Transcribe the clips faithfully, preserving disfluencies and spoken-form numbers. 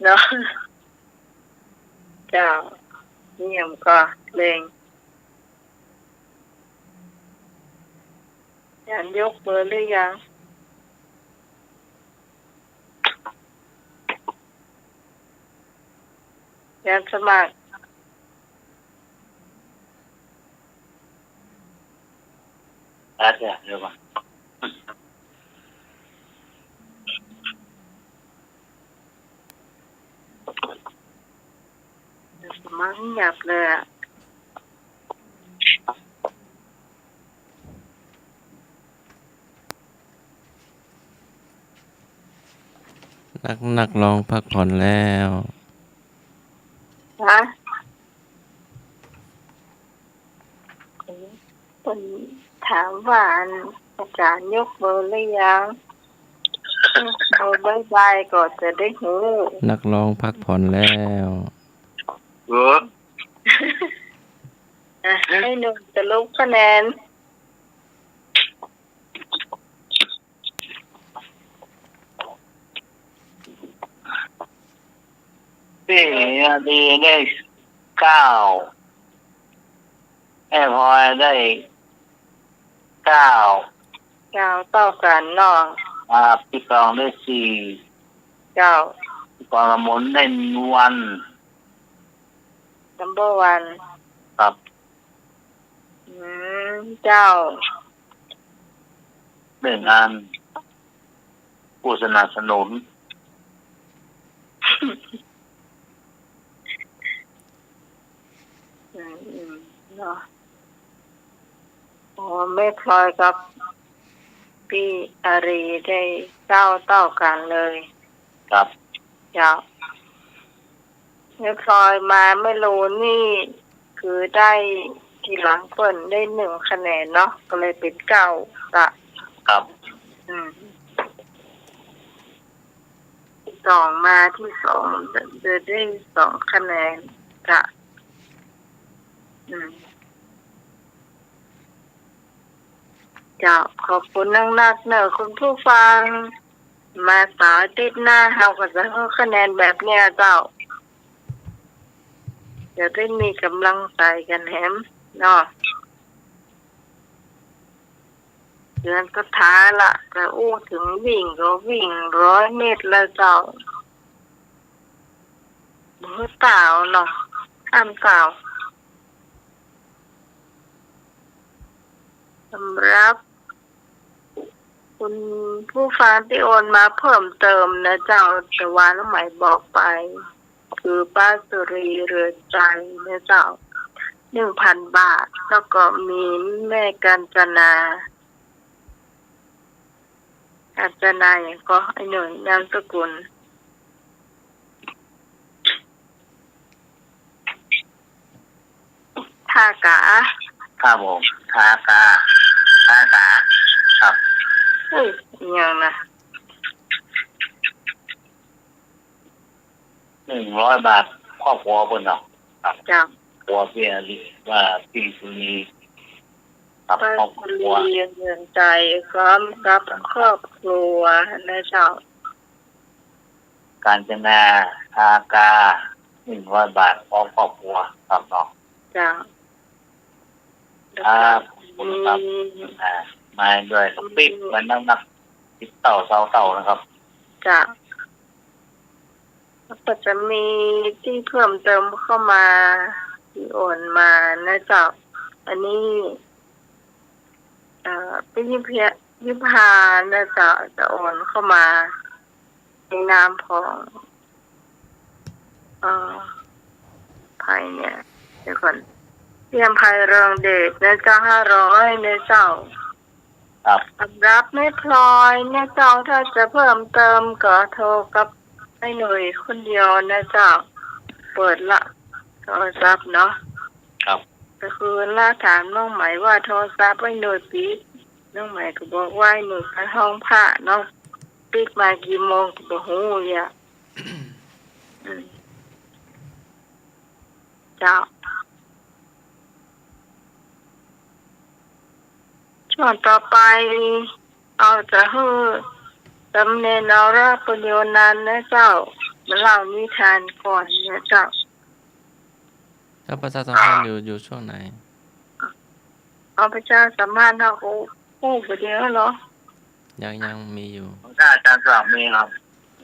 เนาะ เจ้า เยี่ยมก่อ เล็ง อาจารย์ยกเบอร์หรือยัง อาจารย์สมัคร อาจารย์ เดี๋ยวก่อน สมัครเงียบเลยอะ นัก นักร้องพักผ่อนแล้ว ฮะ เปิ้นถามว่า อัน อาจารย์ยกเบอร์หรือยัง ยกเบอร์บ๊ายบายก็จะได้ฮู้ นักร้องพักผ่อนแล้ว เออ อ่ะ ให้หนุ่มสรุปคะแนน ตี้อารีย์ได้เก้า แม่พลอยได้เก้า เก้าเต้ากั๋นเนาะ อ่า ปี้ปองได้สี่ เจ้า ปี้ปองละมุนได้วัน number one ครับ อืม เจ้า เรื่องงานผู้สนับสนุน อืม อืม เนาะ อ๋อ แม่พลอยกับปี้อารีย์ได้เก้าเต้ากั๋นเลย ครับ เจ้า แม่พลอยมาแม่ลูนนี่ คือได้ทีหลังเปิ้นได้หนึ่งคะแนนเนาะ ก็เลยเป๋นเก้าละ ครับ อืม ตี้สองมาตี้สอง จะได้สองคะแนนจ้ะ อืม เจ้า ขอบคุณนักๆ เน่อคุณผู้ฟัง มาเสาร์อาทิตย์หน้า เฮาก็จะหื้อคะแนนแบบเนี้ยเจ้า จะได้มีก๋ำลังใจ๋กั๋นแหมเนาะ เดือนสุดท้ายละ จะอู้เถิงวิ่งก็วิ่งร้อยเมตรแล้วเจ้า บ่หื้อต้าวเนาะ ห้ามต้าว สำหรับคุณผู้ฟังตี้โอนมาเพิ่มเติมนะเจ้า แต่ว่าน้องไหมบอกไป คือป้าสุรีเรือนใจนะเจ้า หนึ่งพันบาท แล้วก็มีแม่กาญจนา กาญจนาหยังก่อ ไอ้หนุ่ย นามสกุล ท่ากา ครับผม ท่ากา ท่ากา ครับ เฮ้ย อิหยังนะ หนึ่งร้อยบาท ครอบครัวเปิ้นเนาะ ครับ เจ้า ครอบครัวตี้ ว่าตี้สุรี ครับ ป้าสุรี ครอบครัว เรือนใจ พร้อมกับครอบครัวนะเจ้า กาญจนา ท่ากา หนึ่งร้อยบาท พร้อมครอบครัว ครับเนาะ เจ้า ครับ ขอบคุณครับ มี อ่า มาด้วย ปิ๊ก มานักๆ สิบเต้า ซาวเต้านะครับ เจ้า แล้วก็จะมีตี้เพิ่มเติมเข้ามา ตี้โอนมานะเจ้า อันนี้ เอ่อ เป็นยี่สิบ ยี่สิบห้านะเจ้า จะโอนเข้ามา ในนามของ เอ่อ ใผเนี่ย เดี๋ยวก่อน เยี่ยมไพเรืองเดชนะเจ้า ห้าร้อยนะเจ้า ครับ สำหรับแม่พลอยนะเจ้า ถ้าจะเพิ่มเติมก็โทรกับไอ้หนุ่ยคนเดียวนะเจ้า เปิดละโทรศัพท์เนาะ ครับ ก็คือละถามน้องไหมว่าโทรศัพท์ไอ้หนุ่ยปิ๊ก น้องไหมก็บอกว่าไอ้หนุ่ยไปห้องพระเนาะ ปิ๊กมากี่โมงก็บ่ฮู้เนี่ย อืม เจ้า ช่วงต่อไป เอาจะหื้อสำเนียงนรประโยชน์นั้นนะเจ้า มาเล่านิทานก่อนเนี่ยเจ้า ก็ประชาสัมพันธ์อยู่ อยู่ช่วงไหน เอาประชาสัมพันธ์ เฮาก็ฮู้บ่าเดียวเหรอ ยัง ยังมีอยู่ ถ้าอาจารย์สมัครมีครับ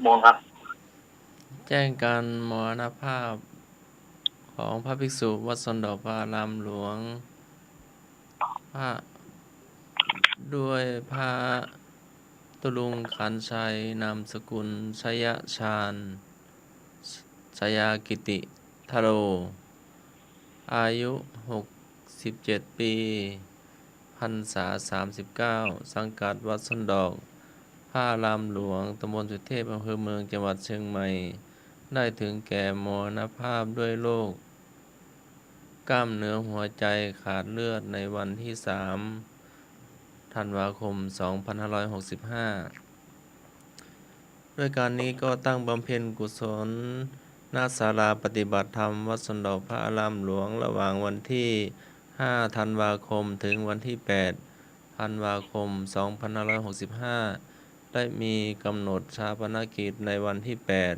มงครับ แจ้งการมรณภาพของพระภิกษุวัดสวนดอกพระอารามหลวง พระ ด้วยพระตุลุงขันชัย นามสกุลชยชาญ ชยากิติทโร อายุหกสิบเจ็ดปี พรรษาสามสิบเก้า สังกัดวัดสวนดอกพระอารามหลวง ตำบลสุเทพ อำเภอเมือง จังหวัดเชียงใหม่ ได้ถึงแก่มรณภาพด้วยโรค กล้ามเนื้อหัวใจขาดเลือดในวันที่สาม ธันวาคม สองพันห้าร้อยหกสิบห้า ด้วยการนี้ก็ตั้งบำเพ็ญกุศล ณ ศาลาปฏิบัติธรรมวัดสวนดอกพระอารามหลวง ระหว่างวันที่ห้า ธันวาคม ถึงวันที่แปด ธันวาคม สองพันห้าร้อยหกสิบห้า ได้มีกำหนดฌาปนกิจในวันที่แปด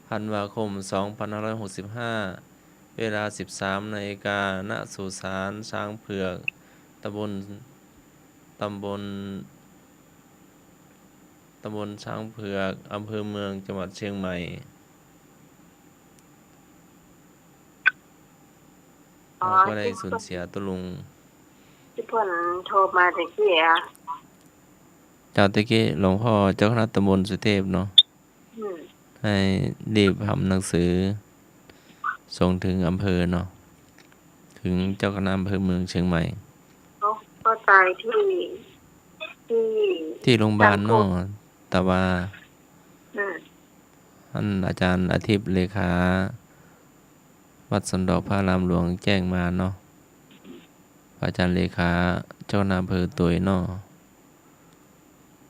ธันวาคม สองพันห้าร้อยหกสิบห้า เวลา สิบสาม นาฬิกา ณ สุสานช้างเผือก ตำบล ตำบล ตำบลช้างเผือก อำเภอเมือง จังหวัดเชียงใหม่ อ๋อ เราก็ได้สูญเสียตุ๊ลุง ตี้เปิ้นโทรมาตะกี้อะ เจ้า ตะกี้หลวงพ่อเจ้าคณะตำบลสุเทพเนาะ อืม ให้รีบทำหนังสือส่งถึงอำเภอเนาะ ถึงเจ้าคณะอำเภอเมืองเชียงใหม่ เขา เขาตายตี้ ตี้ ตี้โรงพยาบาลเนาะ แต่ว่า อืม อันอาจารย์อาทิตย์เลขาวัดสวนดอกพระอารามหลวงแจ้งมาเนาะ พระอาจารย์เลขาเจ้าคณะอำเภอตวยเนาะ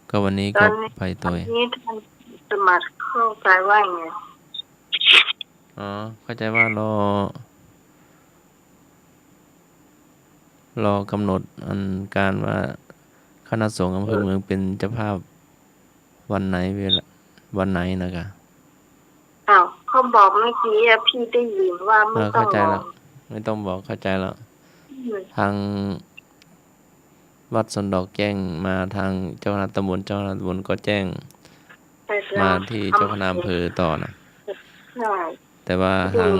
ก็วันนี้ก็ไปตวย ตอนนี้ท่านสมัครเข้าใจว่าไง อ๋อ เข้าใจว่ารอ รอกำหนดอันการว่าคณะสงฆ์อำเภอเมืองเป็นเจ้าภาพวันไหน เวลาวันไหนนะกะ อ้าว เขาบอกเมื่อกี้อะ พี่ได้ยินว่าไม่ต้องบอก เออ เข้าใจแล้ว ไม่ต้องบอก เข้าใจแล้ว อืม ทางวัดสวนดอกแจ้งมา ทางเจ้าคณะตำบล เจ้าคณะตำบลก็แจ้ง ไปแล้ว มาที่เจ้าคณะอำเภอต่อนะ ใช่ แต่ว่าทาง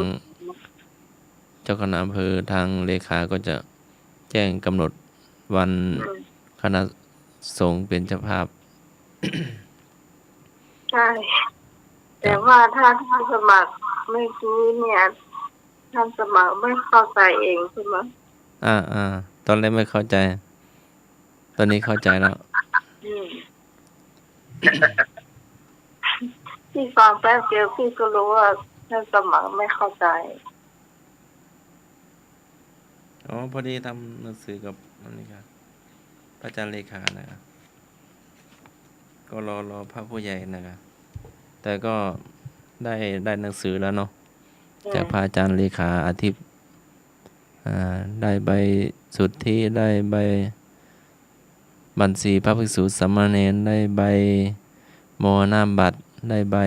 เจ้าคณะอำเภอ ทางเลขาก็จะแจ้งกำหนดวัน อืม คณะสงฆ์เป็นเจ้าภาพ ใช่ ครับ แต่ว่าถ้าท่านสมัครเมื่อกี้เนี่ย ท่านสมัครไม่เข้าใจเองใช่ไหม อ่า อ่า ตอนแรกไม่เข้าใจ ตอนนี้เข้าใจแล้ว อืม พี่ฟังแป๊บเดียวพี่ก็รู้ว่าท่านสมัครไม่เข้าใจ อ๋อ พอดีทำหนังสือกับอันนี้ครับ พระอาจารย์เลขานะครับ ก็รอ รอพระผู้ใหญ่นะครับ แต่ก็ได้ ได้หนังสือแล้วเนาะ อืม จากพระอาจารย์เลขาอาทิตย์ อ่า ได้ใบสุทธิ ได้ใบบัญชีพระภิกษุสามเณร ได้ใบมรณบัตร ได้ใบ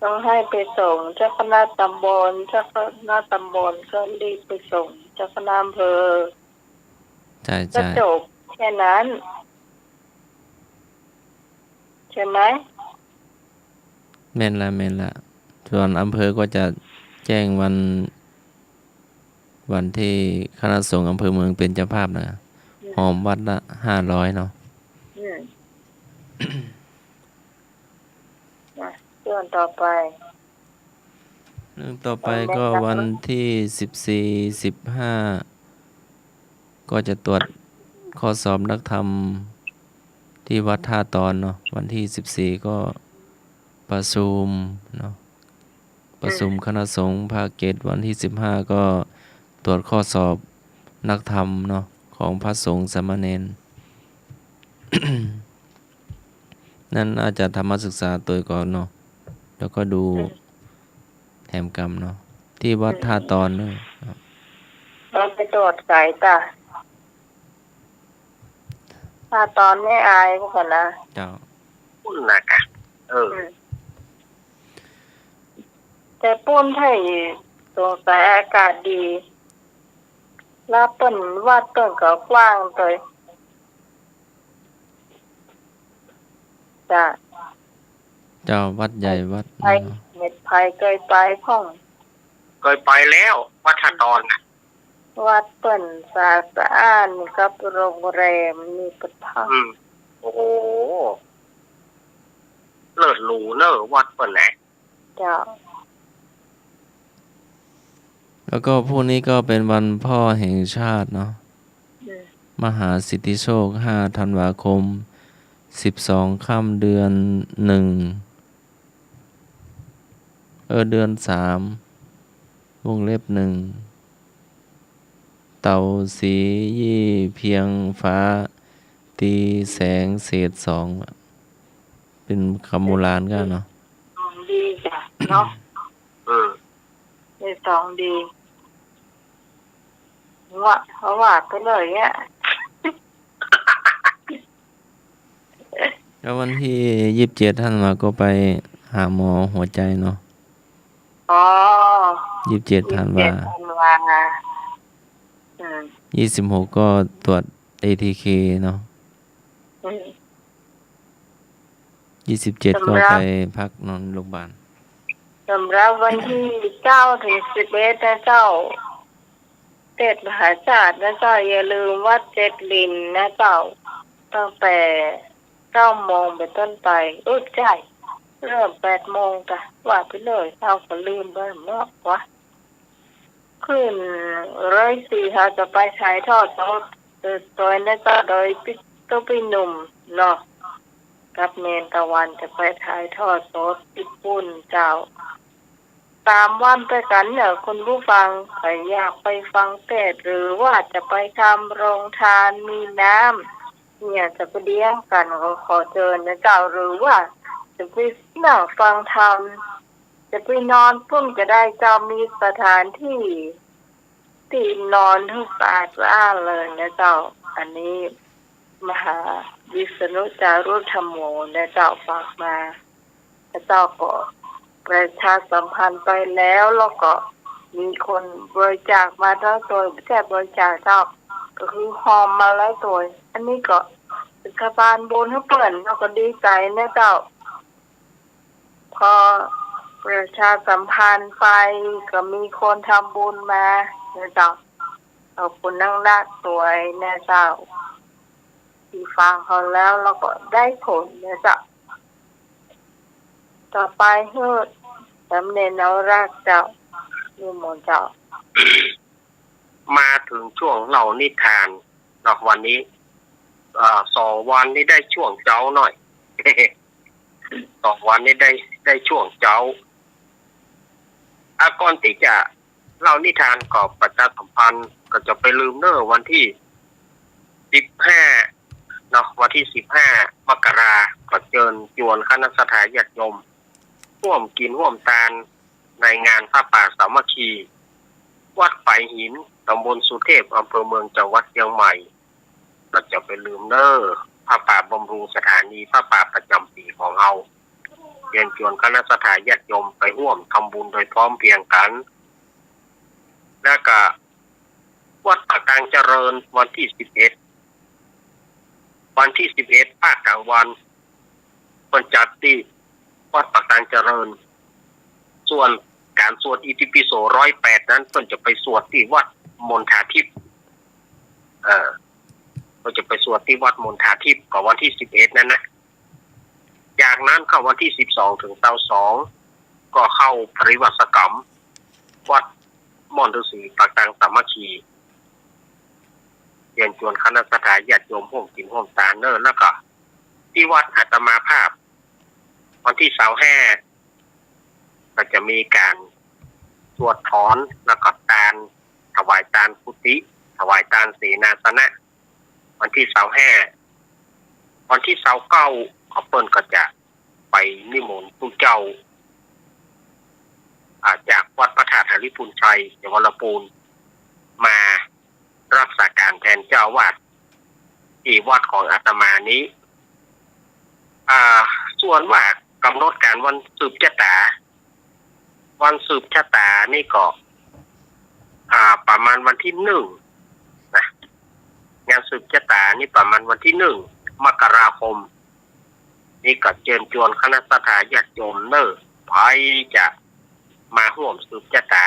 ต้องให้ไปส่งเจ้าคณะตำบล เจ้าคณะตำบลก็รีบไปส่งเจ้าคณะอำเภอ ใช่ ก็ ใช่ จบแค่นั้น ใช่ไหม แม่นละ แม่นละ ส่วนอำเภอก็จะแจ้งวัน วันที่คณะสงฆ์อำเภอเมืองเป็นเจ้าภาพนะ อืม หอมวัดละห้าร้อยเนาะ อืม อ่ะ ส่วนต่อไป เรื่องต่อไปก็วันที่สิบสี่ สิบห้า ก็จะตรวจข้อสอบนักธรรมที่วัดท่าตอนเนาะ วันที่สิบสี่ ก็ประชุมเนาะ ประชุมคณะสงฆ์ภาคเจ็ด วันที่สิบห้า ก็ตรวจข้อสอบนักธรรมเนาะ ของพระสงฆ์สามเณร นั้นอาจจะธรรมศึกษาตวยก่อนเนาะ แล้วก็ดูแถมกำเนาะ ที่วัดท่าตอนเนาะ เราไปตรวจไสตา ท่าตอนแม่อายพวกกันนะ เจ้า ปุ้นนะกะ เออ อืม แต่ปุ้นไทยสงสัยอากาศดี แล้วเปิ้นวัดเปิ้นก็กว้างโตย จ้ะ เจ้า วัดใหญ่วัด ไป เนาะ เม็ดไผ่เกยไปพ่อง เกยไปแล้ว วัดท่าตอนน่ะ วัดเปิ้นสะอาดสะอ้านกับโรงแรมมีประทับ อืม โอ้โห เลิศหรูเนอะ วัดเปิ้นน่ะ เจ้า แล้วก็พรุ่งนี้ก็เป็นวันพ่อแห่งชาติเนาะ อืม มหาสิทธิโชค ห้าธันวาคม สิบสองค่ำเดือนหนึ่ง เออ เดือนสาม วงเล็บหนึ่ง เต่าสียี่เพียงฟ้า ตีแสงเศษสอง เป๋นกำโบราณกั๋นเนาะ ของดีจ้ะ เนาะ เออ เศษสองดี ว่า เขาว่าไปเลยเนี่ย แล้ววันตี้ยี่สิบเจ็ดธันวาก็ไปหาหมอหัวใจเนาะ อ๋อ ยี่สิบเจ็ดธันวา ยี่สิบเจ็ดธันวา อืม ยี่สิบหกก็ตรวจ เอทีเค เนาะ อืม ยี่สิบเจ็ดก็ไปพักนอนโรงพยาบาล สำหรับวันตี้เก้าถึงสิบเอ็ดนะเจ้า เทศน์มหาชาตินะเจ้า อย่าลืมวัดเจ็ดลินนะเจ้า ตั้งแต่เก้าโมงเป๋นต้นไป เอ้ย ใจ้ เริ่มแปดโมงกะ ว่าไปเลย เฮาก็ลืมไปเนาะวะ ขึ้นร้อยสี่ เฮาจะไปถ่ายทอดสด เออ โดยนะเจ้า โดยปี้ตุ๊ปี้หนุ่มเนาะ กับเณรตะวันจะไปถ่ายทอดสดตี้ปุ้นเจ้า สามวันตวยกั๋นเนี่ย คุณผู้ฟัง ใผอยากไปฟังเทศน์ หรือว่าจะไปทำโรงทานมีน้ำ เนี่ย จะไปเลี้ยงกั๋น ก็ขอเจิญนะเจ้า หรือว่าจะไปนั่งฟังธรรม จะไปนอนปุ้นก็ได้เจ้า มีสถานตี้ ตี้นอนตี้สะอาดสะอ้านเลยนะเจ้า อันนี้มหาวิษณุจารุธรรมโมนะเจ้า ฝากมา พระเจ้าก็ประชาสัมพันธ์ไปแล้ว แล้วก็มีคนบริจาคมาแล้วโตย บ่ใจ้บริจาคเจ้า ก็คือฮอมมาแล้วโตย อันนี้ก็เป๋นสะพานบุญหื้อเปิ้น เฮาก็ดีใจ๋นะเจ้า พอประชาสัมพันธ์ไป ก็มีคนทำบุญมานะเจ้า ขอบคุณนักๆ ตวยนะเจ้า ตี้ฟังเฮาแล้ว แล้วก็ได้ผลนะเจ้า ต่อไปหื้อสามเณรนวรัตน์เจ้า นิมนต์เจ้า มาเถิงช่วงเล่านิทานเนาะ วันนี้ เอ่อ สองวันนี้ได้ช่วงเจ๊าหน่อย สองวันนี้ได้ ได้ช่วงเจ๊า อ่ะ ก่อนตี้จะเล่านิทานก็ประชาสัมพันธ์ ก็จะไปลืมเน้อ วันตี้สิบห้าเนาะ วันตี้สิบห้ามกรา ก็เจิญจวนคณะศรัทธาญาติโยม ฮ่วมกิ๋นฮ่วมตานในงานผ้าป่าสามัคคี วัดฝายหิน ตำบลสุเทพ อำเภอเมือง จังหวัดเจียงใหม่ ก็จะไปลืมเน้อ ผ้าป่าบำรุงสถานีผ้าป่าประจ๋ำปี๋ของเฮา เจียญจวนคณะศรัทธาญาติโยมไปฮ่วมทำบุญโดยพร้อมเพรียงกั๋น แล้วก็วัดปากตางเจริญ วันตี้สิบเอ็ด วันตี้สิบเอ็ด ภาคกลางวัน เปิ้นจัดตี้วัดปากตางเจริญ ส่วนก๋านสวดอิติปิโสร้อยแปดนั้น เปิ้นจะไปสวดตี้วัดมณฑาทิพย์ เออ เปิ้นจะไปสวดตี้วัดมณฑาทิพย์ ก็วันตี้สิบเอ็ดนั้นนะ จากนั้นเข้าวันตี้สิบสองเถิงซาวสอง ก็เข้าปริวาสกรรม วัดม่อนฤๅษี ปากตางสามัคคี เจียญจวนคณะศรัทธาญาติโยมฮ่วมกิ๋นฮ่วมตานเน้อ แล้วก็ตี้วัดอาตมาภาพ วันตี้ซาวห้า ก็จะมีก๋านสวดถอน แล้วก็ตาน ถวายตานกุฏิ ถวายตานเสนาสนะ วันตี้ซาวห้า วันตี้ซาวเก้า ก็เปิ้นก็จะไปนิมนต์ตุ๊เจ้า อ่า จากวัดพระธาตุหริภุญชัย จังหวัดลำพูน มา รักษาก๋านแตนเจ้าอาวาสตี้วัดของอาตมานี้ อ่า ส่วนว่ากำหนดก๋านวันสืบจะต๋า วันสืบจะต๋านี่ก็ อ่า ประมาณวันตี้หนึ่งนะ งานสืบจะต๋านี่ประมาณวันตี้หนึ่งมกราคม นี่ก็เจิญจวนคณะศรัทธาญาติโยมเน่อ ใผจะมาฮ่วมสืบจะต๋า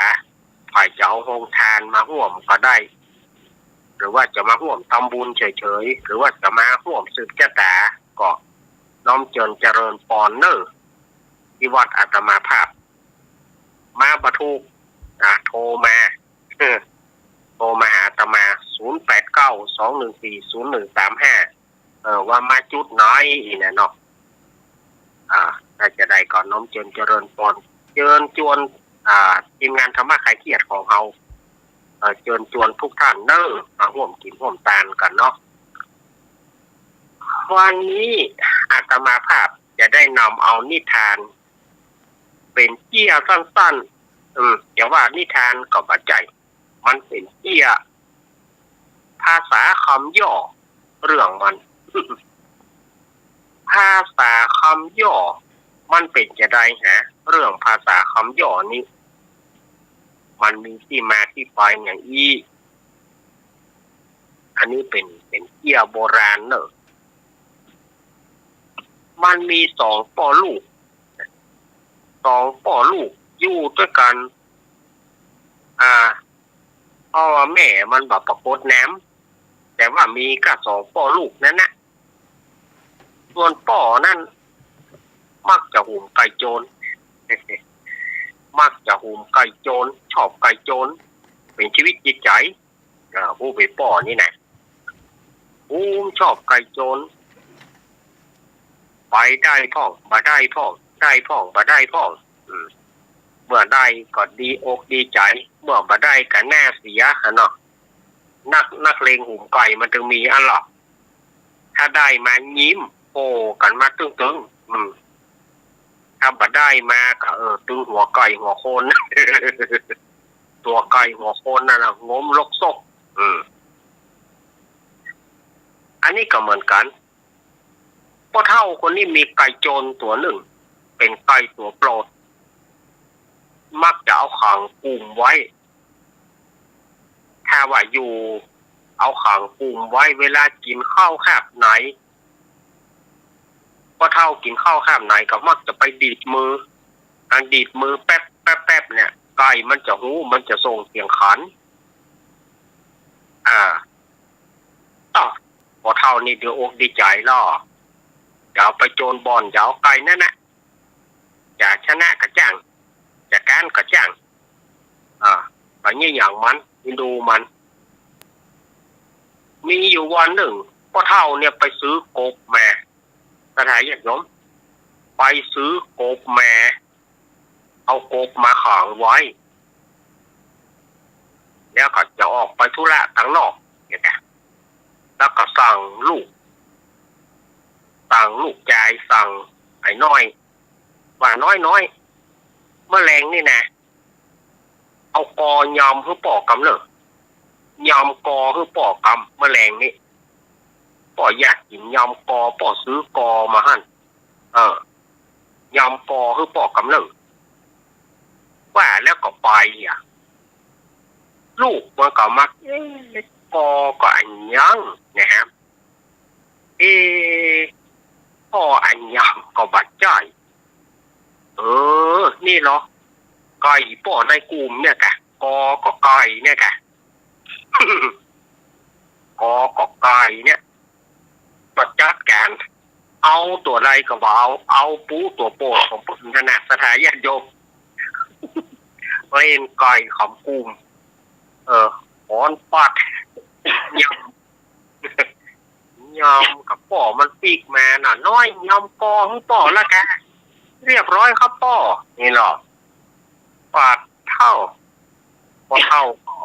ใผจะเอาโฮงตานมาฮ่วมก็ได้ หรือว่าจะมาฮ่วมทำบุญเฉยๆ หรือว่าจะมาฮ่วมสืบจะต๋า ก็น้อมเจิญเจริญปอนเน่อ ตี้วัดอาตมาภาพ มาบ่ถูก อ่า โทรมา โทรมาหาอาตมา ศูนย์แปดเก้า สองหนึ่งสี่ ศูนย์หนึ่งสามห้า เออ ว่ามาจุดไหนอี้นะเนาะ อ่า ถ้าจะได้ก็น้อมเจิญเจริญปอน เจิญจวน อ่า ทีมงานธรรมะคลายเครียดของเฮา เอ่อ เจิญจวนทุกท่านเน่อ มาฮ่วมกิ๋นฮ่วมตานกั๋นเนาะ วันนี้อาตมาภาพจะได้นำเอานิทาน เป๋นเจี้ยสั้นๆ อืม จะว่านิทานก็บ่ใจ้ มันเป๋นเจี้ย ภาษาคำย่อ เรื่องมัน ภาษาคำย่อ มันเป๋นจาใดฮะ เรื่องภาษาคำย่อนี้ มันมีตี้มาตี้ไปอย่างอี้ อันนี้เป๋น เป๋นเจี้ยโบราณเน่อ มันมีสองป้อลูก สองป้อลูกอยู่ตวยกั๋น อ่า เพราะว่าแม่มันบ่ปรากฏนาม แต่ว่ามีก้าสองป้อลูกนั้นนะ ส่วนป้อนั้น มักจะหุมไก่โจร มักจะหุมไก่โจร ชอบไก่โจร เป๋นชีวิตจิตใจ๋ อ่า ผู้เป๋นป้อนี่นะ หุมชอบไก่โจร ไปได้พ่อง บ่ได้พ่อง ได้พ่อง บ่ได้พ่อง อืม เมื่อได้ก็ดีอกดีใจ๋ เมื่อบ่ได้ก็หน้าเสียหั้นเนาะ นัก นักเลงหุมไก่มันตึงมีอั้นเนาะ ถ้าได้มายิ้มโห่กั๋นมาตึงๆ อืม ถ้าบ่ได้มาก็ เออ ตึงหัวไก่หัวคน ตั๋วไก่หัวคนนั่นน่ะ งมลกซก อืม อันนี้ก็เหมือนกั๋น ป้อเฒ่าคนนี้มีไก่โจรตั๋วนึ่ง เป๋นไก่ตั๋วโปรด มักจะเอาขังกุมไว้ ถ้าว่าอยู่ เอาขังกุมไว้ เวลากิ๋นข้าวคาบไหน ป้อเฒ่ากิ๋นข้าวคาบไหนก็มักจะไปดีดมือ อันดีดมือแป๊บ แป๊บ แป๊บเนี่ย ไก่มันจะฮู้ มันจะส่งเสียงขัน อ่า อ้อ ป้อเฒ่านี่ดีอกดีใจ๋ลอ จะเอาไปโจรบ่อน จะเอาไก่นั่นนะ จะชนะก็จ้าง จะก๊านก็จ้าง อ่า ไปเยียะหยังมัน ไปดูมัน มีอยู่วันนึ่ง ป้อเฒ่าเนี่ยไปซื้อกบมา ศรัทธาญาติโยม ไปซื้อกบมา เอากบมาขังไว้ แล้วก็จะออกไปธุระตังนอกเนี่ยนะ แล้วก็สั่งลูก สั่งลูกจาย สั่งไอ้น้อย ว่า น้อยๆ เมื่อแลงนี่นะ เอากอยำหื้อป้อกำเน่อ ยำกอหื้อป้อกำ เมื่อแลงนี้ ป้ออยากกิ๋นยำกอ ป้อซื้อกอมาหั้น เออ ยำกอหื้อป้อกำเน่อ ว่าแล้วก็ไปอะ ลูกมันก็มา เอ๊ะ กอก็อะหยังนะฮะ เอ๊ะ กออะหยังก็บ่ใจ้ เออ นี่เหรอ ไก่ป้อในกุมเนี่ยกะ กอก็ไก่เนี่ยกะ กอก็ไก่เนี่ย ก็จัดก๋าน เอาตั๋วใดก็บ่เอา เอาปูตั๋วโปรดของเปิ้นนั่นนะ ศรัทธาญาติโยม เล่นไก่ขำกุม เออ ฮ้อนปัด ยำ ยำกับป้อมันปิ๊กมาน่ะ น้อย ยำกอหื้อป้อละกะ เรียบร้อยครับป้อ นี่เนาะ ปาดเฒ่า ป้อเฒ่าก็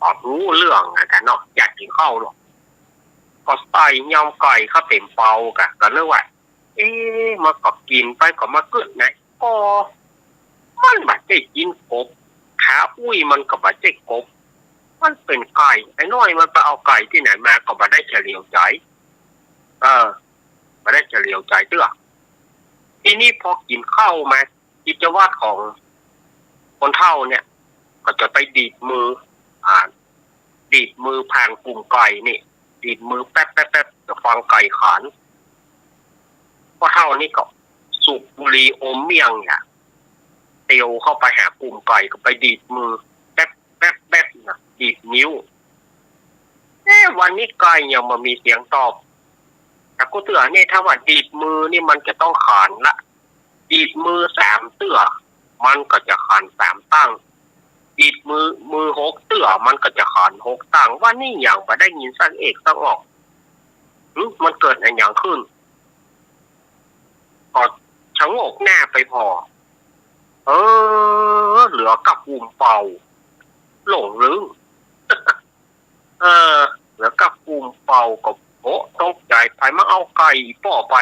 ก็ฮู้เรื่องอะกะเนาะ อยากกิ๋นข้าวเนาะ ก็ใส่ยำไก่เข้าเต๋มเปา กะ ก็นึกว่า เอ๊ะ มันก็กิ๋นไปก็มากึ๊ดนะ กอ มันบ่ใจ้กิ๋นกบ ขาอุ้ยมันก็บ่ใจ้กบ มันเป๋นไก่ ไอ้น้อยมันไปเอาไก่ตี้ไหนมา ก็บ่ได้เฉลียวใจ๋ เออ บ่ได้เฉลียวใจ๋เตื้อ ทีนี้พอกิ๋นข้าวมา กิจวัตรของคนเฒ่าเนี่ย ก็จะไปดีดมือ อ่า ดีดมือผ่านกุ่มไก่นี่ ดีดมือแป๊บๆๆ จะฟังไก่ขัน ป้อเฒ่านี่ก็สูบบุหรี่อมเมี่ยงเนี่ย เตียวเข้าไปหากุ่มไก่ก็ไปดีดมือ แป๊บๆๆ นะ ดีดนิ้ว เอ๊ะ วันนี้ไก่ยังบ่มีเสียงตอบ แต่กูเตื้อนี่ถ้าว่าดีดมือนี่มันจะต้องขันละ ดีดมือสามเตื้อ มันก็จะขันสามตั้ง ดีดมือ มือหกเตื้อ มันก็จะขันหกตั้ง วันนี้ยังบ่ได้ยินสักเอกสักออก หึ มันเกิดอะหยังขึ้น ก็ชะโงกหน้าไปผ่อ เออ เหลือก้ากุ่มเปล่า หลงลึง เออ เหลือก้ากุ่มเปล่าก็ โอ้ ตกใจ๋ ใผมาเอาไก่อี่ป้อไป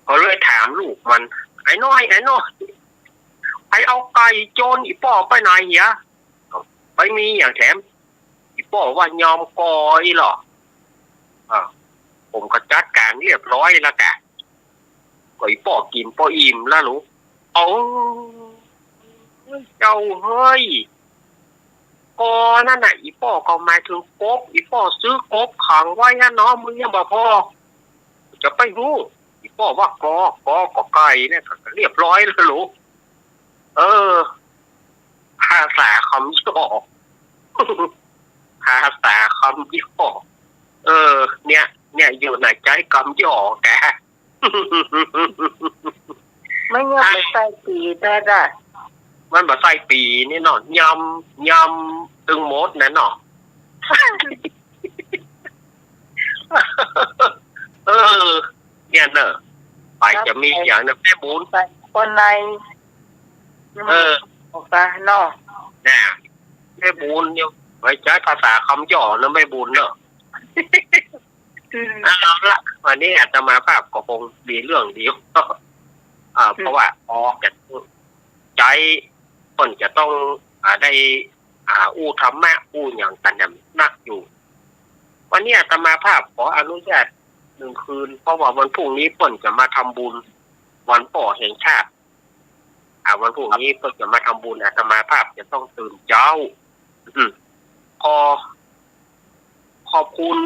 ก็เลยถามลูกมัน ไอ้น้อย ไอ้น้อย ใผเอาไก่โจรอี่ป้อไปไหนเหีย ไปมีอะหยังแถม อี่ป้อว่ายอมกออี้ลอ อ่า ผมก็จัดก๋านเรียบร้อยแล้วกะ ก็อี่ป้อกิ๋นปออิ่มแล้วลูก โอ้ เจ้าเฮ้ย กอนั้นน่ะ อี่ป้อก็หมายเถิงกบ อี่ป้อซื้อกบขังไว้อะเนาะ มึงยังบ่ผ่อ จะไปฮู้ อี่ป้อว่ากอ กอ กอไก่เนี่ย ก็เรียบร้อยแล้วลูก เออ ภาษาคำหยอก ภาษาคำหยอก เออ เนี่ย เนี่ย อยู่ในใจ๊กำหยอกแก มันยังบ่ใส่ปี๋ได้ละ มันบ่ใส่ปี๋นี่เนาะ ยำ ยำตึงหมดนะเนาะ เออ เนี่ยเนอะ ไปจะมีอย่างนะแม่บุญ ใส่คนใน เออ ออกไปเนาะ น่ะ แม่บุญเนี่ย ไว้ใจ๊ภาษาคำหยอกนะแม่บุญเนาะ อืม เอาละ วันนี้อาตมาภาพก็คงมีเรื่องเดียว อ่า อืม เพราะว่าออกจากใจ๊ เปิ้นจะต้อง อ่า ได้ อ่า อู้ธรรมะ อู้หยังกั๋นอย่างนักอยู่ วันนี้อาตมาภาพขออนุญาตหนึ่งคืน เพราะว่าวันพรุ่งนี้เปิ้นจะมาทำบุญ วันป้อแห่งชาติ อ่า วันพรุ่งนี้เปิ้นจะมาทำบุญ อาตมาภาพจะต้องตื่นเจ๊า อืม ขอ ขอบคุณ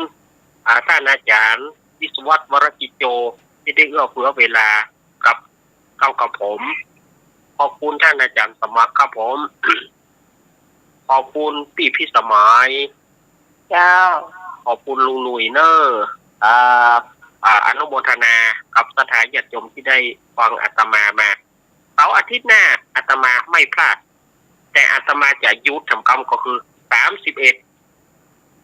อ่า ต้านอาจ๋ารย์ วิศวัตร วรกิจโจ ตี้ได้เอื้อเฟื้อเวลากับ กับ กับผม ขอบคุณต้านอาจ๋ารย์สมัครครับผม ขอบคุณปี้พิสมัย เจ้า ขอบคุณลุงหนุ่ยเน่อ อ่า อ่า อนุโมทนากับศรัทธาญาติโยมตี้ได้ฟังอาตมามา เสาร์อาทิตย์หน้าอาตมาไม่พลาด แต่อาตมาจะหยุดทำกรรมก็คือ สามสิบเอ็ด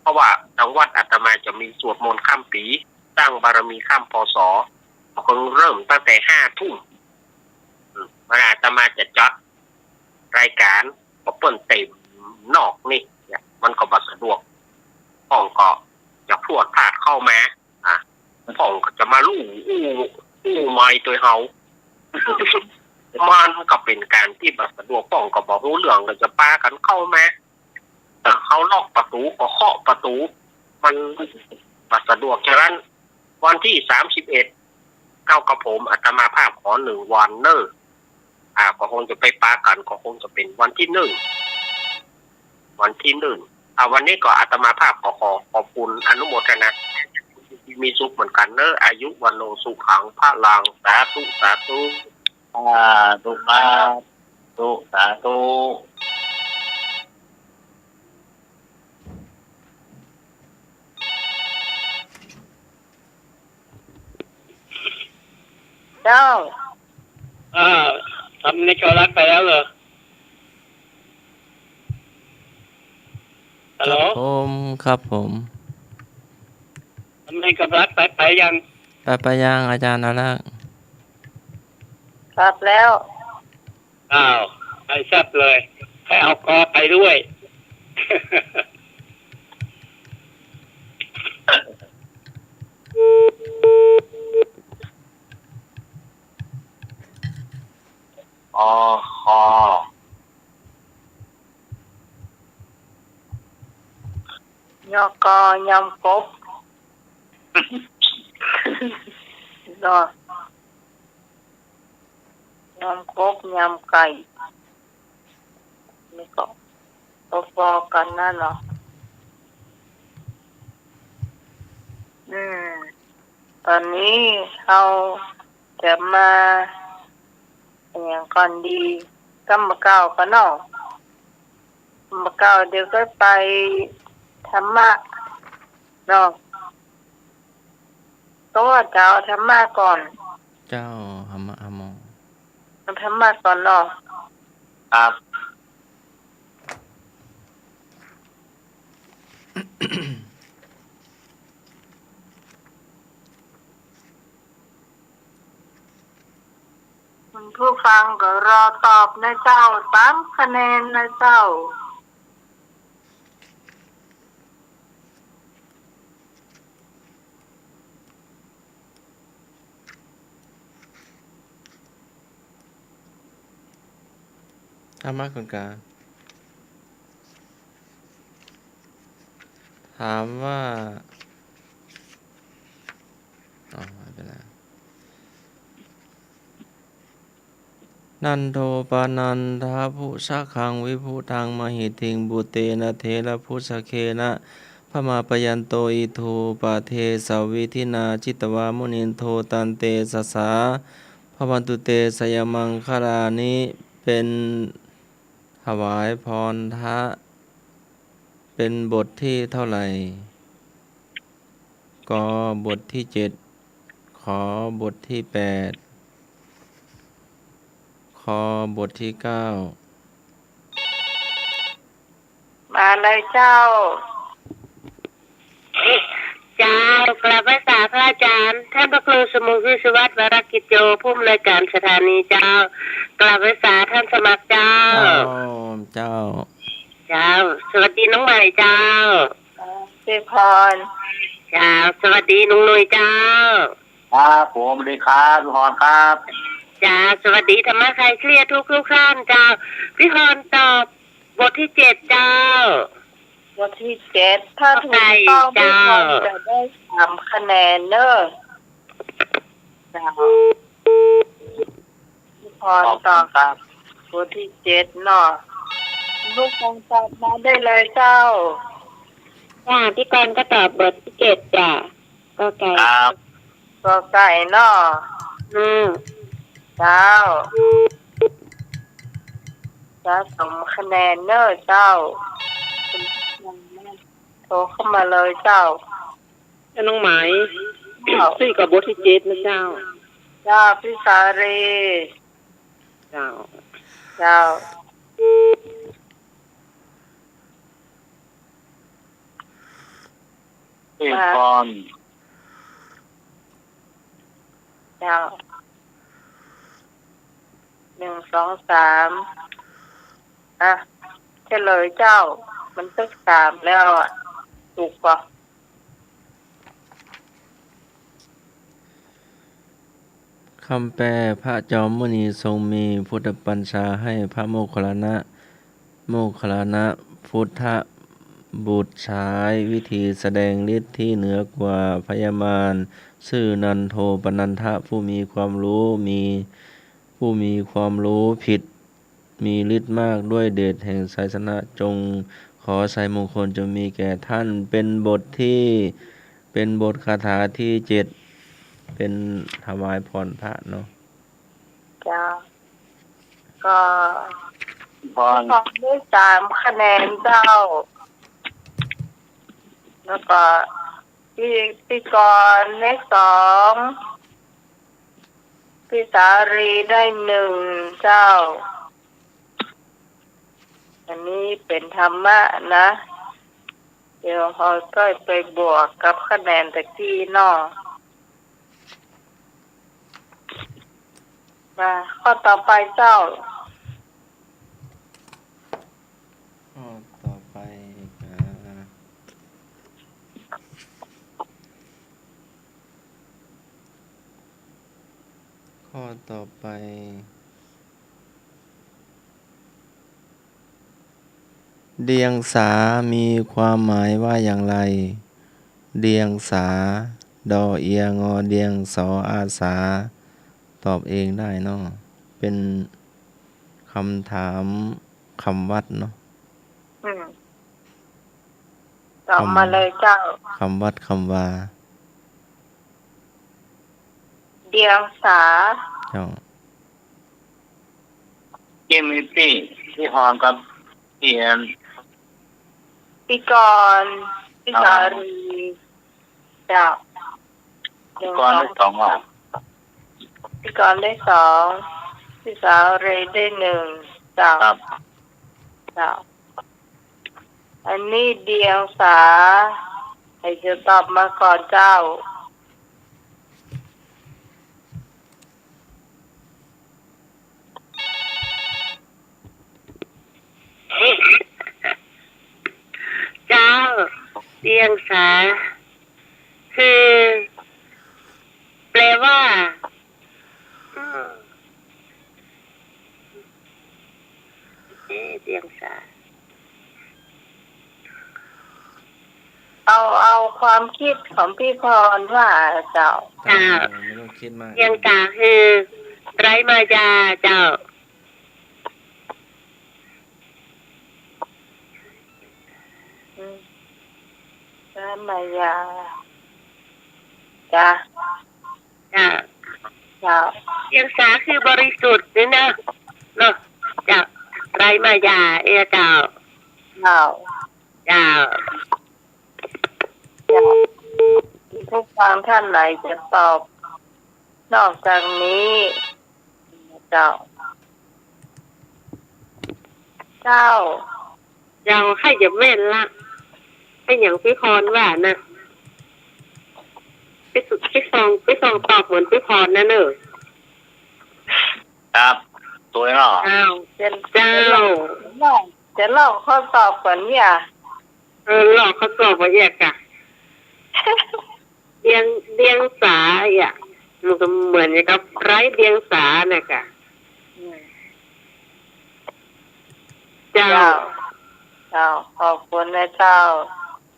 เพราะว่าตางวัดอาตมาจะมีสวดมนต์ข้ามปี๋ สร้างบารมีข้าม พ.ศ. ก็เริ่มตั้งแต่ห้าทุ่ม อืม เวลาอาตมาจะจัดรายก๋าน ก็เปิ้นเต๋มนอกนี่ เนี่ย มันก็บ่สะดวก พ่องก็จะพรวดพลาดเข้ามา อ่ะ พ่องก็จะมาลู่อู้ อู้ไมค์ตวยเฮา มันก็เป๋นก๋านตี้บ่สะดวก พ่องก็บ่ฮู้เรื่อง ก็จะปากั๋นเข้ามา เอ่อ เฮาล็อกประตู๋ก็เคาะประตู๋ มันบ่สะดวก ฉะนั้น วันตี้ สามสิบเอ็ด เก้ากับผม อาตมาภาพขอหนึ่งวันเน่อ อ่า ก็คงจะไปปากั๋น ก็คงจะเป๋นวันตี้หนึ่ง วันตี้หนึ่ง อ่า วันนี้ก็อาตมาภาพก็ขอขอบคุณ อนุโมทนา มีสุขเหมือนกั๋นเน่อ อายุ วัณโณ สุขัง พลัง สาธุ สาธุ สาธุครับ สาธุ สาธุ เจ้า อ่า ทำในจอรักไปแล้วเหรอ ฮัลโหล ครับผม ครับผม ทำในจอรักไป ไปยัง ไป ไปยัง อาจ๋ารย์อารักษ์ ครับแล้ว อ้าว ไปแซ่บเลย ใค่เอากอไปด้วย อ คอ ยอ กอ ยำกบ เนาะ ำกบ ยำไก่ นี่ก็ปอๆ กั๋นนะเนาะ อืม ต๋อนนี้เฮาจะมาอะหยังก่อนดี กำบ่าเกล้าก่อนเนาะ กำบ่าเกล้า เดี๋ยวก็ไปธรรมะเนาะ ก็ว่าจะเอาธรรมะก่อน เจ้า ธรรมะ ธรรมะ เอาธรรมะก่อนเนาะ ครับ คุณผู้ฟังก็รอตอบนะเจ้า สามคะแนนนะเจ้า ธรรมะก่อนกา ถามว่า อ๋อ ไม่เป็นไร นันโทปนันทปุชฌัง วิภุตัง มหิทธิง ปุตเตนะ เถระปุชฌเกนะ พะมะปะยันโต อิทธุปะเดสะวิธินา จิตวา มุนินโท ตันเตสะสะ ภะวันตุ เต ชะยะมังคะลานิ เป็น ถวายพรพระ เป็นบทที่เท่าไหร่ ก บทที่เจ็ด ข บทที่แปด ค บทที่เก้า มาเลยเจ้า เจ้า กราบไหว้สาพระอาจารย์ ท่านพระครูสมุง วิศวัตร วรกิจโย ผู้อำนวยการสถานีเจ้า กราบไหว้สาท่านสมัครเจ้า เจ้า เจ้า เจ้า สวัสดีน้องใหม่เจ้า เจ้า เจ้า สวัสดีน้องหนุ่ยเจ้า ครับผม สวัสดีครับ พี่ฮอนครับ เจ้า สวัสดีธรรมะคลายเครียดทุกๆ ท่านเจ้า พี่ฮอนตอบบทที่เจ็ดเจ้า บทที่เจ็ด ถ้าถูกต้อง กอไก่เจ้า พี่ฮอนจะได้สามคะแนนเนอะ เจ้า พี่ฮอนตอบ ขอบคุณครับ บทที่เจ็ดเนาะ ลูกฟังตอบมาได้เลยเจ้า จ้า พี่กรณ์ก็ตอบบทที่เจ็ดจ้ะ กอไก่ ครับ กอไก่เนาะ อืม เจ้า สะสมคะแนนเนอะเจ้า โทรเข้ามาเลยเจ้า เจ้าน้องไหม เจ้า ตี้กับบทที่เจ็ดนะเจ้า เจ้า พี่สาลี เจ้า เจ้า เอกพร เจ้า หนึ่ง สอง สาม อ่ะ เฉลยเจ้า มันตึกสามแล้วอ่ะ ถูกปะ คำแปล พระจอมมุนีทรงมีพุทธปัญชาให้พระโมคคัลลานะ โมคคัลลานะพุทธบุตรใช้วิธีแสดงฤทธิ์ที่เหนือกว่าพญามาร ชื่อนันโทปนันทะ ผู้มีความรู้ มี ผู้มีความรู้ผิด มีฤทธิ์มากด้วยเดชแห่งไสยชนะ จงขอชัยมงคลจงมีแก่ท่าน เป็นบทที่ เป็นบทคาถาที่เจ็ด เป็นถวายพรพระเนาะ เจ้า ก็ พร พี่กรณ์ได้สามคะแนนเจ้า แล้วก็พี่ พี่กรณ์ได้สอง พี่สาลีได้หนึ่งเจ้า อันนี้เป็นธรรมะนะ เดี๋ยวเฮาค่อยไปบวกกับคะแนนตะกี้เนาะ มา ข้อต่อไปเจ้า ข้อต่อไป อ่า ข้อต่อไป เดียงสามีความหมายว่าอย่างไร เดียงสา ดอเอีย งอเดียง สออาสา ตอบเองได้เนาะ เป๋นกำถามกำวัดเนาะ อืม ตอบมาเลยเจ้า กำวัดกำวา เดียงสา เจ้า เจ้ามีปี้ ปี้ฮอนกับ เตียน ปี้กรณ์ ปี้สาลี เจ้า ปี้กรณ์ได้สอง ปี้กรณ์ได้สอง ปี้สาลีได้หนึ่ง เจ้า ครับ เจ้า อันนี้เดียงสา ใผจะตอบมาก่อนเจ้า เจ้า เดียงสา คือ แปลว่า เอ่อ เอ๊ะ เดียงสา เอา เอาความคิดของปี้พรว่าเจ้า เจ้า เจ้า ไม่ต้องคิดมาก เดียงสาคือ ไร้มายาเจ้า อืม ไร้มายา จ้ะ เจ้า เจ้า เดียงสาคือบริสุทธิ์นี่นะ เนาะ เจ้า ไร้มายา เอ้ย เจ้า เจ้า เจ้า เจ้า ผู้ฟังท่านไหนจะตอบ นอกจากนี้ เจ้า เจ้า เจ้า ใค่จะแม่นละ ใค่อย่างปี้พรว่านะ ปี้สุ ปี้ซอง ปี้ซองตอบเหมือนปี้พรนะเน่อ ครับ ถูกเนาะ เจ้า เจ้า จะลอง จะลองข้อสอบก่อนเนี่ย เออ ลองข้อสอบก่อนเนี่ยจ้ะ เดียง เดียงสาอ่ะ มันก็เหมือนกับไร้เดียงสาน่ะกะ อืม เจ้า เจ้า เจ้า ขอบคุณนะเจ้า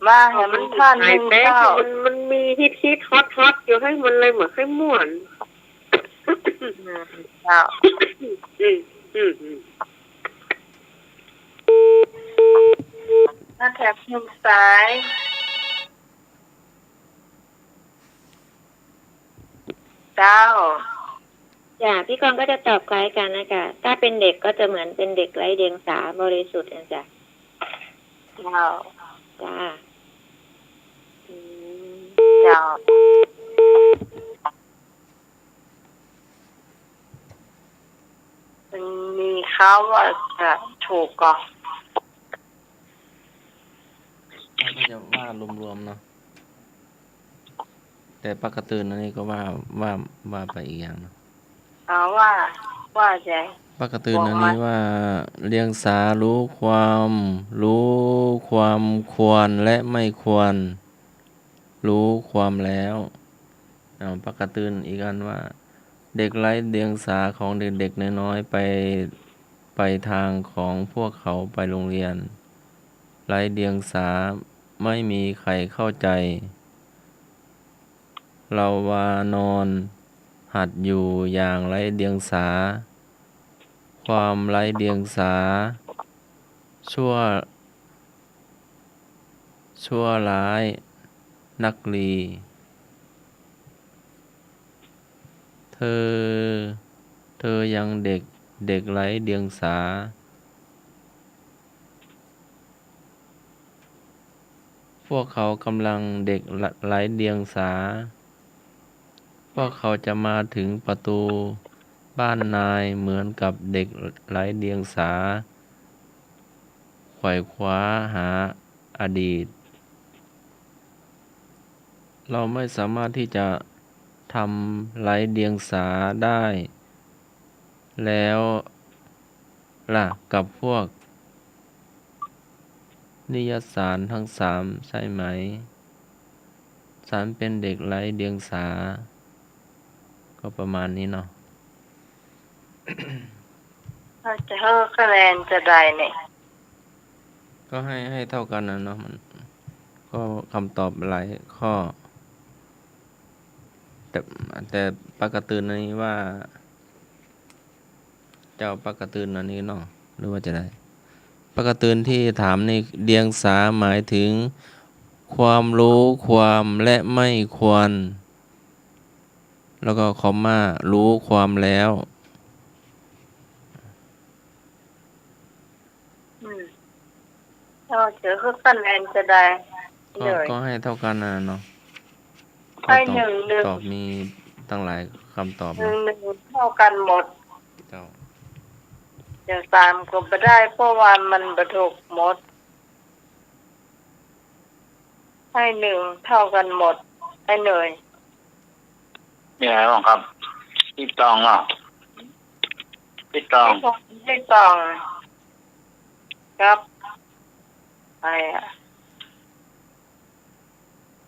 มาแหมท่านหนึ่งเจ้า มัน มันมีฮิตๆ ฮอตๆ อยู่ หื้อมันเลยบ่ค่อยม่วน อืม เจ้า อืม อืม อืม มาแถมหนึ่งสาย เจ้า จ้ะ ปี้กรณ์ก็จะตอบคล้ายกั๋นนะจ๊ะ ถ้าเป๋นเด็กก็จะเหมือนเป๋นเด็กไร้เดียงสาบริสุทธิ์นะจ๊ะ เจ้า จ้ะ อืม เจ้า มันมีคำว่าจะถูกก่อ ก็จะว่ารวมๆ เนาะ แต่ป้าการ์ตูนอันนี้ก็ว่า ว่า ว่าไปอีกอย่างเนาะ เอาว่า ว่าจะ ป้าการ์ตูนอันนี้ว่า เดียงสารู้ความ รู้ความควรและไม่ควร รู้ความแล้ว เอา ป้าการ์ตูนอีกอันว่า เด็กไร้เดียงสาของเด็กๆ น้อยๆ ไป ไปทางของพวกเขาไปโรงเรียน ไร้เดียงสา ไม่มีใครเข้าใจ เราวานอนหัดอยู่อย่างไร้เดียงสา ความไร้เดียงสา ชั่ว ชั่วร้ายนักหลี เธอ เธอยังเด็ก เด็กไร้เดียงสา พวกเขากำลังเด็กไร้เดียงสา พวกเขาจะมาถึงประตูบ้านนายเหมือนกับเด็กไร้เดียงสา ไขว่คว้าหาอดีต เราไม่สามารถที่จะทำไร้เดียงสาได้แล้วล่ะ กับพวกนิยสารทั้งสาม ใช่ไหม ฉันเป็นเด็กไร้เดียงสา ก็ประมาณนี้เนาะ เขาจะหื้อคะแนนจะใดเนี่ย ก็ให้ ให้เท่ากันนะเนาะ มันก็คำตอบหลายข้อ แต่ แต่ป้าการ์ตูนนี่ว่า เจ้า ปะก๋าตื่นอันนี้เนาะ หรือว่าจะใด ปะก๋าตื่นตี้ถามนี่ เดียงสาหมายถึง ความรู้ความและไม่ควร แล้วก็คอมม่า รู้ความแล้ว อืม เอาเจ๋อคือคะแนนจะได้ ก็ เลย ก็ให้เท่ากั๋นน่ะเนาะ ให้ ก็ตอบ หนึ่งหนึ่ง ตอบมีตั้งหลายกำตอบ หนึ่งหนึ่ง เท่ากั๋นหมด เจ้า เดี๋ยวสามก็บ่ได้ เพราะว่ามันบ่ถูกหมด ให้หนึ่ง เท่ากั๋นหมด ให้หน่อย มีใผบ้างครับ ตี้ตองเนาะ ตี้ตอง ตี้ตอง ตี้ตอง ครับ ใผอะ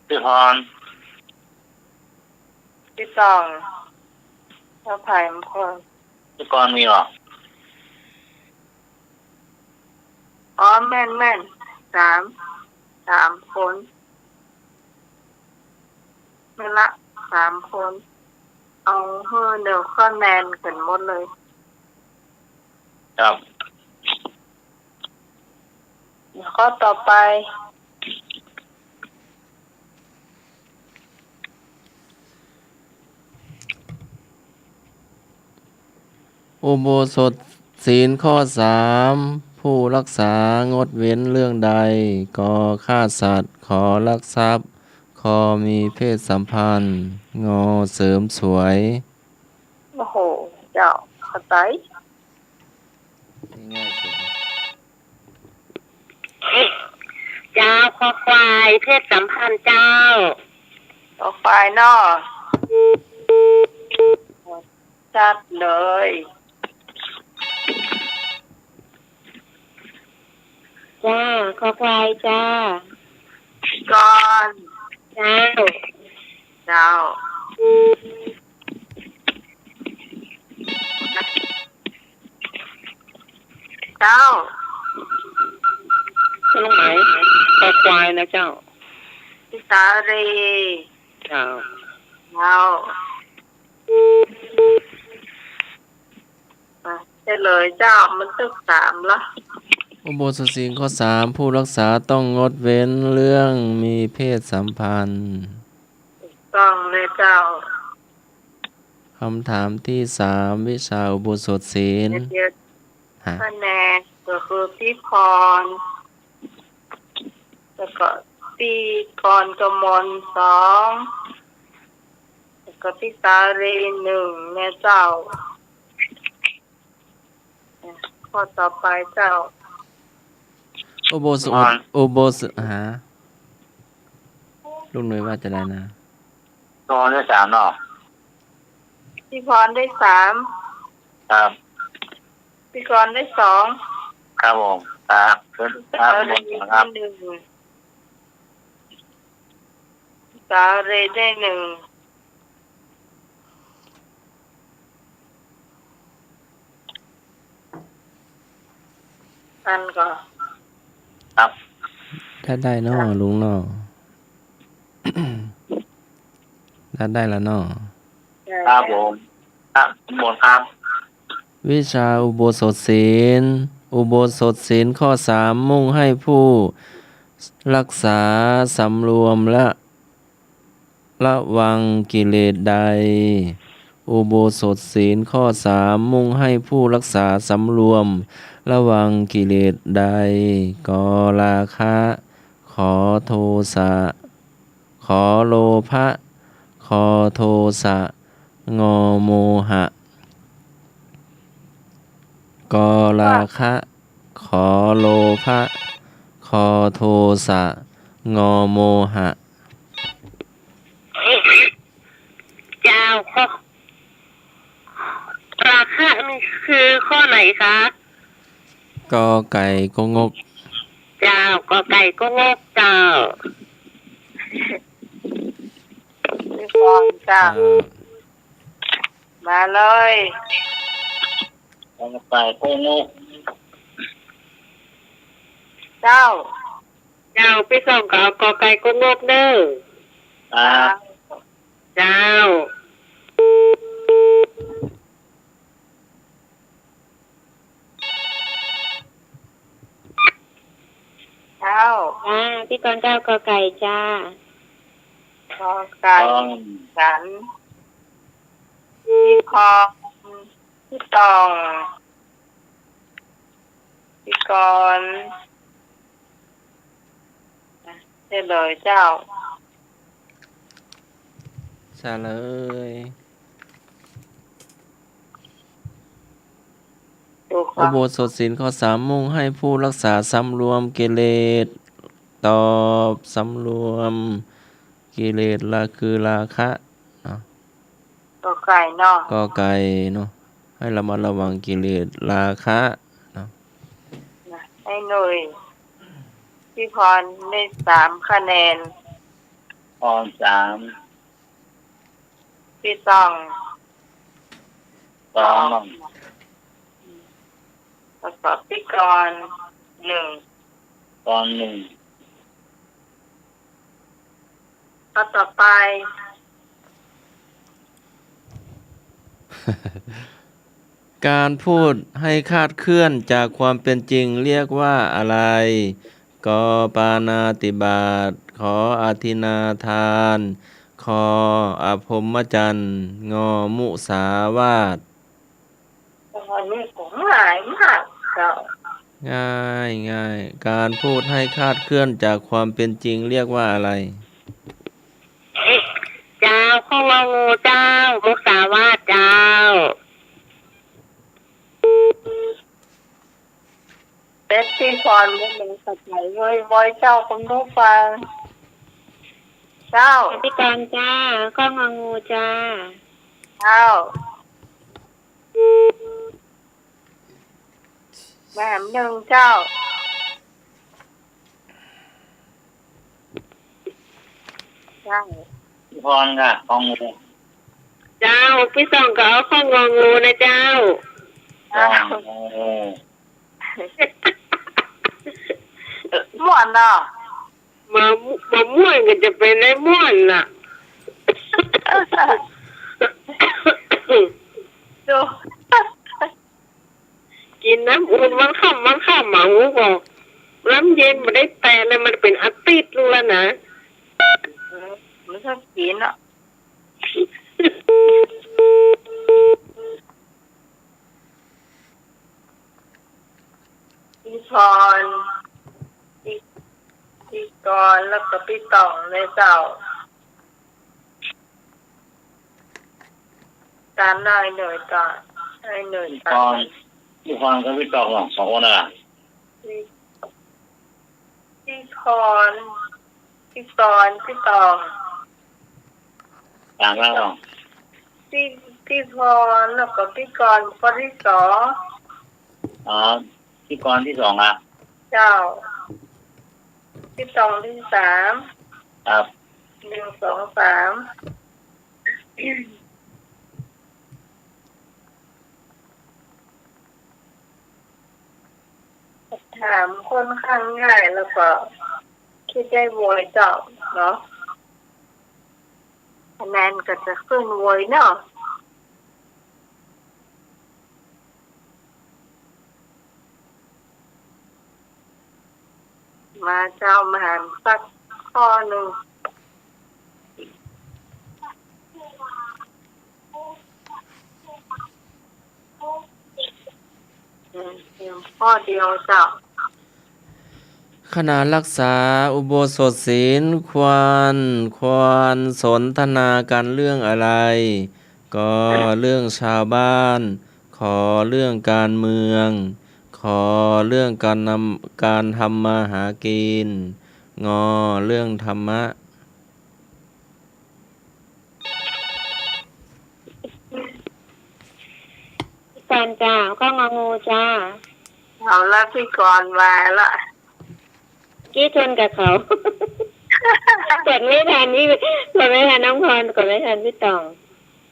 ตี้พร ตี้ตอง แล้วใผบางคน ตี้กรมีบ่ อ๋อ แม่น แม่น สาม สามคน นั่นละ สามคน เอาหื้อเดียวคะแนนกั๋นหมดเลย ครับ ข้อต่อไป อุโบสถศีลข้อสาม ผู้รักษางดเว้นเรื่องใด ก ฆ่าสัตว์ ข ลักทรัพย์ ค มีเพศสัมพันธ์ ง เสริมสวย โอ้โห เจ้า เข้าใจ๋ ง่ายสุดนะ เจ้า คอควาย เพศสัมพันธ์เจ้า คอควายเนาะ ชัดเลย จ้า คอควายจ้า ก่อน เจ้า เจ้า เจ้า ลงไหม คอควายนะเจ้า พี่สาลี เจ้า เจ้า อ่ะ เฉลยเจ้า มันตึกสามละ อุโบสถศีลข้อสาม ผู้รักษาต้องงดเว้นเรื่องมีเพศสัมพันธ์ ถูกต้องเลยเจ้า คำถามตี้สาม วิชาอุโบสถศีล เดี๋ยว ฮะ คะแนนก็คือพี่พร แล้วก็พี่กรกมลสอง แล้วก็พี่สาลีหนึ่ง เนี่ยเจ้า ข้อต่อไปเจ้า อุโบสถ อุโบสถ ฮะ ลุงหน่วยว่าจะใดนะ พี่พรได้สามเนาะ พี่พรได้สาม ครับ พี่กรได้สอง ครับผม ครับ ครับ พี่สาลีได้หนึ่ง พี่สาลีได้หนึ่ง อันก็ ครับ ได้ ได้เนาะ ลุงเนาะ ได้ ได้แล้วเนาะ ครับผม ครับ หมดครับ วิชาอุโบสถศีล อุโบสถศีลข้อสาม มุ่งให้ผู้รักษาสำรวมและ ระวังกิเลสใด อุโบสถศีลข้อสาม มุ่งให้ผู้รักษาสำรวมระวังกิเลสใด ก ราคะ ข โทสะ ข โลภะ ค โทสะ ง โมหะ ก ราคะ ข โลภะ ค โทสะ ง โมหะ เจ้า ข้อ ราคะนี่คือข้อไหนคะ ก ไก่ ก งก เจ้า ก ไก่ ก งก เจ้า พี่กรเจ้า เจ้า มาเลย ก ไก่ ก งก เจ้า เจ้า ปี้สองก็เอากอไก่กงกเน่อ ครับ เจ้า เจ้า จ้า ปี้กรณ์เจ้า กอไก่จ้า กอไก่ กอง ฉัน ปี้พร ปี้ต้อง ปี้กรณ์ เฉลยเจ้า เฉลย ถูกค่ะ อุโบสถศีลข้อสาม มุ่งให้ผู้รักษาสำรวมกิเลส ตอบ สำรวมกิเลสละคือราคะ เนาะ กอไก่เนาะ กอไก่เนาะ ให้ระมัดระวังกิเลสราคะเนาะ นะ ให้หน่วย ปี้พรได้สามคะแนน พรสาม ปี้ต้อง สอง แล้วก็ปี้กรณ์ หนึ่ง กรณ์ หนึ่ง ข้อต่อไป การพูดให้คลาดเคลื่อนจากความเป็นจริงเรียกว่าอะไร ก ปาณาติบาต ข อทินนาทาน ค อพรหมจรรย์ ง มุสาวาท อันนี้ก็ง่ายมากเจ้า ง่าย ง่าย การพูดให้คลาดเคลื่อนจากความเป็นจริงเรียกว่าอะไร เจ้า ข้อ งองู เจ้า มุสาวาท เจ้า เป๊ปปี้พร เมื่อหนึ่งสักหน่อย โวย โวยเจ้าคุณผู้ฟัง เจ้า ปี้กรณ์เจ้า ข้อ งองู เจ้า เจ้า แหม่มหนึ่งเจ้า เจ้า ปี้พรค่ะ ข้อ งองู เจ้า ปี้ต้องก็เอาข้อ งองู นะเจ้า เจ้า งองู ม่วนเนาะ มา มาม่วนก็จะไปได้ม่วนน่ะ ดู กิ๋นน้ำอุ่นวันค่ำวันค่ำ มาหูก็ น้ำเย็นบ่ได้แตะเลย มันเป๋นอาทิตย์นึงแล้วนะ เออ มันชอบกิ๋นเนาะ ปี้พร ปี้ ปี้กรณ์ แล้วก็ปี้ต้องเลยเจ้า ตามได้เลยเจ้า ได้เลย ปี้กรณ์ ปี้พรกับปี้ต้อง สองคนน่ะ ปี้ ปี้พร ปี้กรณ์ ปี้ต้อง ตามได้เหรอ ปี้ ปี้พร แล้วก็ปี้กรณ์ ข้อที่สอง อ๋อ ปี้กรณ์ที่สองอะ เจ้า ปี้ต้องที่สาม ครับ หนึ่ง สอง สาม ถามค่อนข้างง่าย แล้วก็กึ๊ดได้ไวเจ้าเนาะ คะแนนก็จะขึ้นไวเนาะ มาเจ้า มาหาสักข้อนึ่ง อืม ข้อเดียวเจ้า ขณะรักษาอุโบสถศีลควร ควรสนทนากันเรื่องอะไร ก เรื่องชาวบ้าน ข เรื่องการเมือง ข เรื่องการนำ การทำมาหากิน ง เรื่องธรรมะ ปี้กรณ์จ้า ข้อ งองู จ้า เอาละ ปี้กรณ์ว่าละ กึ๊ดชนกับเขา กดไม่ทันปี้ กดไม่ทันน้องพร กดไม่ทันปี้ต้อง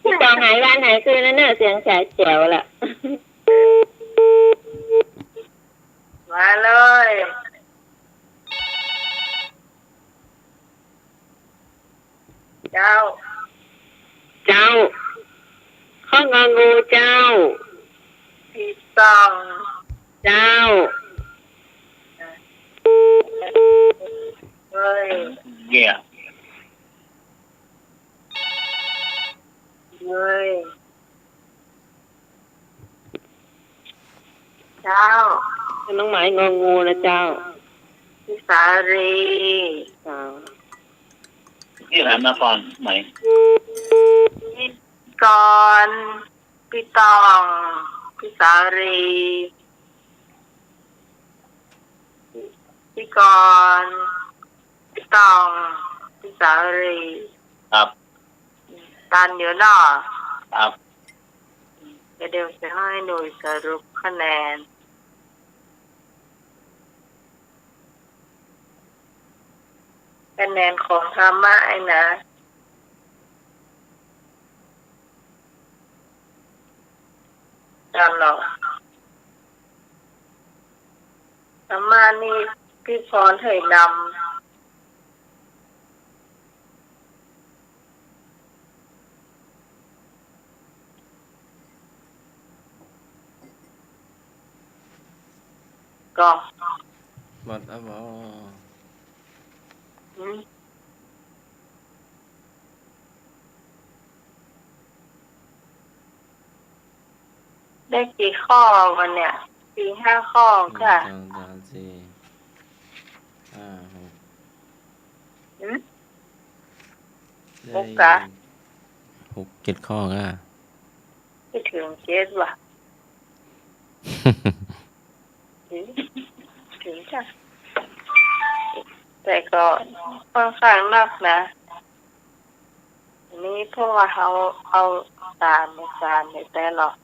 ปี้ต้องหายวันหายคืนแล้วเน่อ เสียงใสแจ๋วละ มาเลย เจ้า เจ้า ข้อ งองู เจ้า ปี้ต้อง เจ้า เฮ้ย เนี่ย เฮ้ย เจ้า น้องหมายงองูนะเจ้า พี่สาลี เจ้า พี่หันมาก่อนไหม พี่กรณ์ พี่ตอง พี่สาลี พี่กรณ์ พี่ตอง พี่สาลี ครับ ตันอยู่เนาะ ครับ เดี๋ยวจะให้หน่วยสรุปคะแนน คะแนนของธรรมะไอ้นะ ตันเนาะ ธรรมะนี่พี่พรเฮยนำ ก็ หมดแล้วบ่ อืม ได้กี่ข้อวันเนี่ย สี่ห้าข้อค่ะ หนึ่ง สอง สาม สี่ ห้า หก หืม ได้ หกกะ หก เจ็ดข้อค่ะ ไม่ถึงเจ็ดว่ะ ถึง ถึงจ้ะ แต่ก็ค่อนข้างนักนะ นี่เพราะว่าเขาเอาตามไม่ตามไม่แต่หรอก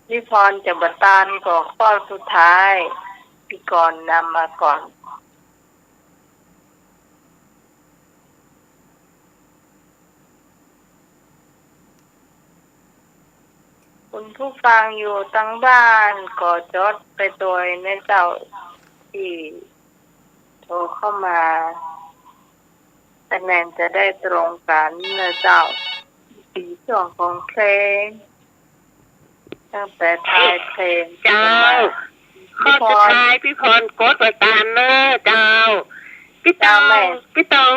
พี่พรจะบ่ตันก็ข้อสุดท้าย พี่กรณ์นำมาก่อน คุณผู้ฟังอยู่ตังบ้านก็จดไปตวยนะเจ้า ตี้โทรเข้ามา คะแนนจะได้ตรงกั๋นนะเจ้า สี่ช่วงของเพลง ตั้งแต่ท้ายเพลง เจ้า ข้อสุดท้าย พี่พรกดบ่ตันเน่อเจ้า พี่ตอง เจ้าแม่ พี่ตอง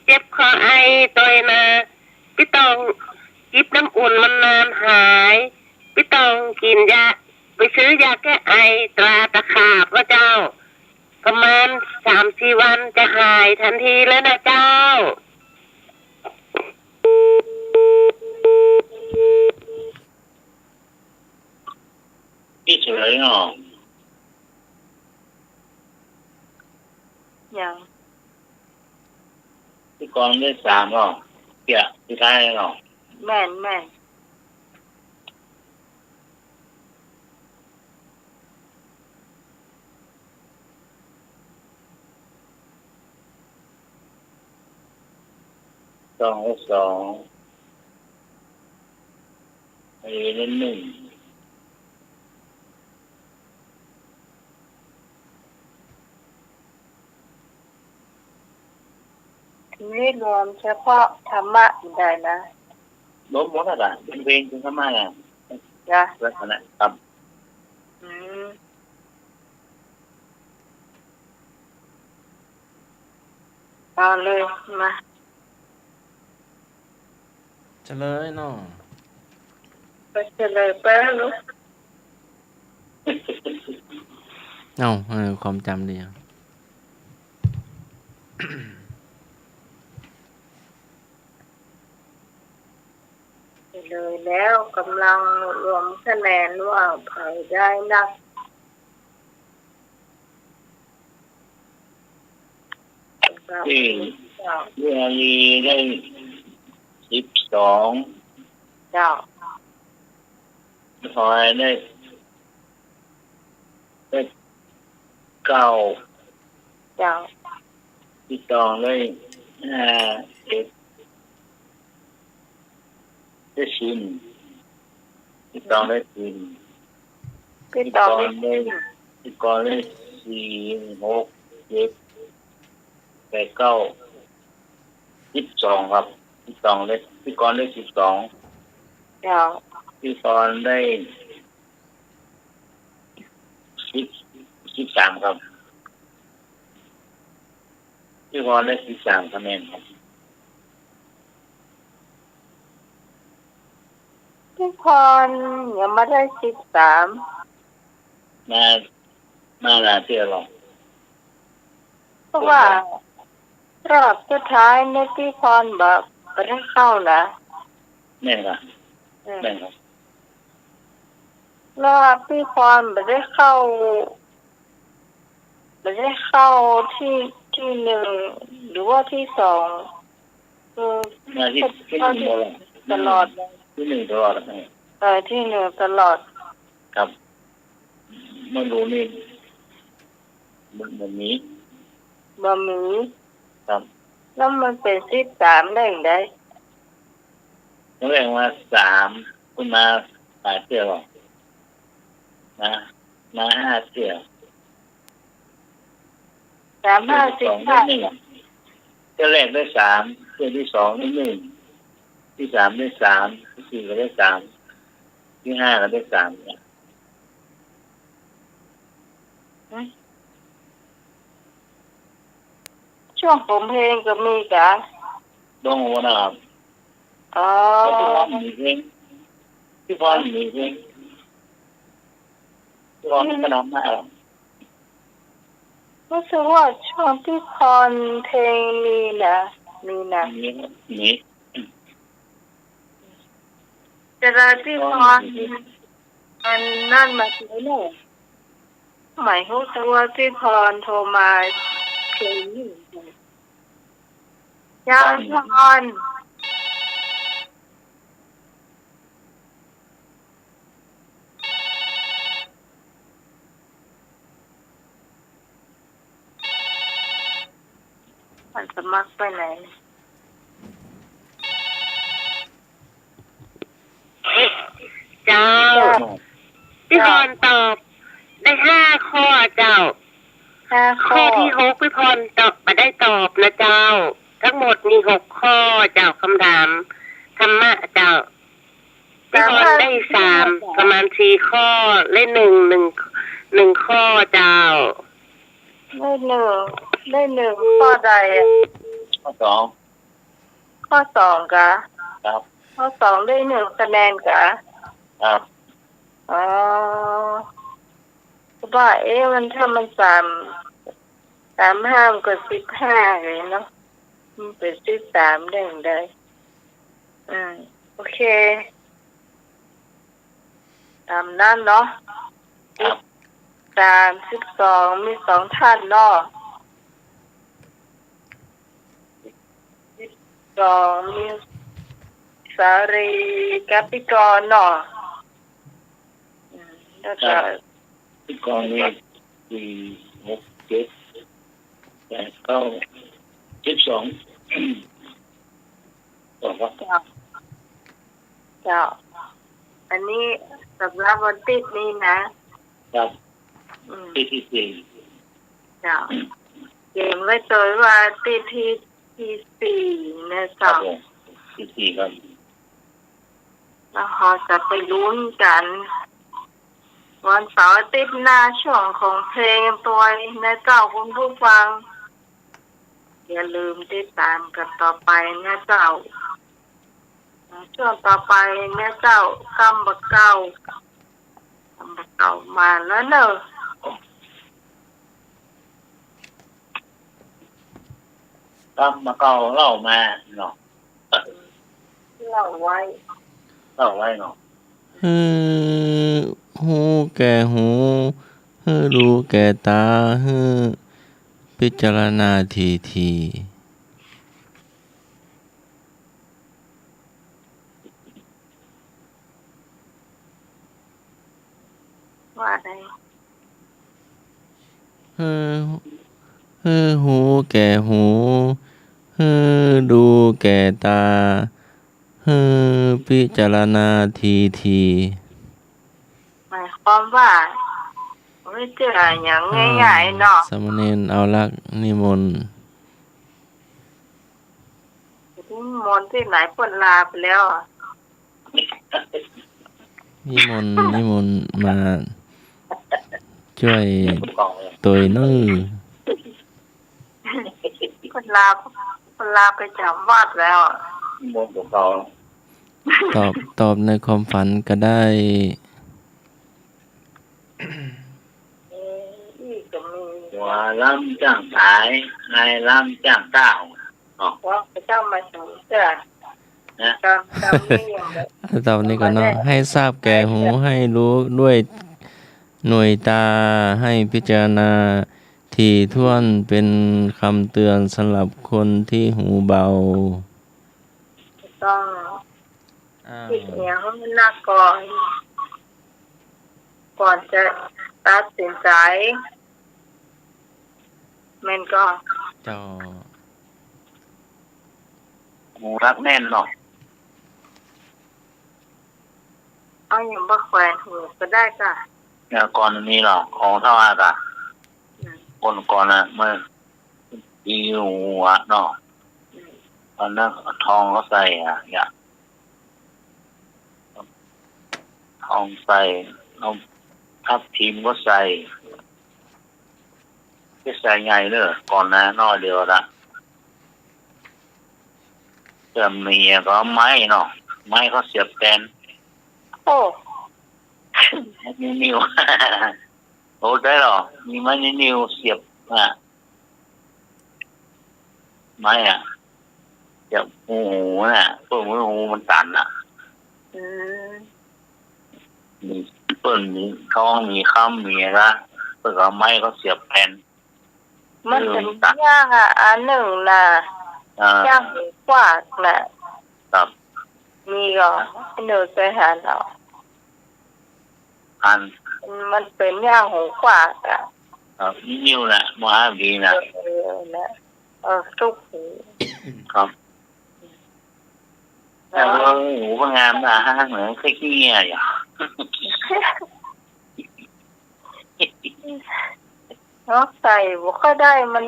เจ็บคอไอตวยนะ พี่ตองจิบน้ำอุ่นมันนานหาย พี่ตองกิ๋นยา ไปซื้อยาแก้ไอตราตะขาบว่าเจ้า ประมาณสามสี่วันจะหายทันทีเลยนะเจ้า พี่เฉลยเนาะ ยัง พี่กรณ์ได้สามเนาะ เดี๋ยวสุดท้ายเนาะ แม่น แม่น สอง สอง ไอ้นั่นหนึ่ง ทีนี้รวมเฉพาะธรรมะได้นะ รวมหมดแล้วล่ะ เป็นเพลงเป็นธรรมะน่ะ จ้ะ ลักษณะครับ อืม เอาเลย มา เฉลยเนาะ ไปเฉลยไปลูก เอ้า เออ ความจ๋ำดีอะ เฉลยแล้ว ก่ำลังรวมคะแนนว่าใผได้นัก เจ้า เรื่องนี้ได้สิบสอง เจ้า พลอยได้ ได้เก้า เจ้า พี่ตองได้ห้า เอ็ด ได้สี่ พี่ตองได้สี่ พี่ตองได้ พี่กรณ์ได้สี่ หก เจ็ด แปด เก้า สิบสองครับ พี่ตองได้ พี่กรณ์ได้สิบสอง เจ้า พี่กรณ์ได้ สิบสามครับ พี่พรได้สิบสามคะแนนครับ พี่พรยังบ่ได้สิบสาม มา มาหลายเตื้อแล้ว เพราะว่ารอบสุดท้ายนี่พี่พรบ่ บ่ได้เข้านะ แม่นครับ อืม แม่นครับ รอบพี่พรบ่ได้เข้า บ่ได้เข้าตี้ ตี้หนึ่ง หรือว่าตี้สอง คือ มาตี้ ตี้หนึ่งตลอด ตลอด ตี้หนึ่งตลอดอะ เออ ตี้หนึ่งตลอด ครับ บ่ฮู้นี่ บ่ บ่มี บ่มี ครับ แล้วมันเป๋นสิบสามได้จั่งใด แสดงว่าสาม ขึ้นมาหลายเตื้อแล้ว มา มาห้าเตื้อ สามห้าสิบห้า เตื้อตี้สองได้หนึ่ง เตื้อแรกได้สาม เตื้อตี้สองได้หนึ่ง ตี้สามได้สาม ตี้สี่ก็ได้สาม ตี้ห้าก็ได้สามเนี่ย หืม ช่วงผมเพลงก็มีกา ดงหัวนะครับ อ๋อ แล้วพี่พรมีเพลง พี่พรมีเพลง พี่พรก็นำมา รู้สึกว่าช่วงพี่พรเพลงมีนะ มีนะ มีครับ มี แต่ละพี่พร อันนั้นมาจากไหน หมายรู้สึกว่าพี่พรโทรมาเพลงนี้ เจ้าพี่พร มันสมัครไปไหน เจ้า เจ้า พี่พรตอบได้ห้าข้อเจ้า ห้าข้อ ข้อตี้หกพี่พรตอบ บ่ได้ตอบนะเจ้า ทั้งหมดมีหกข้อเจ้า คำถามธรรมะเจ้า พี่พรได้สาม ประมาณสี่ข้อ ได้หนึ่ง หนึ่ง หนึ่งข้อเจ้า ได้หนึ่ง ได้หนึ่งข้อใดอะ ข้อสอง ข้อสองกา ครับ ข้อสองได้หนึ่งคะแนนกา ครับ อ๋อ ว่า เอ๊ะ มัน ถ้ามันสาม สามห้ามันก็สิบห้าเลยเนาะ มันเป๋นสิบสามได้จั่งใด อืม โอเค ต๋ามนั้นเนาะ ครับ สามสิบสอง มีสองท่านเนาะ สิบสอง มีสาลีกับพี่กรณ์เนาะ อืม แล้วก็ ครับ พี่กรณ์นี่ สี่ หก เจ็ด แปด เก้า สิบสอง บอกว่า เจ้า เจ้า อันนี้สำหรับวันตี้นี้นะ ครับ อืม ตี้ตี้สี่ เจ้า เก๋งไว้ตวยว่าตี้ตี้ ตี้ตี้สี่นะเจ้า ครับผม ตี้ตี้สี่ครับ แล้วเฮาจะไปลุ้นกั๋น วันเสาร์อาทิตย์หน้าช่วงของเพลงตวยนะเจ้า คุณผู้ฟัง อย่าลืมติดต๋ามกั๋นต่อไปนะเจ้า ช่วงต่อไปนะเจ้า กำบ่าเก่า กำบ่าเก่ามาแล้วเนาะ กำบ่าเก่าเล่ามาเนาะ เล่าไว้ เล่าไว้เนาะ หื้อฮู้แก่หู หื้อดูแก่ต๋า หื้อพิจารณาถี่ๆ ว่าได หื้อ หื้อฮู้แก่หู หื้อดูแก่ต๋า หื้อพิจารณาถี่ๆ หมายความว่า ไม่ใจ้อย่างง่ายๆ เนาะ สามเณรเอาลักษณ์นิมนต์ นิมนต์ตี้ไหน เปิ้นลาไปแล้วอะ นิมนต์ นิมนต์มา จ้วยตวยเน่อ คนลาว คนลาวไปจ๋ำวัดแล้ว ตอบ ตอบในความฝันก็ได้ หัวล้ำจ้างต๋าย อายล้ำจ้างก้าว เนาะ ว่าพระเจ้ามาถึงเสื้อ นะ ตอน ตอนนี้ยังแบบ ตอบนี้ก่อนเนาะ ให้ทราบแก่หู ให้รู้ด้วยหน่วยตา ให้พิจารณาถี่ถ้วน เป็นคำเตือนสำหรับคนที่หูเบา ต้อง อ้าว คิดเหียงหนักก่อน ก่อนจะตัดสินใจ๋ แม่นก่อ เจ้า หูหนักแน่นเนาะ เอาหยังบ่แขวนหูก็ได้ก่ะ เนี่ย ก่อนนี้เหรอ ของเฒ่าอาก่ะ อืม คนก่อนน่ะ เมื่อ อีหัวเนาะ อืม อันนั้นเอาทองเขาใส่อะ เนี่ย ทองใส่ เอาทับทิมก็ใส่ จะใส่ไงเนอะ ก่อนนะ น้อยเดียวละ เสื้อเมียก็ไม้เนาะ ไม้เขาเสียบแตน โอ้ ไม้นิ้วๆ โอ้ ได้เหรอ มีไม้นิ้วๆ เสียบอะ ไม้อะ เสียบหูน่ะ เปิ้นหูมันตันน่ะ อืม มีเปิ้นมีทองมีคำมีอะไร เปิ้นก็เอาไม้เขาเสียบแตน มันเป๋น เออ มันตัน อย่างอะ อันนึ่งน่ะ อ่า อย่างหูกว้างน่ะ ครับ มีก่อ หนูเกยหันเอา อัน มันเป๋นอย่างหูกว้างอะ ครับ นิ้วน่ะ มหาวีน่ะ เออ น่ะ เออ ตุ๊กหู ครับ แล้ว แล้วหูมันงามน่ะ ห้างเหมือนเคยขี้เงี้ยอยู่ เนาะ ใส่บ่ค่อยได้ มัน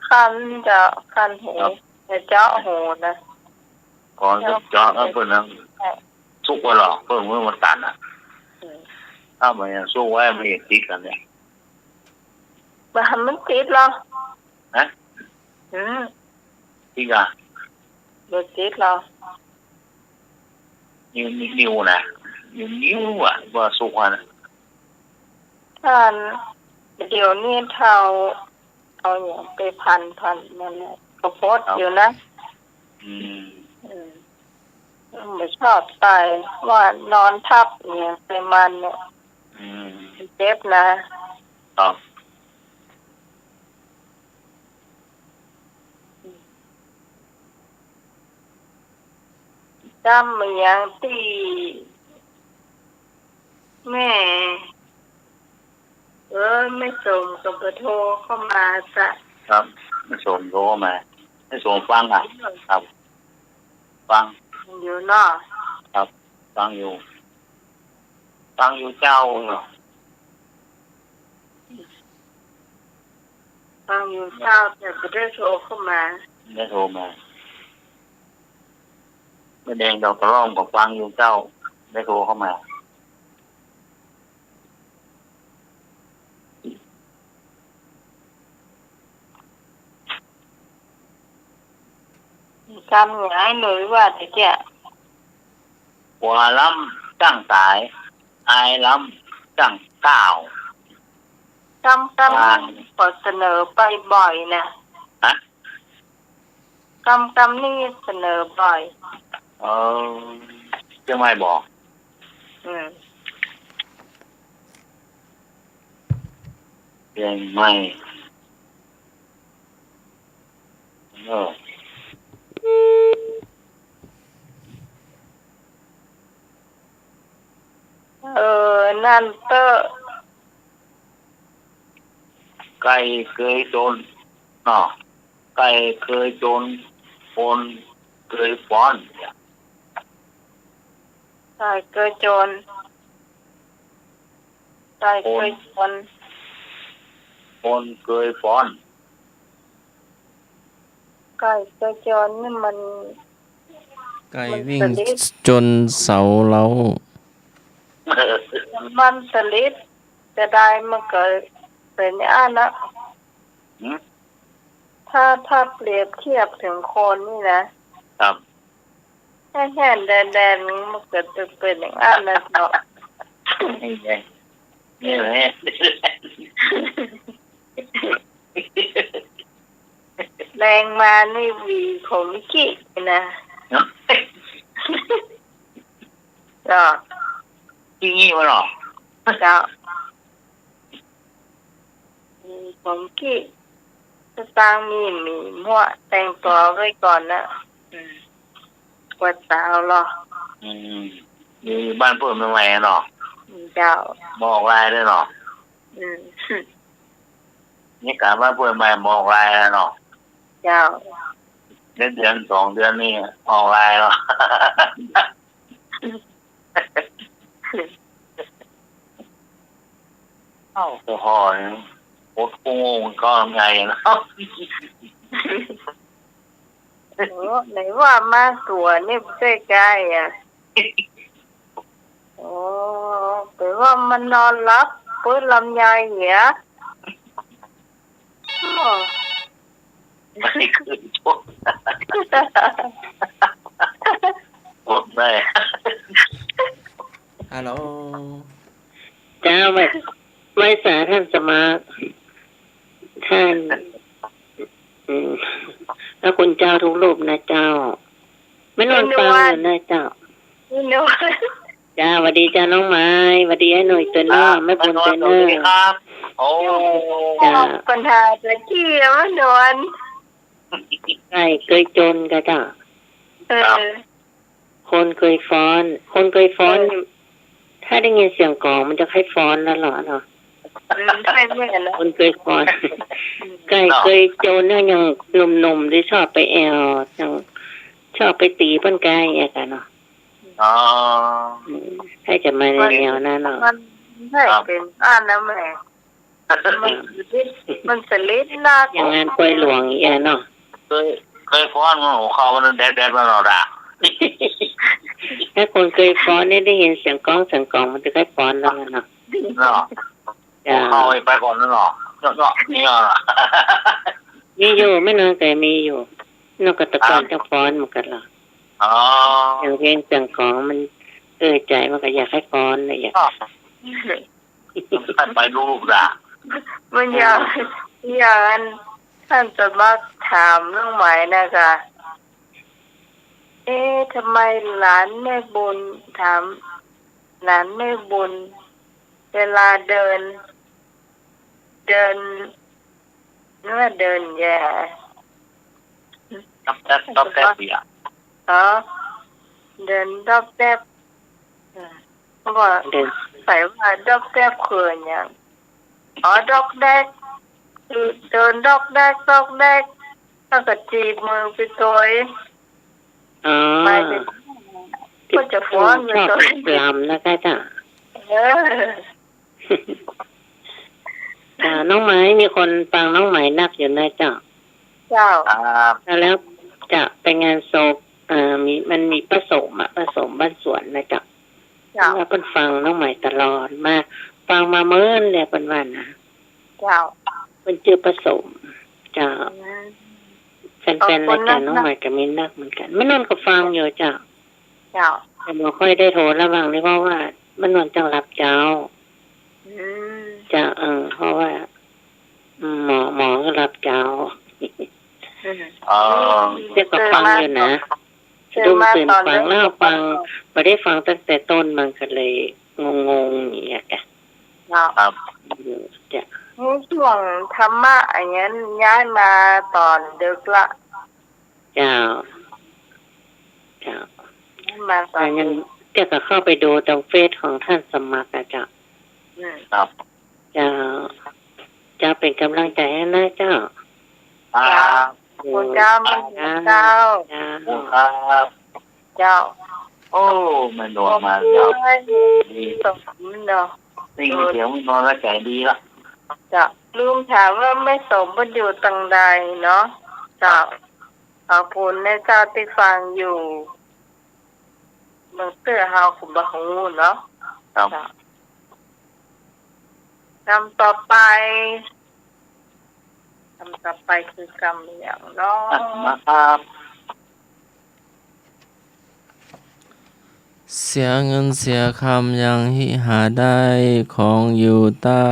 คันจะคันหู ครับ จะเจาะหูน่ะ ก่อนจะเจาะแล้วเปิ้นนะ ใช่ ซุกไว้หรอก เปิ้นว่ามันตันน่ะ อืม ถ้ามันยังซุกไว้ มันยังติดกั๋นเนี่ย บ่หันมันติดหรอก ฮะ อืม ติดก่ะ บ่ติดหรอก นิ้ว นิ้ว นิ้วน่ะ นิ้ว นิ้วอะ บ่ซุกอะน่ะ อัน เดี๋ยวนี้เฒ่า เอาหยังไปพันๆ มันน่ะ ก็ปวดอยู่นะ อืม อืม บ่ชอบใส่ ว่านอนทับหยังใส่มันเนี่ย อืม มันเจ็บนะ ครับ จ๋ำอะหยังตี้ แม่ เออ แม่สมก็บ่โทรเข้ามาซะ ครับ แม่สมโทรเข้ามา แม่สมฟังอะ ครับ ฟังอยู่เนาะ ครับ ฟังอยู่ ฟังอยู่เจ้าเนาะ ฟังอยู่เจ้า แต่บ่ได้โทรเข้ามา บ่ได้โทรมา แม่แดงดอกกระหล่อมก็ฟังอยู่เจ้า บ่ได้โทรเข้ามา กำหงายเลยว่าแต่เจ้า หัวล้ำจ้างต๋าย อายล้ำจ้างก้าว กำ กำ อ่า นี่ขอเสนอไปบ่อยนะ ฮะ กำ กำ นี่เสนอบ่อย เออ เจียงใหม่บ่ อืม เจียงใหม่ เออ เออ นั่นเต๊อะ ไก่เกยโจน เนาะ ไก่เกยโจน คนเกยฟ้อน ไก่เกยโจน ไก่เกยโจน คนเกยฟ้อน ไก่เกยโจนนี่มัน ไก่วิ่ง มันสลิด โจนเสาเล้า มันสลิด จะได้มันก็เป๋นอย่างนั้นนะ หืม ถ้า ถ้าเปรียบเทียบเถิงคนนี่นะ ครับ แห้งๆ แดนๆ มันก็จะเป๋นอย่างนั้นนะเจ้า นี่ไง นี่แหละ แลงมานี่หวีผมกี้นะ เนาะ เจ้า อี้อี้วะเนาะ เจ้า หวีผมกี้ ก็ต้องมี มีหมวกแต่งตั๋วไว้ก่อนนะ อืม กว่าสาวเนาะ อืม อยู่บ้านเปิ้นใหม่ๆ เนาะ เจ้า บ่ออกไลน์ด้วยเนาะ อืม นี่ก๋านบ้านเปิ้นใหม่บ่ออกไลน์แล้วเนาะ เจ้า เดือน เดือนสองเดือนนี่ออกไลน์แล้ว เอ้า แต่ก่อนโคตรโง่ก็ทำไงเนาะ โอ้ ไหนว่ามาตั๋วนี่บ่ใจ้ใก้อะ โอ้ แต่ว่ามานอนหลับ เปิ้นลำไยเหีย โอ้ ไม่เคยชก อดได้ ฮัลโหล เจ้า ไหว้ ไหว้สาท่านสมัคร ท่าน อืม พระคุณเจ้าทุกรูปนะเจ้า แม่นวล แม่นวล ฟังอยู่นะเจ้า แม่นวล จ้า หวัดดีจ้าน้องไม้ หวัดดีอ้ายหน่อยเตื้อเน่อ อ่า แม่บุญเตื้อเน่อ แม่นวล สวัสดีครับ โอ้ จ้า ปัญหาตะกี้อะแม่นวล ใก้เกยจนก่ะเจ้า เออ ครับ คนเกยฟ้อน คนเกยฟ้อน เออ ถ้าได้ยินเสียงกลองมันจะใค่ฟ้อนแล้วเหรอเนาะ อืม ใจ้แม่นแล้ว คนเกยฟ้อน อืม ใก้เกยจนเนี่ยยังหนุ่มๆ ตี้ชอบไปแอ่ว ยังชอบไปตี๋เปิ้นก้าเยียะก่ะเนาะ อ๋อ อืม ใค่จะมาในแนวนั้นเนาะ มันใจ้ ครับ เป๋นอันนั้นแหม มันสลิด มันสลิดนัก อย่างงานปอยหลวงเยียะเนาะ เกย เกยฟ้อนมันหัวเข่ามันแดดๆ มันหรอกอะ ถ้าคนเกยฟ้อนนี่ได้ยินเสียงกลอง เสียงกลองมันจะใค่ฟ้อนแล้วเนาะ เนาะ จ้า หัวเข่าไปก่อนแล้วเนาะ เนาะ เนาะ นี่เนาะ มีอยู่ แม่นวลก็มีอยู่ นอกก็แต่ก่อน ครับ จะฟ้อนเหมือนกั๋นเหรอ อ๋อ เสียงเพลงเสียงกลองมัน เออ ใจ๋มันก็อยากใค่ฟ้อนนะ อยาก อ๋อ มันไปรูปละ มันอย่าง เออ อย่างอัน ท่านสมัครถามน้องไหมนะคะ เอ๊ะ ทำไมหลานแม่บุญ ถามหลานแม่บุญ เวลาเดิน เดิน เมื่อเดินแย่ ต๊อบแต๊บ ต๊อบแต๊บเหีย อ๋อ เดินต๊อบแต๊บ อืม ก็ เดิน ใส่ว่าต๊อบแต๊บคืออย่าง อ๋อ ต๊อกแต๊ก คือเดินต๊อกแต๊ก ต๊อกแต๊ก แล้วก็จีบมือไปตวย อ๋อ หมายถึง ก็จะฟ้อนไปตวย ชอบลำนะคะเจ้า เออ อ่า น้องไหม มีคนฟังน้องไหมนักอยู่นะเจ้า เจ้า ครับ แล้วจะไปงานศพ เอ่อ มี มันมีป้าสมอะ ป้าสมบ้านสวนนะเจ้า เจ้า ว่าเปิ้นฟังน้องไหมตลอดมา ฟังมาเมินแล้วเปิ้นว่านะ เจ้า เปิ้นจื้อป้าสม เจ้า อืม แฟนๆ รายก๋านน้องไหมก็มีนักเหมือนกั๋น แม่นวลก็ฟังอยู่เจ้า เจ้า แต่บ่ค่อยได้โทรระหว่างนี้ เพราะว่าแม่นวลต้องหลับเจ้า อืม เจ้า เออ เพราะว่า อืม หมอ หมอก็หลับเจ้า อืม อ๋อ แต่ก็ฟังอยู่นะ สะดุ้งตื่นฟังแล้วฟัง บ่ได้ฟังตั้งแต่ต้น มันก็เลยงงๆ อย่างเงี้ยจ้ะ เนาะ ครับ อืม จ้ะ ในช่วงธรรมะอย่างนั้น ย้ายมาตอนดึกละ เจ้า เจ้า มาตอน อันนั้น ดึก เดี๋ยวก็เข้าไปดูตรงเฟซของท่านสมัครนะเจ้า อืม ครับ เจ้า เจ้า เป๋นก๋ำลังใจ๋หื้อนะเจ้า ครับ ขอบคุณเจ้า เจ้า เจ้า ขอบคุณครับ เจ้า โอ้ แม่นวลมาแล้ว สมเนาะ ได้ยินเสียงแม่นวลแล้วใจ๋ดีละ เจ้า ลืมถามว่าแม่สมเปิ้นอยู่ตางใดเนาะ เจ้า ขอบคุณนะเจ้าตี้ฟังอยู่ เมืองเตื้อเฮาก็บ่ฮู้เนาะ ครับ เจ้า กำต่อไป กำต่อไปคือกำอะหยังน้อ อ่ะ มาครับ เสียเงินเสียคำยังฮิหาได้ ของอยู่ใต้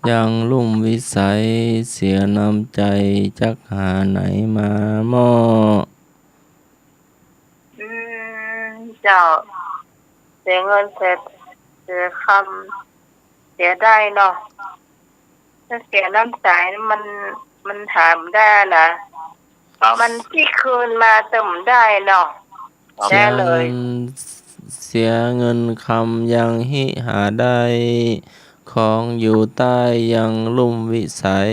ยังลุ่มวิสัย เสียน้ำใจ๋จักหาไหนมามอบ อืม เจ้า เสียเงินเสีย เสียคำ เสียได้เนาะ ถ้าเสียน้ำใจ๋มัน มันหาบ่ได้นะ ครับ มันปิ๊กคืนมาเติมได้เนาะ ครับ แน่เลย เสียเงิน เสียเงินคำยังฮิหาได้ ของอยู่ใต้ยังลุ่มวิสัย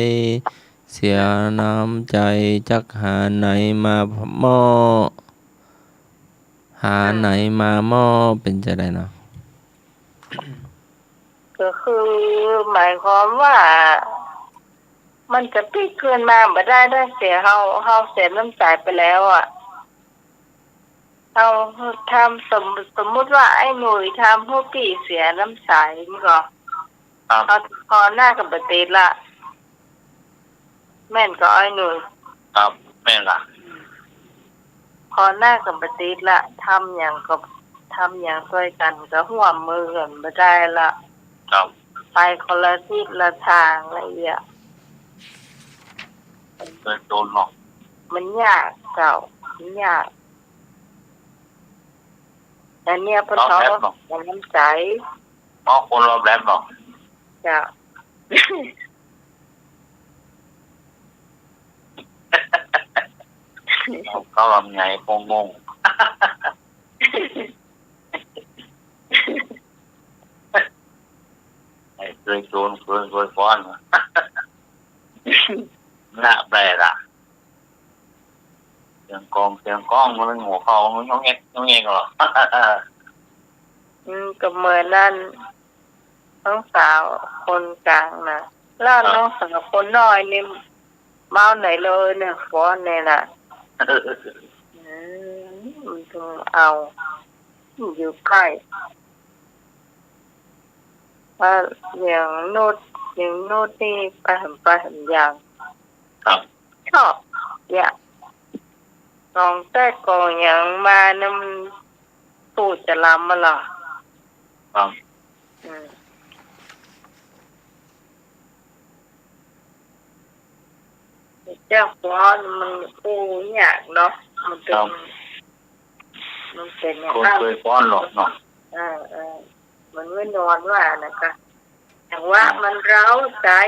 เสียน้ำใจ๋จักหาไหนมามอบ หาไหนมามอบ เป๋นจาใดเนาะ ก็คือหมายความว่า มันจะปิ๊กคืนมาบ่ได้ ถ้าเสีย เฮา เฮาเสียน้ำใจ๋ไปแล้วอะ เฮาทำ สม สมมุติว่าไอ้หนุ่ยทำหื้อปี้เสียน้ำใจ๋ มันก็ ครับ เฮา ผ่อหน้าก็บ่ติดละ แม่นก่อไอ้หนุ่ย ครับ แม่นก่ะ ผ่อหน้าก็บ่ติดละ ทำหยังก็ ทำหยังตวยกั๋นก็ฮ่วมมือกั๋นบ่ได้ละ ครับ ไปคนละทิศละตางละเยียะ เป๋นโจรเนาะ มันยากเจ้า มันยาก อันเนี้ยเปิ้น รอบแรกเนาะ เฮาน้ำใจ๋ เพราะคนรอบแรกเนาะ เจ้า เขา เขาว่าไง คงงง ไอ้เกยโจร เกย เกยฟ้อน น่าแปลกอะ เสียงกลอง เสียงกลอง มันหัวเข่า มันงองแงก งองแงกเหรอ อืม ก็เหมือนนั่น น้องสาวคนกลางน่ะ แล้ว ครับ น้องสาวคนน้อยนี่ เมาไหนเลยเนี่ย ฟ้อนเนี่ยน่ะ อืม มันต้องเอา อยู่ใก้ เพราะอย่างโน้ต อย่างโน้ตนี่ไปหัน ไปหันอย่าง ครับ ชอบ อย่าง กลองแต๊กกลองหยังมาเนี่ยมันปู้จะลำมาล่ะ ครับ อืม เจ้าฟ้อนมันปู้ยากเนาะ มันเป๋น ครับ มันเป๋นอย่าง คน นั้น เกยฟ้อนหรอกเนาะ เออ เออ มันไม่นอนว่านะคะ แต่ว่า อ่า มันเร้าใจ๋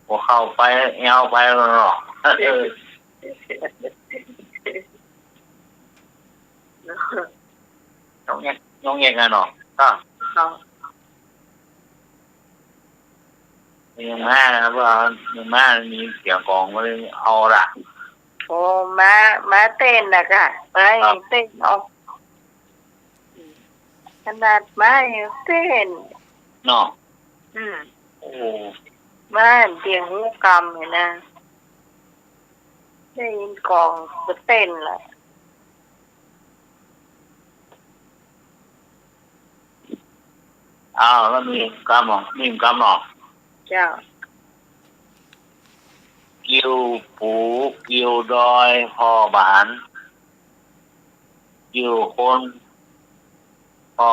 หัวเข่าไป เอวไปแล้วเนาะ งองแงก งองแงกอะเนาะ ก็ ค่ะ ยังมานะ ว่ายังมามีเสียงกลองมาเลย เอาละ โอ้ มา มาเต้นน่ะค่ะ มา ครับ เต้นออก ขนาดมายังเต้น เนาะ อืม โอ้ มาเตียงหูกำเลยนะ ได้ยินกลองก็เต้นละ อ้าว แล้วมีกำเหรอ มีกำเหรอ เจ้า กิ่วปูกิ่วดอยผ่อบ่หัน กิ่วคนผ่อ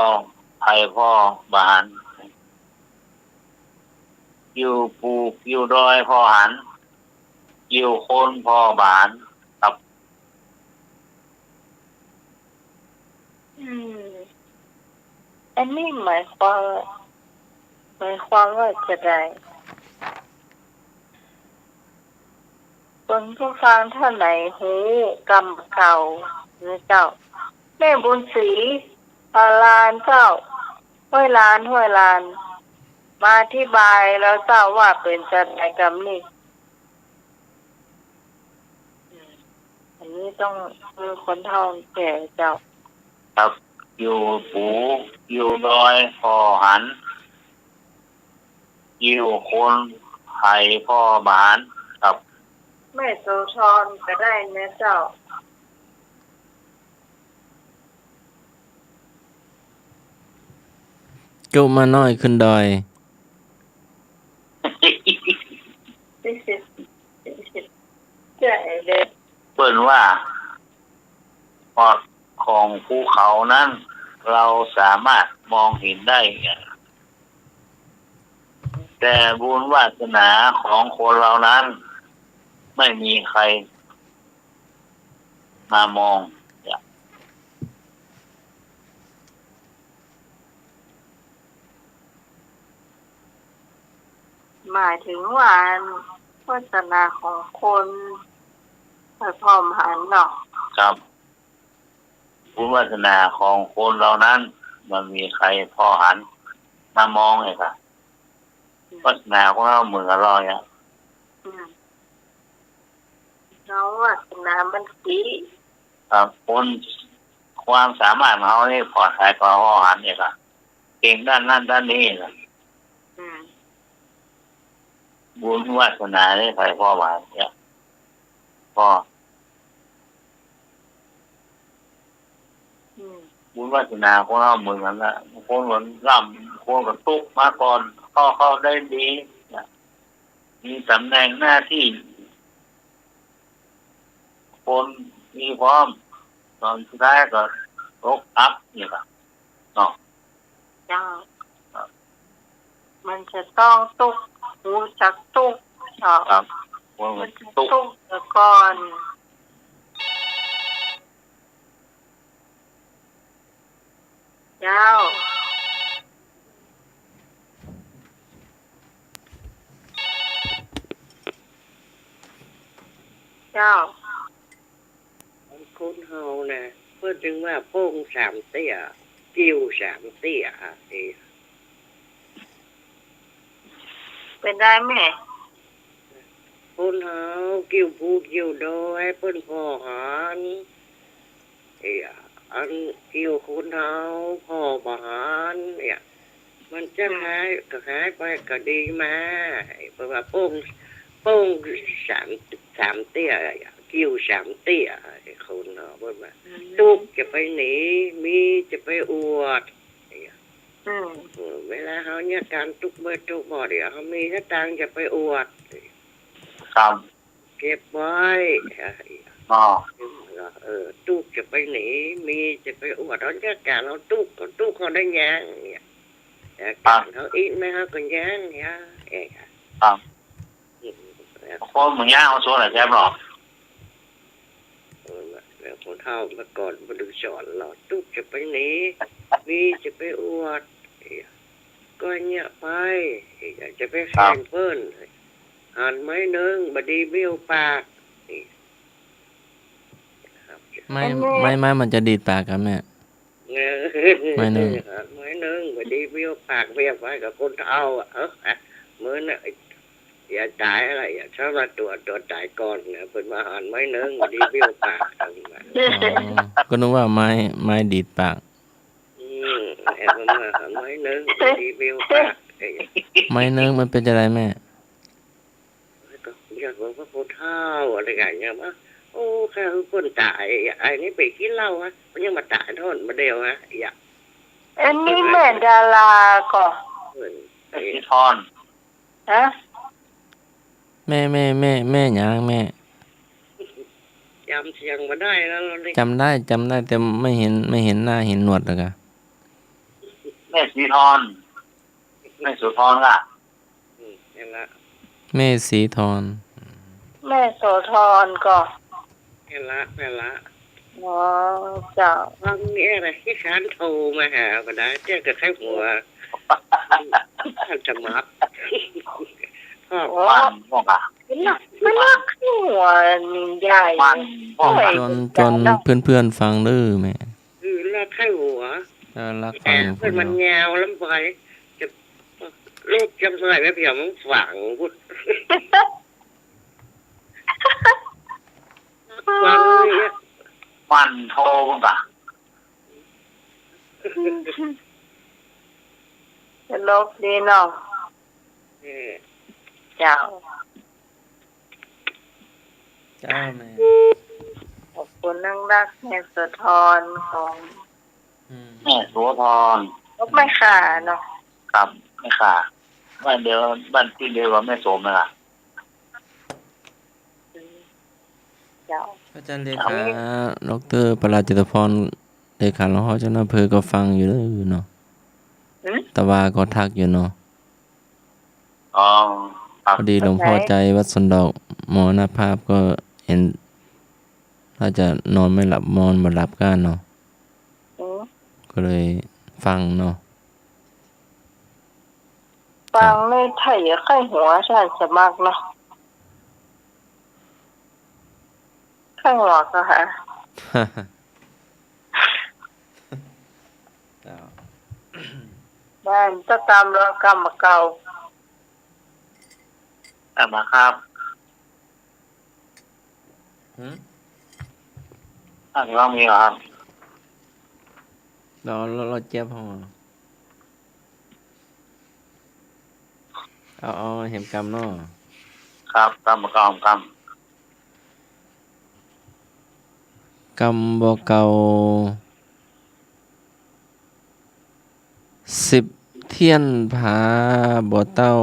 ใผผ่อบ่หัน กิ่วปูกิ่วดอยผ่อหัน กิ่วคนผ่อบ่หัน ครับ อืม อันนี้หมายความ หมายความว่าจาใด เปิ้นผู้ฟังท่านไหนฮู้กำเก่านะเจ้า แม่บุญศรี ปาลานเจ้า ห้วยลาน ห้วยลาน มาอธิบายแล้วเจ้าว่าเป๋นจาใดกำนี้ อืม อันนี้ต้องคือคนเฒ่าแก่เจ้า ครับ กิ่วปูกิ่วดอยผ่อหัน กิ่วคนใผผ่อบ่หัน ครับ แม่โสธรก็ได้นะเจ้า จุ๊มาน้อยขึ้นดอย เปิ้นว่า ยอดของภูเขานั้น เราสามารถมองเห็นได้ แต่บุญวาสนาของคนเรานั้น ไม่มีใครมามอง หมายถึงว่าวาสนาของคน เอ่อ พร้อมหันเนาะ ครับ บุญวาสนาของคนเรานั้น มันมีใครพอหันมามองเลยครับ อืม วาสนาของเฮาเหมือนกันเลยอะ อืม เฮาวาสนามันดี ครับ คน ความสามารถของเฮานี่พอใครพอหันเนี่ยครับ เก่งด้านนั้นด้านนี้ครับ อืม บุญวาสนานี่ใครพอหันเนี่ย พอ อืม บุญวาสนาของเฮาเหมือนกันละ บางคนก็ร่ำ บางคนก็ตุ๊กข์มาก่อน ก็เขาได้ดีนะ มีตำแหน่งหน้าตี้ คนมีพร้อม ต๋อนสุดท้ายก็ตกอับเนี่ยครับ เนาะ เจ้า ครับ มันจะต้องตุ๊ก ฮู้จักตุ๊ก เนาะ ครับ คน มันจะตุ๊ก ตุ๊กเสียก่อน เจ้า เจ้า คนเฮานะ เปิ้นจึงว่าโป้งสามเตี้ย กิ้วสามเตี้ย เอ เป๋นใดแม่ คนเฮา กิ้วภูกิ้วดอย เปิ้นผ่อหัน เอ้ย อันกิ้วคนเฮาผ่อบ่หัน เนี่ย มันจะ อืม หาย ก็หายไป ก็ดีมา เปิ้นว่าโป้ง โป้งสาม สามเตี้ย กิ้วสามเตี้ย คนเฮา เปิ้นว่า อืม ตุ๊กจะไปหนี มีจะไปอวด เนี่ย อืม เออ เวลาเฮาเนี่ยการตุ๊กเบิดตุ๊กบอดเนี่ย เฮามีสตางค์จะไปอวด ครับ เก็บไว้ อ๋อ เออ ตุ๊กจะไปหนี มีจะไปอวด เฮาเนี่ยการเฮาตุ๊ก เฮาตุ๊กเฮาได้ยังเนี่ย แต่การเฮาอิ้นมาเฮาก็ยังเนี่ย เออ ครับ อืม คนเหมือนย่างเอาส่วนไหนแซ่บหรอ เออ แล้วผู้เฒ่าเมื่อก่อนบ่ได้สอนหรอก ตุ๊กจะไปหนี มีจะไปอวด ก็เนี่ยไป จะไปแข่งเปิ้น หันไม้หนึ่ง บ่ดีเบี้ยวปาก ไม้ อันนี้ ไม้ ไม้มันจะดีดปากครับแม่ เออ ไม้หนึ่ง ไม้หนึ่ง บ่ดีเบี้ยวปากเบี้ยวไปกับคนเฒ่าอะ เออ มื้อน่ะ อย่าต๋ายละ อย่าเฒ่าละตั๋ว ตั๋วต๋ายก่อนนะ เปิ้นว่าหันไม้หนึ่ง บ่ดีเบี้ยวปาก อ๋อ ก็นึกว่าไม้ ไม้ดีดปาก อืม เปิ้นว่าหันไม้หนึ่ง บ่ดีเบี้ยวปาก ไม้หนึ่งมันเป๋นจะไดแม่ ก็อยากบอกว่าผู้เฒ่าอะไรอย่างเงี้ยว่า โอ้ ข้าคือคนต๋าย ไอ้นี่ไปกิ๋นเหล้าอะ มันยังมาต๋ายโน่นมาเดียวอะ อย่า อันนี้แม่ดาราก่อ เออ สีทอน ฮะ แม่ แม่ แม่ แม่หยังแม่ จ๋ำเสียงบ่ได้แล้วเราเนี่ย จ๋ำได้ จ๋ำได้ แต่ไม่เห็น ไม่เห็นหน้า เห็นหนวดแล้วกะ แม่สีทอน แม่โสธรล่ะ อืม นั่นละ แม่สีทอน แม่โสธรก่อ นั่นละ นั่นละ อ๋อ เจ้า ฟังเนี่ยนะ ที่ฉันโทรมาหาก็ได้ เจ้าก็ใคร่หัว ท่านสมัคร ชอบ โอ้ ฟังพวกอ่ะ เป็นนัก เป็นนักหัวใหญ่ ฟังพวกอ่ะ จน จนเพื่อนๆฟังเด้อแม่ คือลากไข้หัว เออ ลากไข้หัว แต่เปิ้นมันยาวลำไป จะ ลูกจำหน่อยไว้เพียงฝังพุ้น ฝังเนี่ย มันโทรมันกะ ตลกดีเนาะ เออ เจ้า เจ้าแม่ ขอบคุณนักรักแม่โสธรของ อืม แม่โสธร นกไม้ข่าเนาะ ครับ แม่ค่ะ บ้านเดียว บ้านตี้เดียวกับแม่โสมน่ะ เจ้า อาจ๋ารย์เลขา ด็อกเตอร์ปราดจตุพร เลขาหลวงพ่อเจ้าหน้าอำเภอก็ฟังอยู่เนาะ หืม ตะวาก็ทักอยู่เนาะ อ๋อ ครับ พอดีหลวงพ่อใจ๋วัดสวนดอกมรณภาพก็เห็น น่าจะนอนไม่หลับ นอนบ่หลับก้าเนาะ อืม ก็เลยฟังเนาะ ฟังในไทยใค่หัว อาสาสมัครเนาะ ใค่หัวก็หา เจ้า บ้านตะตามรอกรรมเก่า กรรมครับ หืม อ่ะ ร้องมีเหรอครับ รอ รอ รอเจี๊ยบห้องเหรอ เอา เอาแหมกำเนาะ ครับ กำ กำ กำ กำบ่เก่า สิบเตี้ยนผาบ่เต้า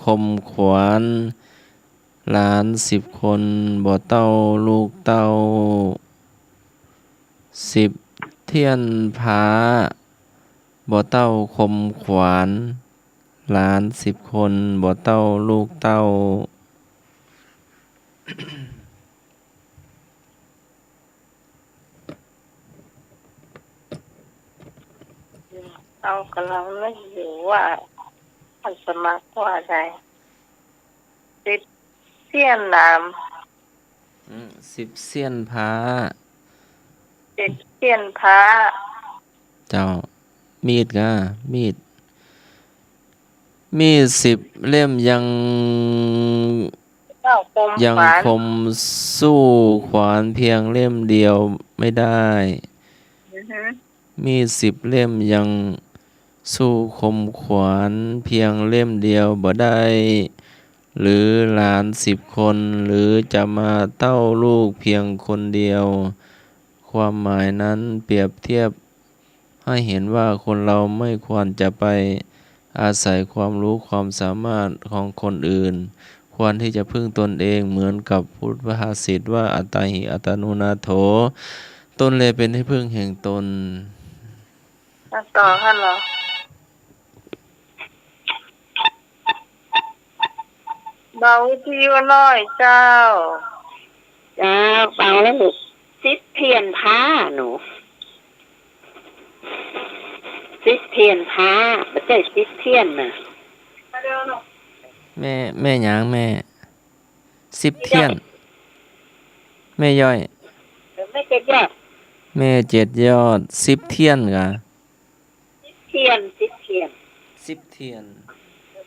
คมขวาน หลานสิบคนบ่เต้าลูกเต้า สิบเตี้ยนผาบ่เต้าคมขวาน หลานสิบคนบ่เต้าลูกเต้า เฮากำลังนึกอยู่ว่าอาสาสมัครว่าอะไร สิบเสี้ยนหนาม อืม สิบเสี้ยนผา สิบเสี้ยนผา เจ้า มีดก็ มีด มีดสิบเล่มยัง เจ้าคม ยัง ขวาน คมสู้ขวานเพียงเล่มเดียวไม่ได้ อือฮึ มีดสิบเล่มยังสู้คมขวานเพียงเล่มเดียวบ่ได้ หรือหลานสิบคน หรือจะมาเต้าลูกเพียงคนเดียว ความหมายนั้นเปรียบเทียบ ให้เห็นว่าคนเราไม่ควรจะไปอาศัยความรู้ความสามารถของคนอื่น ควรที่จะพึ่งตนเอง เหมือนกับพุทธภาษิตว่า อัตตาหิ อัตตานุนาโถ ตนแลเป็นที่พึ่งแห่งตน อ่ะ ต่อค่ะเหรอ เบาวิทยุหน่อยเจ้า เจ้า เบาแล้วลูก สิบเตี้ยนผาหนู สิบเตี้ยนผา บ่ใจ้สิบเตี้ยนน่ะ แม่ แม่หยังแม่ สิบเตี้ยน แม่ย้อย เออ แม่เจ็ดยอด แม่เจ็ดยอด สิบเตี้ยนกะ สิบเตี้ยน สิบเตี้ยน สิบเตี้ยน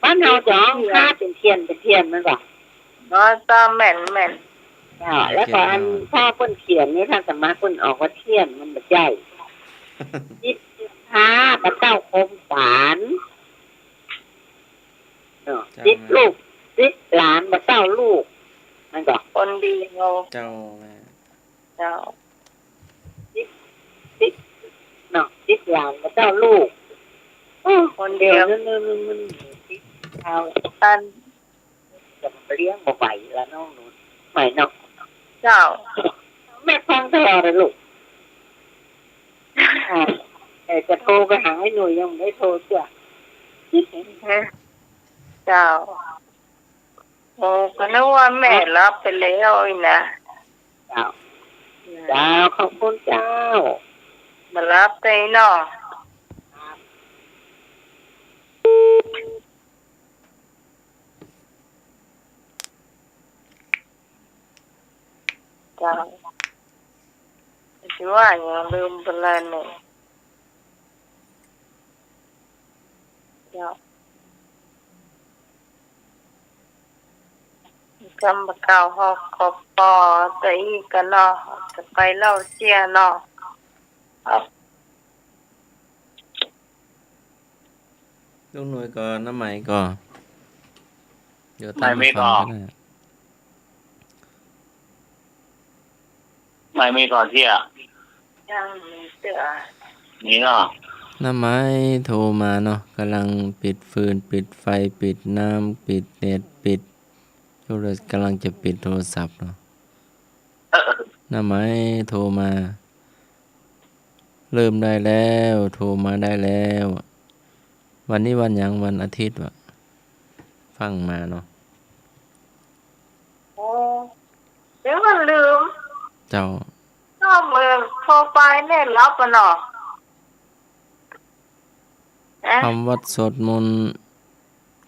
บ้านเฮาจ๋อง สิบเตี้ยน ผาเป๋นเตี้ยน เป๋นเตี้ยนแม่นบ่ อ๋อ เจ้า แม่น แม่น เจ้า แล้วก็อัน เตี้ยนเนาะ ถ้าเปิ้นเขียนนี่ ถ้าสมัครเปิ้นออกว่าเตี้ยน มันบ่ใจ้ สิบผาบ่เต้าคมขวาน เนาะ เจ้า สิบลูก สิบหลานบ่เต้าลูก แม่นบ่ คนดีเฮา เจ้าแม่ เจ้า สิบ สิบ เนาะ สิบหลานบ่เต้าลูก โอ้ คนเดียว เดี๋ยวนั้นมัน มัน มัน สิบเต้า ตัน จะมาเลี้ยงบ่ไหวละน้องหนู ไหวเนาะ เจ้า แม่ฟังตลอดเลยลูก อ่า แต่จะโทรไปหาไอ้หนุ่ยยังไม่ได้โทรเตื้อ เจ้า โอ้ ก็นึกว่าแม่หลับไปแล้วอีกนะ เจ้า เจ้า ขอบคุณเจ้า บ่หลับไปเนาะ เจ้า สิว่าหยังลืมไปแล้วเนี่ย เจ้า กำบ่าเก่า ฮอก กป ตะอี้กั๋นเนาะ จะไปเล่าเสี้ยเนาะ ครับ ลุงหน่วยก่อน น้ำใหม่ก่อน เดี๋ยวตาม ใหม่มีก่อน ฟังก็ได้ ใหม่มีก่อนเสี้ย ยังมีเตื้อ มีเนาะ น้าหมายโทรมาเนาะ ก่ำลังปิดฟืน ปิดไฟ ปิดน้ำ ปิดเน็ต ปิด กำลังจะปิดโทรศัพท์เนาะ น้าหมายโทรมา เริ่มได้แล้ว โทรมาได้แล้ว วันนี้วันหยัง วันอาทิตย์วะ ฟั่งมาเนาะ โอ้ เดี๋ยวก็ลืม เจ้า ก็เมื่อโทรไปเน็ตหลับอะเนาะ เอ๊ะ ทำวัตรสวดมนต์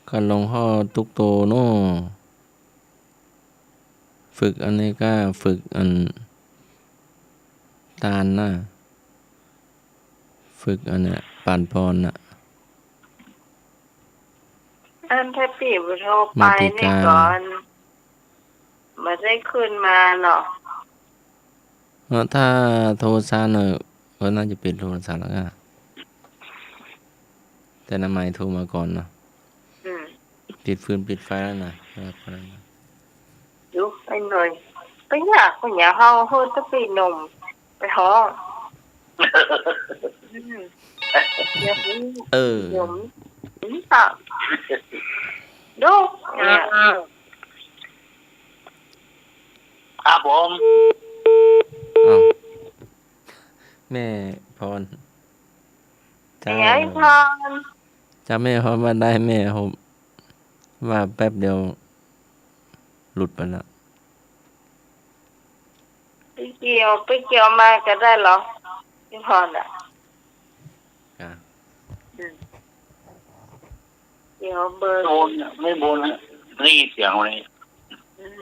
กับหลวงพ่อตุ๊กโตเนาะ ฝึกอันนี้ก็ฝึกอันตานน่ะ ฝึกอันเนี้ย ปั๋นปอนน่ะ อันถ้าปี้บ่โทรไปนี่ก่อน มาติกา บ่ได้ขึ้นมาเนาะ เออ ถ้าโทรช้าหน่อย ก็น่าจะปิดโทรศัพท์แล้วก็ แต่น้าหมายโทรมาก่อนเนาะ อืม ปิดฟืนปิดไฟแล้วนะ แล้วก็นั้นนะ อยู่ไปหน่อย ไปยาก ไปยาก เฮาเฮาแต่ปี้หนุ่ม ไปฮ้อง อืม เดี๋ยวนี้ เออ เดี๋ยวนี้ อืม ค่ะ ดู เนี่ย ครับผม อ้าว แม่พร จ้า ยายพร จ้า แม่พรว่าได้ แม่ผมว่าแป๊บเดียว หลุดไปแล้ว ไปเกี่ยว ไปเกี่ยวมาก็ได้เหรอ ยายพรอะ ครับ อืม เดี๋ยวเบอร์ โบนเนี่ย ไม่โบนเนี่ย ได้ยินเสียงเลย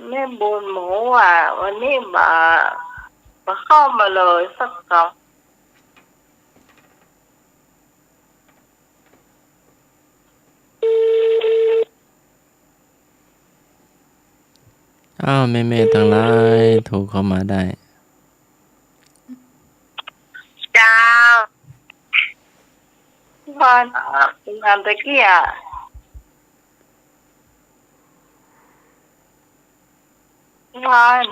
แม่บุญหมูอ่ะ วันนี้บ่า บ่เข้ามาเลยสักคำ อ้าว แม่ๆ ตังหลาย โทรเข้ามาได้ เจ้า พี่พร งานตะกี้อะ พี่พร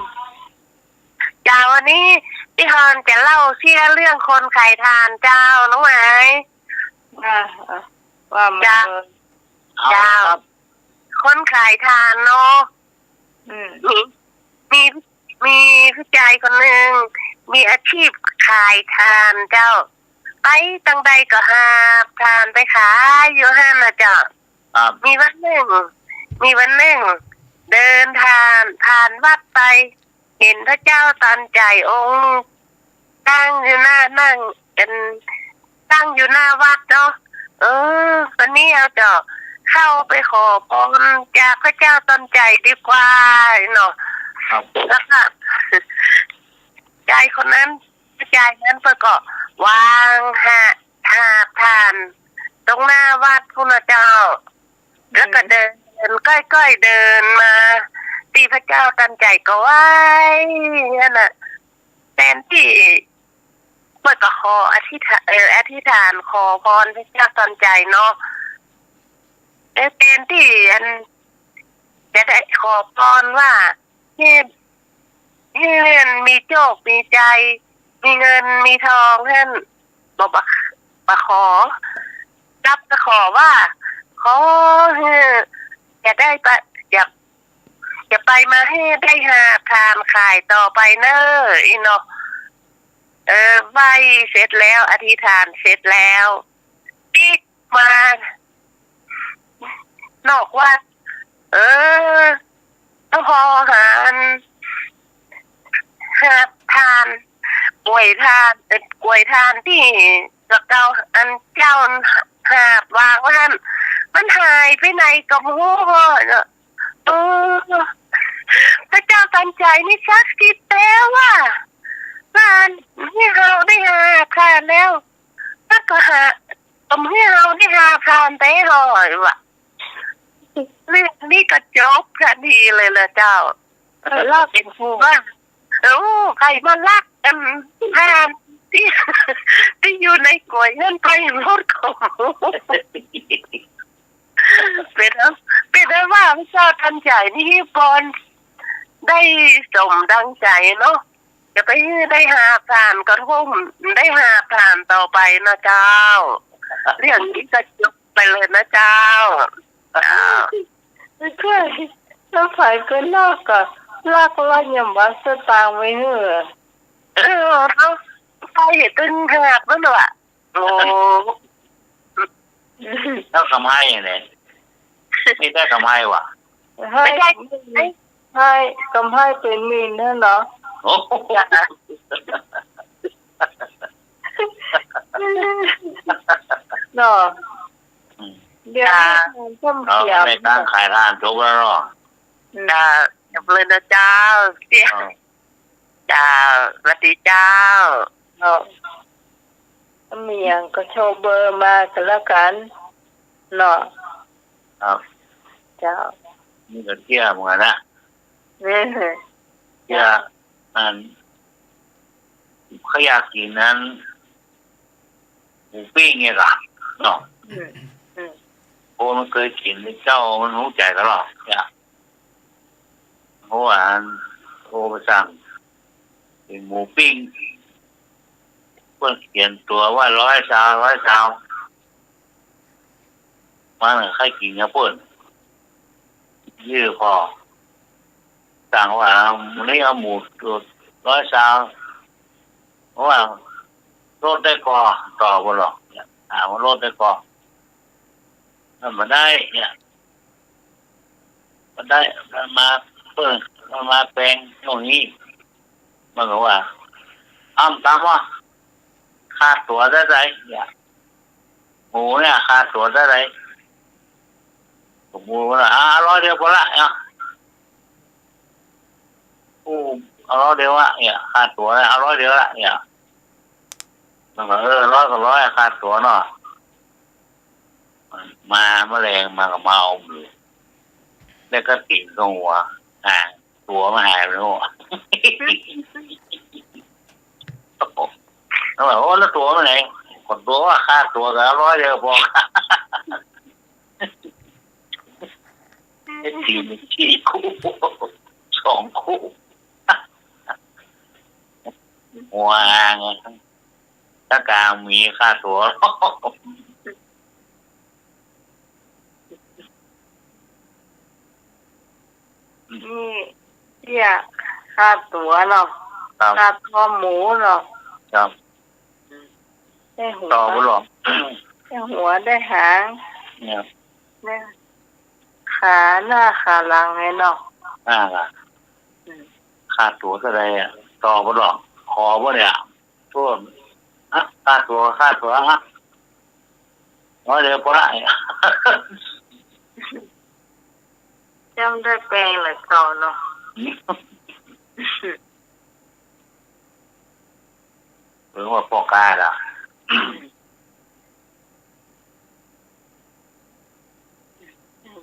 เจ้า วันนี้พี่พรจะเล่าเสี้ยเรื่องคนขายถ่านเจ้า น้องหมาย อ่า อ่า ว่ามา เจ้า เลย เจ้า ครับ คนขายถ่านเนาะ อืม มี มี มีผู้จายคนนึ่ง มีอาชีพขายถ่านเจ้า ไปตังใดก็หาบถ่านไปขายอยู่หั้นน่ะเจ้า ครับ มีวันนึ่ง มีวันนึ่ง เดินผ่าน ผ่านวัดไป หันพระเจ้าตันใจ๋องค์นึ่ง ตั้งอยู่หน้า นั่ง เอ่อ ตั้งอยู่หน้าวัดเนาะ เออ วันนี้เอาเจ้า เข้าไปขอปอนจากพระเจ้าตันใจ๋ดีกว่าเนาะ ครับ แล้วก็ จายคนนั้น จายนั้นเปิ้นก็วางหา หาบถ่าน ตรงหน้าวัดพุ้นน่ะเจ้า อืม แล้วก็เดิน ก้อยๆ เดินมา ตี้พระเจ้าตันใจ๋ก็ไหว้หั้นน่ะ แตนตี้ เปิ้นก็ขออธิษฐาน เอ่อ อธิษฐานขอปอนพระเจ้าตันใจ๋เนาะ เออ แตนตี้อัน จะได้ขอปอนว่า หื้อ หื้อมีโจคมีใจ๋ มีเงินมีทองหั้น บ่ บ่ บ่ขอ กลับจะขอว่า ขอหื้อ จะได้ไป จะ จะไปมาหื้อได้หาบถ่านขายต่อไปเน่อ อี้เนาะ เออ ไหว้เสร็จแล้ว อธิษฐานเสร็จแล้ว ปิ๊กมา นอกวัด เออ พอหัน หาบถ่าน กล้วยถ่าน เอ่อ กล้วยถ่านตี้เก่า อันเจ้าหาบวางไว้หั้น มันหายไปไหนก็บ่ฮู้เนาะ เออ พระเจ้าตันใจ๋นี่ศักดิ์สิทธิ์แต๊ว่ะ ว่าหื้อเฮาได้หาบถ่านแล้ว แล้วก็หา หื้อเฮาได้หาบถ่านแต๊ฮ้อว่ะ เรื่องนี้ก็จบแค่นี้เลยละเจ้า เออ เล่าเป๋นครูว่า เออ ใผมาลักอันถ่านตี้ ตี้อยู่ในกล้วยหั้นไปหมดก็ เป๋นอัน เป๋นอันว่าพระเจ้าตันใจ๋นี่ปอนได้สมดังใจ๋เนาะ จะไปได้หาบถ่านกระทุ่ม ได้หาบถ่านต่อไปนะเจ้า เรื่องนี้ก็จบไปเลยนะเจ้า เจ้า ใจ้ แล้วใผเปิ้นลักก็ลัก ลักแล้วยังบ่สตางค์ไว้หื้อ เออ เนาะ ใผเห็นตึงหาบมันวะ โอ้ แล้วกำไห้อะไง นี่ได้กำไห้วะ ไห้ ไม่ใช่ ไห้ กำไห้เป๋นหมื่นหั้นเนาะ โอ้โห เนาะ อืม เดี๋ยวนี้ จ้า การท่องเที่ยว เอา แม่ค้าขายถ่านจบแล้วเนาะ อืม จ้า จบเลยนะเจ้า เออ เจ้า สวัสดีเจ้า เนาะ มีหยังก็โทรเบอร์มาก็แล้วกั๋น เนาะ ครับ เจ้า นี่ก็เตี้ยเหมือนกั๋นนะ เออ เตี้ย อัน ข้าอยากกิ๋นอัน หมูปิ้งเนี่ยก่ะ เนาะ อืม อืม โอ้ มันเกยกิ๋น เจ้ามันฮู้ใจ๋กั๋นหรอ เนี่ย โอ้ อัน โอ้ ไปสั่ง กิ๋นหมูปิ้ง เปิ้นเขียนตั๋วว่าร้อยซาว ร้อยซาว มันใค่กิ๋นกับเปิ้น ยื้อผ่อ สั่งว่า มื้อนี้เอาหมูร้อยซาว เพราะว่าลดได้ก่อ ต่อบ่หรอก ถามว่าลดได้ก่อ มันบ่ได้เนี่ย มันได้ มันมาเปิ้น มันมาแปลงตรงนี้ มันก็ว่า อ้ำ ถามว่า ค่าตั๋วเต้าใดเนี่ย หมูเนี่ย ค่าตั๋วเต้าใด หมูน่ะ อ่า ร้อยเดียวพอละเนาะ อู้ เอาร้อยเดียวอะเนี่ย ค่าตั๋วเนี่ย เอาร้อยเดียวละเนี่ย มันก็ เออ ร้อยก็ร้อยอะ ค่าตั๋วเนาะ มาแมลงมาก็มาเอาหมู แล้วก็ตี๋นเข้าหัว หางตั๋วมันหายไปแล้ว แล้วบอก โอ้ แล้วตั๋วไปไหน ก็ตั๋วว่าค่าตั๋วก็เอาร้อยเดียวพอ ไอ้ตี๋นสี่คู่ สองคู่ หัวหางอะ ถ้ากลางมีค่าตั๋ว นี่เสียค่าตั๋วเนาะ ครับ ค่าตั๋วหมูเนาะ ครับ ได้หัว ต่อบ่หรอ ได้หัวได้หาง เนี่ย ได้ขาหน้าขาหลังไงเนาะ อ่า อืม ค่าตั๋วเต้าใดอะ ต่อบ่หรอ ขอบ่เนี่ย โทษ ฮะ ค่าตั๋ว ค่าตั๋ว ฮะ ร้อยเดียวพอละ เจ้าได้แปลงหลายต่อเนาะ เปิ้นว่าป้อก๊าเหรอ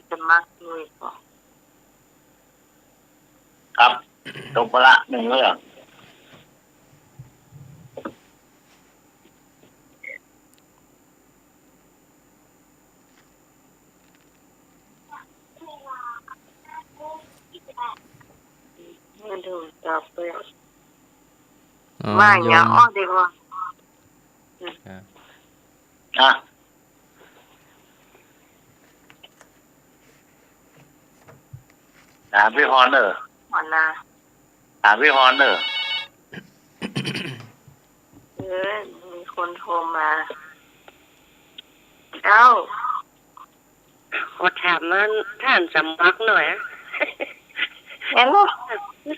จะมักเลยก็ ครับ จบไปละหนึ่งเรื่อง มาดูต่อไป อ๋อ มาอย่า โยม อ้อดีกว่า ครับ อ่ะ ถามพี่ฮอนเนอะ ฮอนนะ ถามพี่ฮอนเนอะ เออ มีคนโทรมา เอ้า ขอถามมัน ท่านสมัครหน่อยอะ แม่นบ่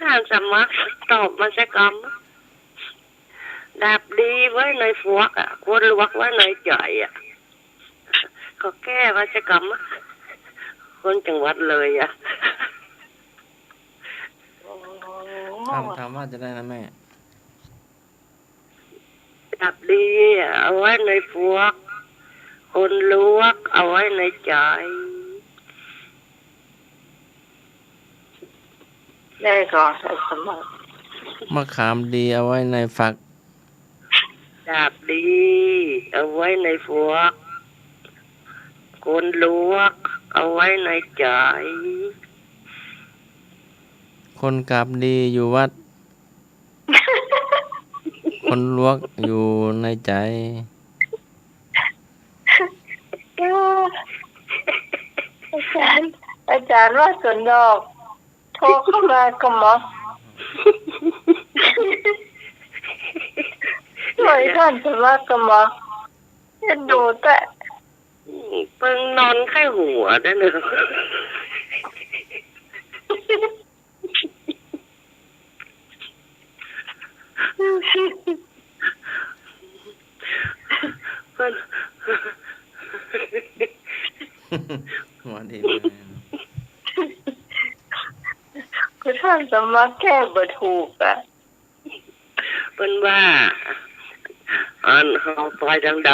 ท่านสมัคร ตอบมาสักกำ ดาบดีไว้ในฟวกอะ ควรลวกไว้ในใจ๋อะ ขอแก้มาสักกำ คนจังหวัดเลยอะ ถาม ถามว่าจะได้นะแม่ ดาบดีเอาไว้ในฟวก คนลวกเอาไว้ในใจ๋ ได้ก่อ ได้สมัคร มะขามดีเอาไว้ในฝัก ดาบดีเอาไว้ในฟวก คนลวกเอาไว้ในใจ๋ คนกราบดีอยู่วัด คนลวกอยู่ในใจ๋ อาจ๋ารย์ว่าสนดอก โทรเข้ามาก่อหมอ ช่วยต้านสมัครก่อหมอ เอ็นดูแต๊ เปิ้นนอนใค่หัวได้เลย หัวดีเลย คือต้านสมัครแก้บ่ถูกอะ เปิ้นว่า อันเฮาไปตางใด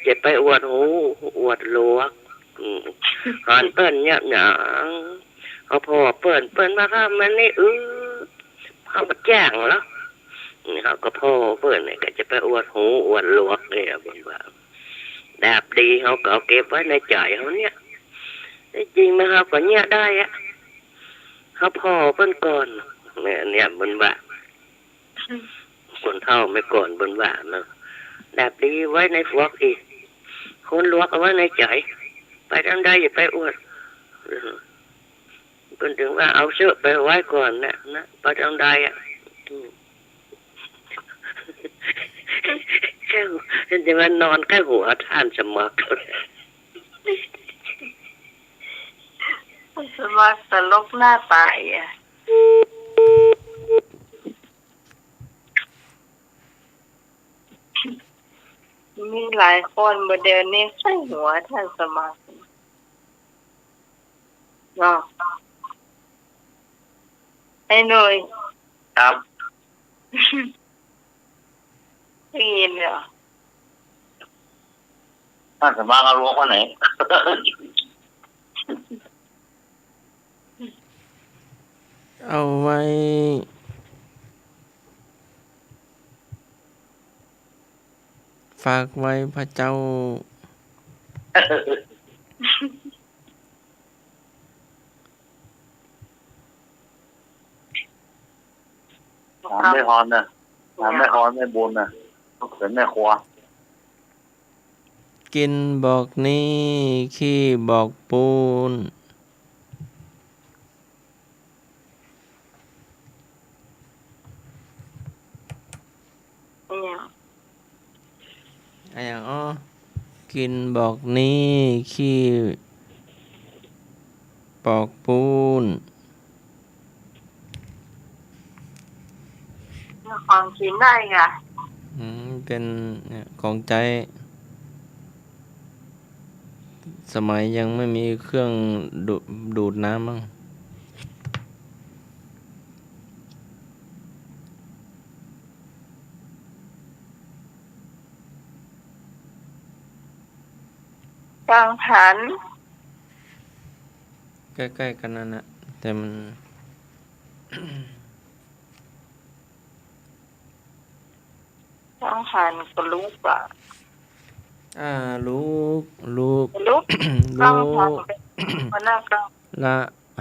จะไปอวดฮู้อวดหลวก อืม หันเปิ้นเยียะหยัง เฮาผ่อเปิ้น เปิ้นว่าข้ามันนี่ อื้อ เฮาบ่แจ้งหรอก อืม เฮาก็ผ่อเปิ้นนี่ก็จะไปอวดฮู้อวดหลวกเนี่ย เปิ้นว่า ดาบดีเฮาก็เอาเก็บไว้ในใจ๋เฮาเนี่ย ตี้จริงมาเฮาก็เยียะได้อะ เฮาผ่อเปิ้นก่อน เนี่ย เนี่ย เปิ้นว่า คนเฒ่าเมื่อก่อนเปิ้นว่าเนาะ ดาบดีไว้ในหลวกอีก คนหลวกเอาไว้ในใจ๋ ไปตางใดอย่าไปอวด เปิ้นถึงว่าเอาเสื้อไปไว้ก่อนนะ นะ ไปตางใดอะ อืม แค่ จะมานอนใก้หัวต้านสมัคร สมัครตลกหน้าต๋ายอะ มีหลายคนบ่เดี๋ยวนี้ใส่หัวต้านสมัครเนาะ ไอ้หนุ่ย ครับ ได้ยินเหรอ ต้านสมัครเอาหลวกไว้ไหน เอาไว้ ฝากไว้พระเจ้า ถามแม่ฮอนนะ ถามแม่ฮอนแม่บุญนะ ลูกเขยแม่ครัว กิ๋นบอกนี้ ขี้บอกปูน อะหยัง อะหยังอ้อ กิ๋นบอกนี้ ขี้บอกปูน ของกิ๋นได้ก่ะ อืม เป๋น เนี่ย ของใจ๊ สมัยยังไม่มีเครื่องดูด ดูดน้ำมั้ง กังหัน ใก้ๆ กั๋นนั่นน่ะ แต่มัน กังหันก็ลุกอะ อ่า ลุก ลุก ลุก ลุก กังหัน วันนั้นก็ ร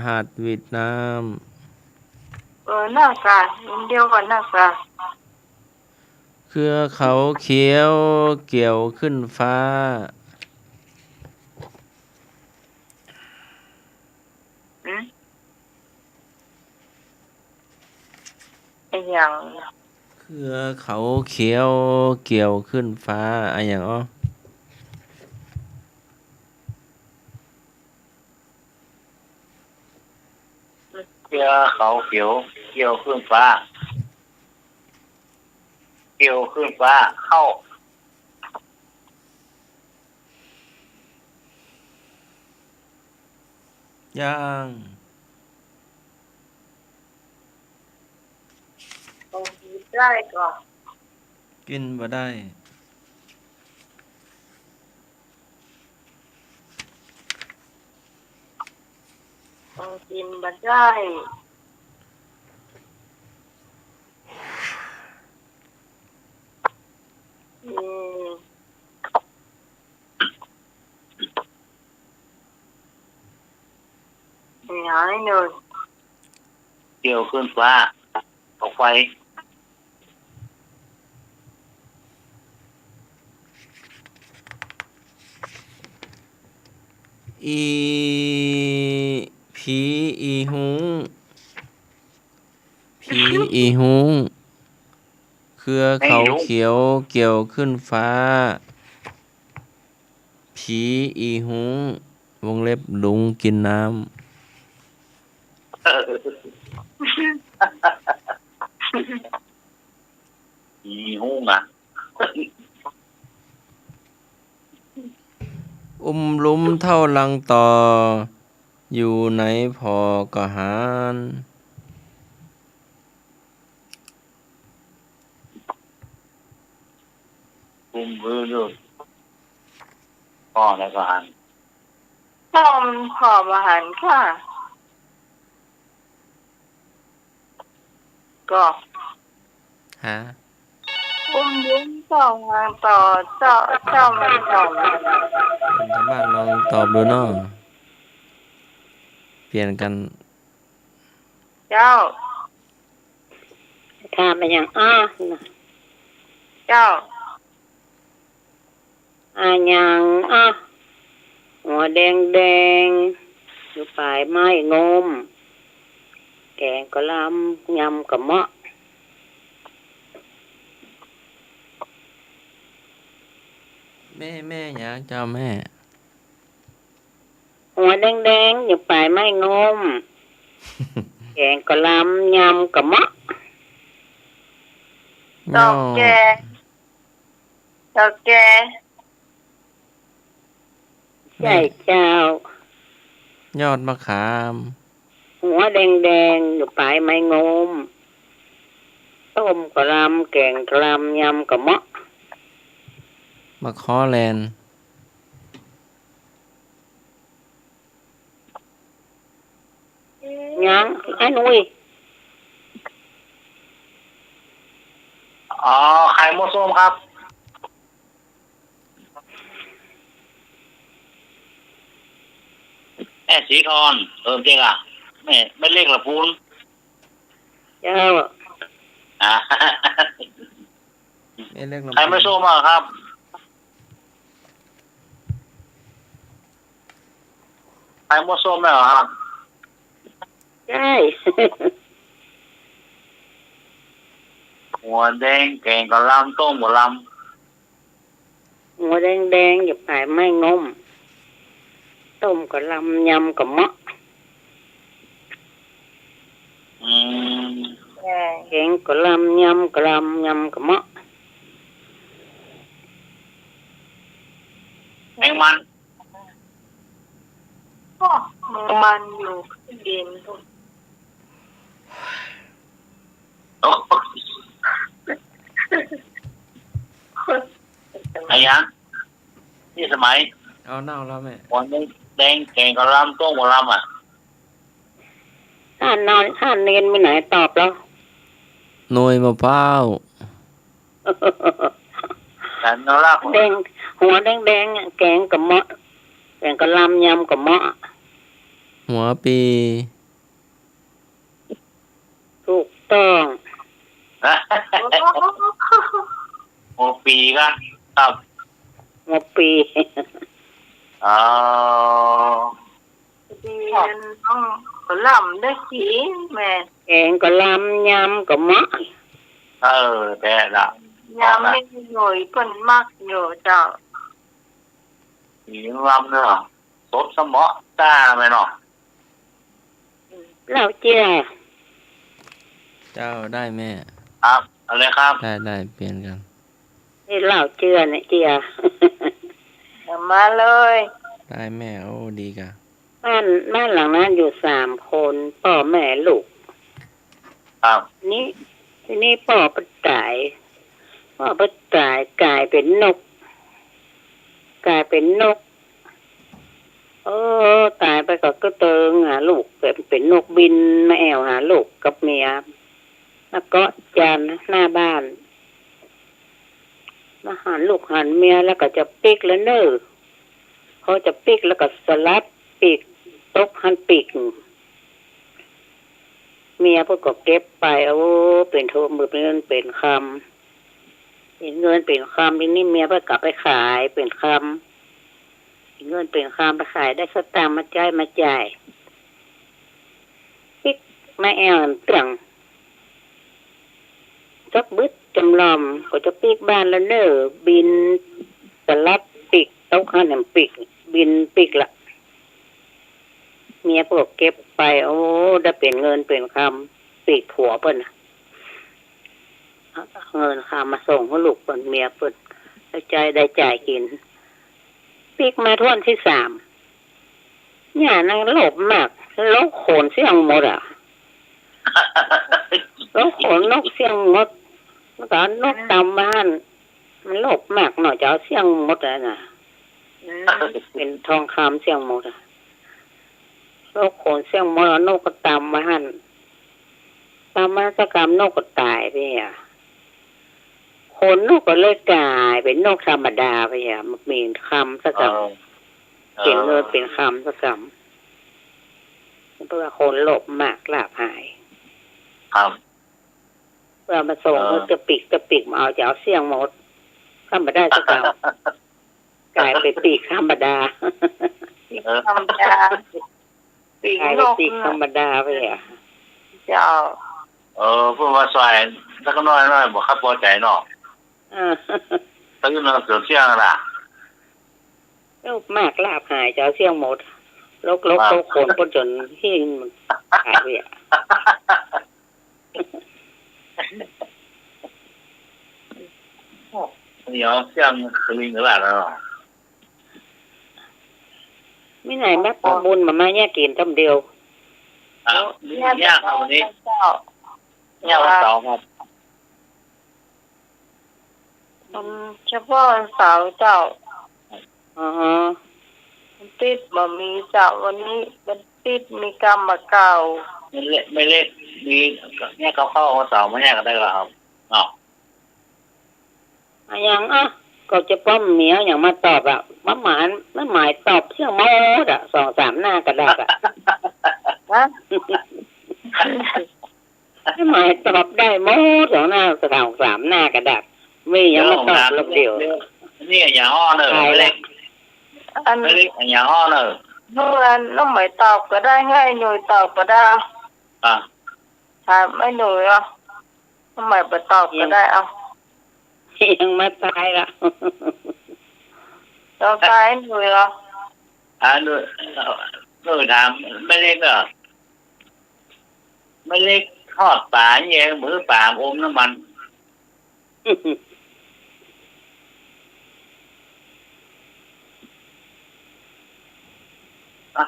หัสหวิดน้ำ เออ นั่นก่ะ อันเดียวกั๋นนั่นก่ะ เครือเขาเขียวเกี่ยวขึ้นฟ้า อืม อะหยัง เครือเขาเขียวเกี่ยวขึ้นฟ้า อะหยังอ้อ เครือเขาเขียวเกี่ยวขึ้นฟ้า เกี่ยวขึ้นฟ้า เข้า ยัง ของกิ๋นได้ก่อ กิ๋นบ่ได้ ของกิ๋นบ่ได้ อืม หายเลย เกี่ยวขึ้นฟ้า ออกไป อี ผีอี่ฮุ้ง ผีอี่ฮุ้ง เครือเขาเขียวเกี่ยวขึ้นฟ้า ผีอี่ฮุ้ง วงเล็บลุงกิ๋นน้ำ เออ อี่ฮุ้งอะ อุ้มลุ้มเต้ารังต่อ อยู่ไหนผ่อก็หัน อุ้มพื้นอยู่ ผ่อแล้วก็หัน เต้ามันผ่อบ่หันค่ะ ก็ ฮะ อุ้มลุ้มเต้ารังต่อ เต้า เต้ามันผ่อบ่หัน คนทางบ้านลองตอบดูเนาะ เปลี่ยนกั๋น เจ้า ถามอะหยัง อ้า เจ้า อะหยัง อ้า หัวแดงๆ อยู่ป๋ายไม้งม แก๋งก็ลำ ยำก็เหมาะ แม่ แม่หยังเจ้าแม่ หัวแดงๆ อยู่ป๋ายไม้งม แก๋งก็ลำ ยำก็เหมาะ เฒ่าแก่ เฒ่าแก่ ใช่เจ้า ยอดมะขาม หัวแดงๆ อยู่ป๋ายไม้งม ต้มก็ลำ แก๋งก็ลำ ยำก็เหมาะ มะขอแลน ยัง ไอ้หนุ่ย อ๋อ ไข่มดส้มครับ แม่สีทอน เออ เจ๊กอะ แม่ แม่เล็กละปูน เจ้า อ่า แม่เล็กละปูน ไข่มดส้มอะครับ ไข่มดส้มไหมเหรอครับ ใช่ หัวแดง แก๋งก็ลำ ต้มก็ลำ หัวแดงๆ อยู่ป๋ายไม้งม ต้มก็ลำ ยำก็เหมาะ อืม แก๋งก็ลำ ยำก็ลำ ยำก็เหมาะ แมงมัน โอ้ แมงมันอยู่เครื่องบิน โอ้ อะหยัง นี่สมัย เอาเน่าแล้วแม่ หัวแดง แก๋งก็ลำ ต้มก็ลำอะ ต้านนอน ต้านเณรมีไหนตอบแล้ว หน่วยมะพร้าว แดง หัวแดงๆ อะ แก๋งก็เหมาะ แก๋งก็ลำ ยำก็เหมาะ หัวปี ถูกต้อง หัวปีครับ ครับ หัวปี อ๋อ ดี น้องก็ลำได้สิแม่ แก๋งก็ลำ ยำก็เหมาะ เออ แต๊ละ ยำนี่หน่วยเปิ้นมักอยู่เจ้า ดีลำเนาะ สดสะเหมาะจ้าแม่เนาะ เหล้าเจื้อ เจ้าได้แม่ ครับ เอาเลยครับ ได้ ได้ เปลี่ยนกั๋น นี่เหล้าเจื้อเนี่ยเจื้อ เอามาเลย ได้แม่ โอ้ ดีก่ะ บ้าน บ้านหลังนั้นอยู่สามคน ป้อแม่ลูก ครับ นี่ ทีนี้ป้อเปิ้นต๋าย ป้อเปิ้นต๋ายก๋ายเป๋นนก ก๋ายเป๋นนก เออ ต๋ายไปก็กึ๊ดเติงหาลูก เป๋น เป๋นนกบินมาแอ่วหาลูกกับเมีย มาเกาะจานหน้าบ้าน มาหันลูกหันเมียแล้วก็จะปิ๊กแล้วเน่อ พอจะปิ๊กแล้วก็สลัดปีก ตกหั้นปิ๊ก เมียเปิ้นก็เก็บไป โอ้ เป๋นโท เป๋นเงินเป๋นคำ เป๋นเงินเป๋นคำ ทีนี้เมียเปิ้นก็ไปขายเป๋นคำ เป๋นเงินเป๋นคำ ไปขายได้สตางค์มาใจ๊มาจ่าย มาแอ่วแหมเตื้อง จักบึดจ๋ำลอม ก็จะปิ๊กบ้านแล้วเน่อ บินสลับปิ๊ก ตกหั้นแหมปิ๊ก บินปิ๊กละ เมียเปิ้นก็เก็บไป โอ้ ได้เป๋นเงินเป๋นคำ ปิ๊กผัวเปิ้นน่ะ เอาเงินคำมาส่งหื้อลูกเปิ้น เมียเปิ้น ได้จ่าย ได้จ่ายกิ๋น ปิ๊กมาถ้วนตี้สาม เนี่ยนังโลภมาก ลกโขนเสี้ยงหมดอะ ลกโขนนกเสี้ยงหมด แล้วก็เอานกตำมาหั้น มันโลภมากเนาะ จะเอาเสี้ยงหมดอะน่ะ อืม เป๋นทองคำเสี้ยงหมดอะ ลกโขนเสี้ยงหมด เอานกก็ตำมาหั้น ตำมาสักกำนกก็ต๋ายไปอะ โขนนกก็เลยก๋ายเป๋นนกธรรมดาไปอะ บ่มีคำสักกำ เป๋นเงินเป๋นคำสักกำ เพราะว่าคนโลภมากลาภหาย ครับ เปิ้นเอามาส่งหื้อ เออ ตะปิ๊ก ตะปิ๊กบ่เอา จะเอาเสี้ยงหมด คำบ่ได้สักกำ ก๋ายเป๋นปิ๊กธรรมดา เออ ธรรมดา ปิ๊กนก ก๋ายเป๋นปิ๊กธรรมดาไปอะ เจ้า เออ เปิ้นว่าซ่อยสักน้อยๆ บ่คับปอใจ๋เนาะ เออ ตื้อเนาะ เสี้ยงเสี้ยงน่ะ โลภมากลาภหาย จะเอาเสี้ยงหมด ลกๆ ครับ โตโขนเปิ้นจ๋นหิ้งมันต๋ายไปอะ เดี๋ยวเสี้ยงสลิงหรือเปล่าเนาะ มีไหนมาปะบุญมาม่าแยกกิ๋นกำเดียว อ่ะ เนี่ย เนี่ยครับ วันนี้ เจ้า เนี่ยวันเสาร์ครับ อืม เฉพาะวันเสาร์เจ้า อ๋อ วันอาทิตย์บ่มีเจ้า วันนี้วันอาทิตย์มีกำบ่าเก่า แม่เล็ก แม่เล็ก มีเนี่ย เขาเข้าวันเสาร์มาแยกกันได้แล้วครับ อ้าว อะหยังอะ ก็จะป้อมเหมียวหยังมาตอบอะ บ่หมาย บ่หมายตอบเสี้ยงหมดอะ สองสามหน้ากระดาษอะ ฮะ บ่หมายตอบได้หมด สองหน้า สองสามหน้ากระดาษ มีหยังมาตอบรอบเดียว นี่อะหยังอ้อเน่อ ต๋ายละ แม่เล็ก อัน แม่เล็กอะหยังอ้อเน่อ เมื่อน้องไหมตอบก็ได้ ไอ้หนุ่ยตอบก็ได้ อ่ะ ถามไอ้หนุ่ยอ่ะ น้องไหมบ่ตอบก็ได้ เอ้า ยังบ่ต๋ายละ ตอบตายไอ้หนุ่ยอ่ะ อ่ะ หนุ่ย หนุ่ยถามแม่เล็กเหรอ แม่เล็กทอดป๋าเยียะ หื้อป๋าอมน้ำมัน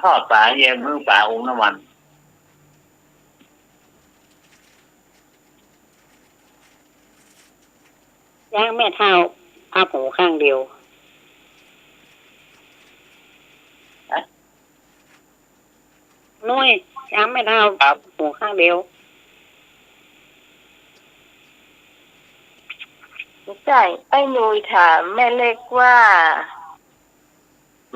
ทอดป๋าเยียะ หื้อป๋าอมน้ำมัน จ๊างแม่เฒ่า พับหูข้างเดียว ฮะ หนุ่ย จ๊างแม่เฒ่า ครับ พับหูข้างเดียว ใจ้ ไอ้หนุ่ยถามแม่เล็กว่า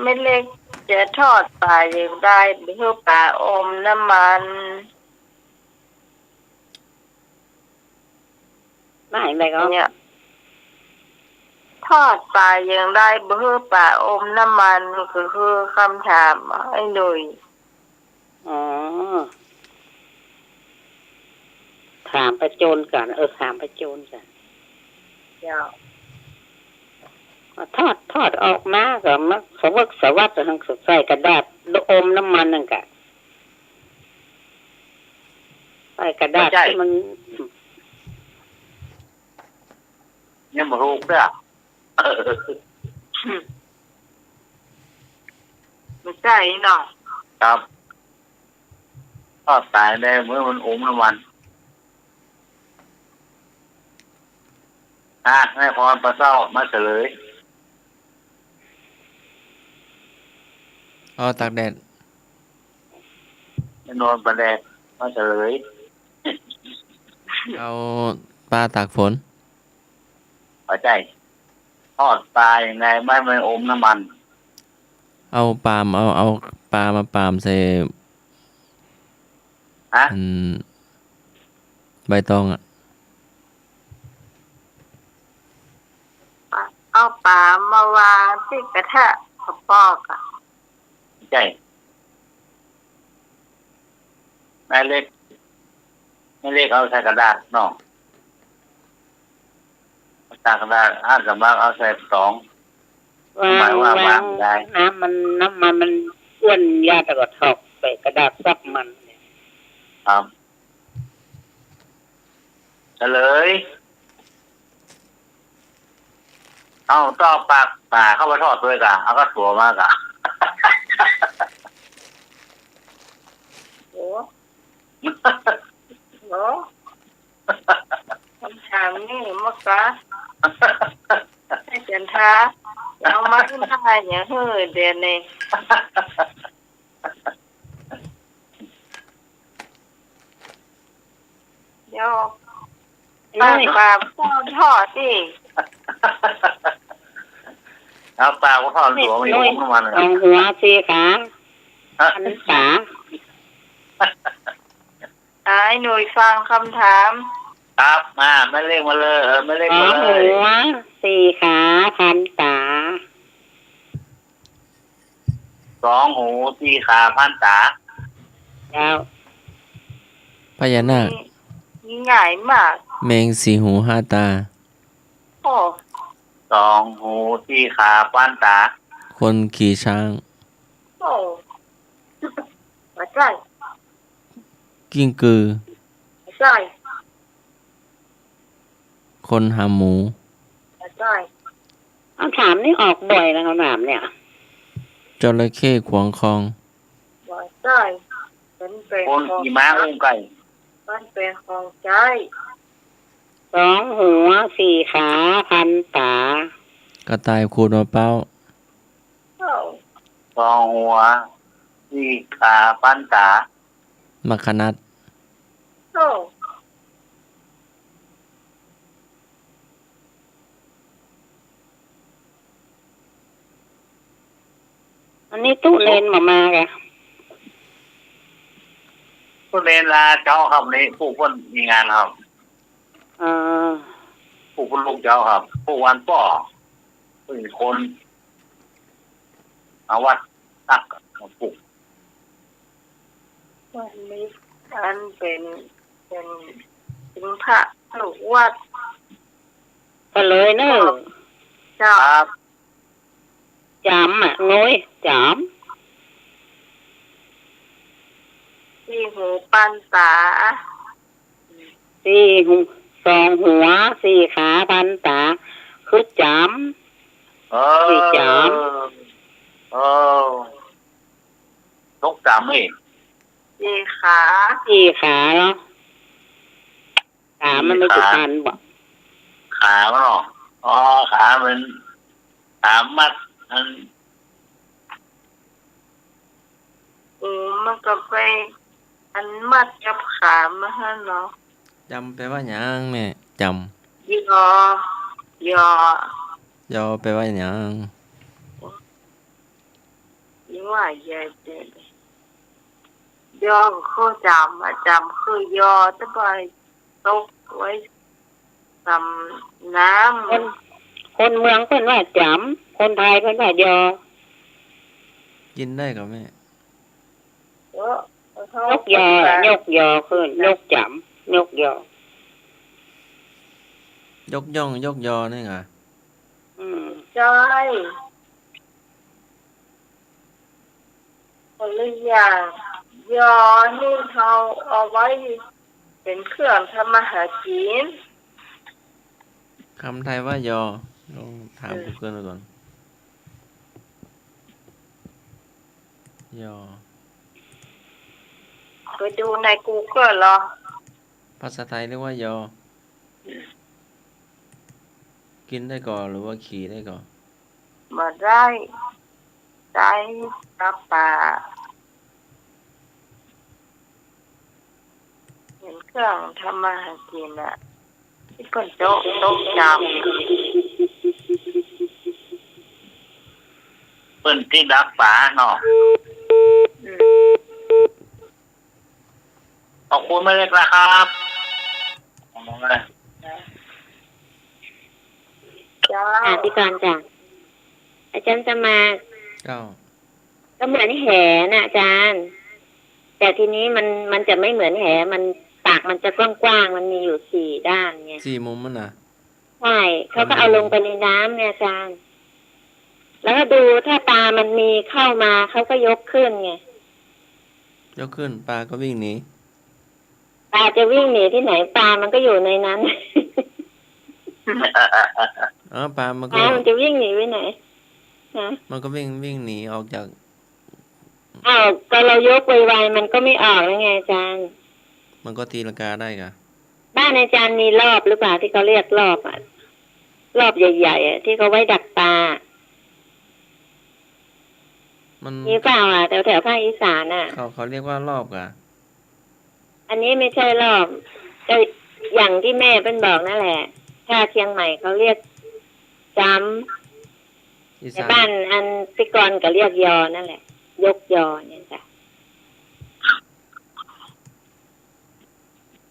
แม่เล็กจะทอดป๋าอย่างใด บ่หื้อป๋าอมน้ำมัน ว่าอย่างใดก่อ เนี่ย ทอดป๋าอย่างใด บ่หื้อป๋าอมน้ำมัน ก็คือกำถามไอ้หนุ่ย อ๋อ ถามป้าโจรก่อน เออ ถามป้าโจรก่อน เจ้า ทอด ทอดออกมาก็มาสะเวิกสะวัด ใส่กระดาษ อมน้ำมันนั่นกะ ใส่กระดาษ บ่ใจ้ ที่มัน ยังบ่ฮู้เตื้อ บ่ใจ้เนาะ ครับ ทอดป๋าอย่างใด บ่หื้อมันอมน้ำมัน อ่ะ แม่พรปลาเศร้า มาเฉลย เอาตากแดด แม่นวลปลาแดด มาเฉลย เอาปลาตากฝน เข้าใจ้ ทอดป๋าอย่างใด บ่หื้อมันอมน้ำมัน เอาป๋าม เอา เอาปลามาป๋ามใส่ ฮะ อัน ใบตองอะ เอาป๋ามาวางตี้กระทะปอกๆ อะ ใจ้ แม่เล็ก แม่เหล็กเอาใส่กระดาษเนาะ กระดาษ อ่านกำลังเอาใส่ต๋อง วาง หมายว่า วาง วางได้ น้ำมัน น้ำมันมันอ้วนยาตะกะถอกใส่กระดาษซับมัน ครับ เฉลย เอา ตอบปากป๋าเข้าไปถอดตวยก่า เอาก็ตั๋วมาก่า โอ้ โอ้ กำถามนี่มะกะ อาจ๋ารย์ท้า เอามาขึ้นท่าอย่างหื้อเดี๋ยวนี้ เดี๋ยว เอ้ย ปากป๋าพ่อทอดสิ เอาปากพ่อทอดตั๋วมาอยู่ หนุ่ย ของมัน สองหัวสี่ขา ฮะ พันต๋า อ่ะ ให้หนุ่ยฟังกำถาม ครับ มา แม่เหล็กมาเลย เออ แม่เหล็กมาเลย สองหัวสี่ขาพันต๋า สองหูสี่ขาพันต๋า เจ้า พญานาค นี่ นี่ง่ายมาก แมงสี่หูห้าต๋า โอ้ สองหูสี่ขาพันต๋า คนขี่ช้าง โอ้ บ่ใจ้ กิ้งกือ บ่ใจ้ คนหาหมู บ่ใจ้ คำถามนี้ออกบ่อยนะ คำถามเนี่ย จระเข้ขวางคลอง บ่ใจ้ มันเป๋น คนขี่ม้าอุ้มไก่ มันเป๋นของใจ๊ สองหัวสี่ขาพันต๋า กระต่ายขูดมะพร้าว โอ้ สองหัวสี่ขาพันต๋า หมากขนัด โอ้ อันนี้ตุ๊เรนบ่มาก่ะ ตุ๊เรนลาเจ๊าครับ นี่ผู้เปิ้นมีงานครับ อ่า ผู้เปิ้นลูกเจ๊าครับ ผู้วันป้อ เปิ้นคน เอาวัดตักมาปลูก วันนี้อันเป๋น เป๋น เป๋นพระลูกวัด ก็เลยเนอะ เจ้า ครับ จ๋ำอะ โงย จ๋ำ สี่หูปันต๋า สี่หู สองหัว สี่ขา พันต๋า คือจ๋ำ เออ สี่จ๋ำ เออ นกจ๋ำนี่ สี่ขา สี่ขาเหรอ ขามันไม่ติดพันบ่ ขามันเหรอ อ๋อ ขามัน ขามัด อัน โอ้ มันก็ไปอันมัดกับขามันหั่นเนาะ จ๋ำแปลว่าหยังแม่ จ๋ำ ยอ ยอ ยอแปลว่าหยัง นี่ว่าใหญ่เจ๋ง ยอก็คือจ๋ำอะ จ๋ำคือยอ แต่ว่าตกไว้ต๋ามน้ำ คน คนเมืองเปิ้นว่าจ๋ำ คนไทยเปิ้นว่ายอ กิ๋นได้ก่อแม่ เออ ยกยอ ยกยอขึ้น ยกจ๋ำ ยกยอ ยกย่อง ยกยอนี่ไง อืม ใจ้ คนละอย่าง ยอนี่เฮาเอาไว้เป๋นเครื่องทำมาหากิ๋น กำไทยว่ายอ ลองถาม เออ กูเกิลดูก่อน ยอ ไปดูในกูเกิลเหรอ ภาษาไทยเรียกว่ายอ กิ๋นได้ก่อ หรือว่าขี่ได้ก่อ บ่ได้ ใจ๊กับป๋า เป๋นเครื่องทำมาหากิ๋นอะ ตี้เปิ้นโจ๊ะ โต๊ะจ๋ำ เปิ้นตี้ดักป๋าเนาะ อืม ขอบคุณแม่เหล็กนะครับ เจ้า อ่ะ พี่กรณ์จ้ะ อาจ๋ารย์สมัคร เจ้า ก็เหมือนแหน่ะอาจ๋ารย์ แต่ทีนี้มัน มันจะไม่เหมือนแห มัน ากมันจะกว้างๆ มันมีอยู่สี่ด้านไง สี่มุมมันน่ะ ใช่ เขาก็เอาลงไปในน้ำไงอาจารย์ แล้วก็ดูถ้าปลามันมีเข้ามา เขาก็ยกขึ้นไง ยกขึ้น ปลาก็วิ่งหนี ปลาจะวิ่งหนีที่ไหน ปลามันก็อยู่ในนั้น อ๋อ ปลามันก็ ปลามันจะวิ่งหนีไปไหน ฮะ มันก็วิ่ง วิ่งหนีออกจาก อ้าว ก็เรายกไวๆ มันก็ไม่ออกแล้วไงอาจารย์ มันก็ตีลังกาได้กะ บ้านอาจารย์มีรอบหรือเปล่า ที่เขาเรียกรอบอะ รอบใหญ่ๆอะ ที่เขาไว้ดักปลา มัน มีเปล่าอะ แถวๆ ภาคอีสานอะ เขา เขาเรียกว่ารอบกะ อันนี้ไม่ใช่รอบ ก็อย่างที่แม่เปิ้นบอกนั่นแหละ ถ้าเชียงใหม่เขาเรียกจ๊ำ อีสาน แต่บ้านอันพี่กรณ์ก็เรียกยอนั่นแหละ ยกยอเนี่ยจ้ะ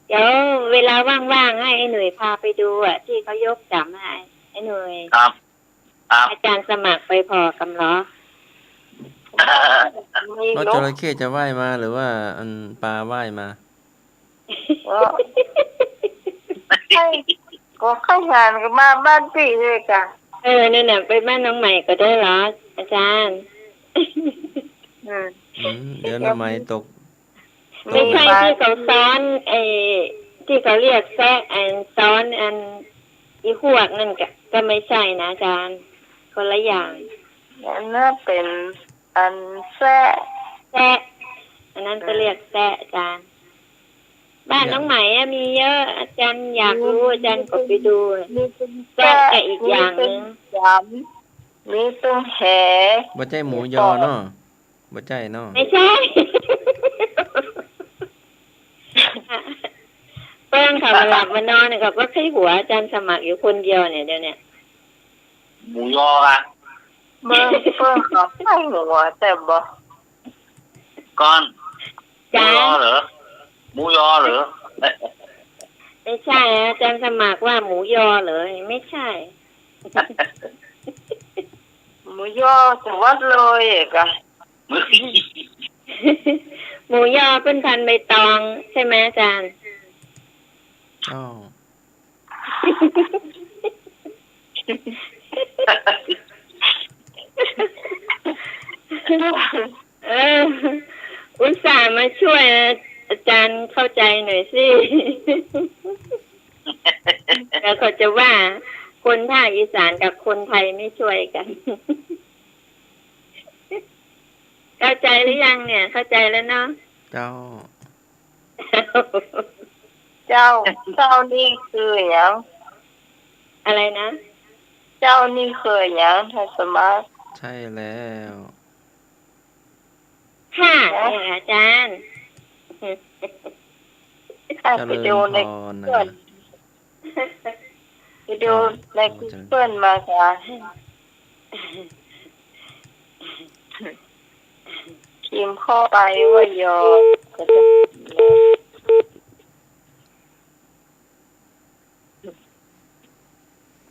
เดี๋ยวเวลาว่างๆ ให้ไอ้หนุ่ยพาไปดูอะ ที่เขายกจ๋ำอะ ไอ้หนุ่ย ครับ ครับ อาจารย์สมัครไปผ่อก่ำลอ มี แล้ว นก จระเข้จะว่ายมาหรือว่าอันปลาว่ายมา ก็ ก็ขยันก็มาบ้านปี้เลยจ้ะ เออ นั่นน่ะ ไปบ้านน้องใหม่ก็ได้เหรอ อาจารย์ อืม อืม เดี๋ยวน้องใหม่ตก ไม่ใช่ ที่เขาซ้อน ไอ้ ที่เขาเรียกแซะ อันซ้อน อันอีฮวกนั่นก็ ก็ไม่ใช่นะอาจารย์ คนละอย่าง อันนั้นเป็นอันแซะ แซะ อันนั้นก็เรียกแซะอาจารย์ บ้านน้องใหม่อะมีเยอะ อาจารย์อยากรู้ อาจารย์ก็ไปดู มีตึงแซะ แซะก็อีกอย่างหนึ่ง มีตึงจ๋ำ มีตึงแห บ่ใจ้หมูยอเนาะ บ่ใจ้เนาะ ไม่ใช่ เปิ้งเขามาหลับมานอนเนี่ย เขาก็ใค่หัวอาจารย์สมัครอยู่คนเดียวเนี่ย เดี๋ยวเนี่ย หมูยออะ เปิ้ง เปิ้งเขาใค่หัว แต่บ่ ก่อน หมูยอเหรอ หมูยอเหรอ ไม่ใช่ อาจารย์สมัครว่าหมูยอเหรอ ไม่ใช่ หมูยอจังหวัดเลยอะกะ หมูยอเปิ้นพันใบตอง ใช่ไหมอาจารย์ อ๋อ เออ อุตส่าห์มาช่วย อาจารย์เข้าใจหน่อยสิ เดี๋ยวเขาจะว่าคนภาคอีสานกับคนไทยไม่ช่วยกัน เข้าใจหรือยังเนี่ย เข้าใจแล้วเนาะ เจ้า เจ้า เจ้านี่คือหยัง อะไรนะ เจ้านี่คือหยัง ท่านสมัคร ใช่แล้ว ค่ะ เออ อาจารย์ ค่ะ เจริญพรนะ วิดีโอใน เจ้า วิดีโอใน เจ้า กูเกิล มาค่ะ พิมพ์เข้าไปว่ายอ ก็จะ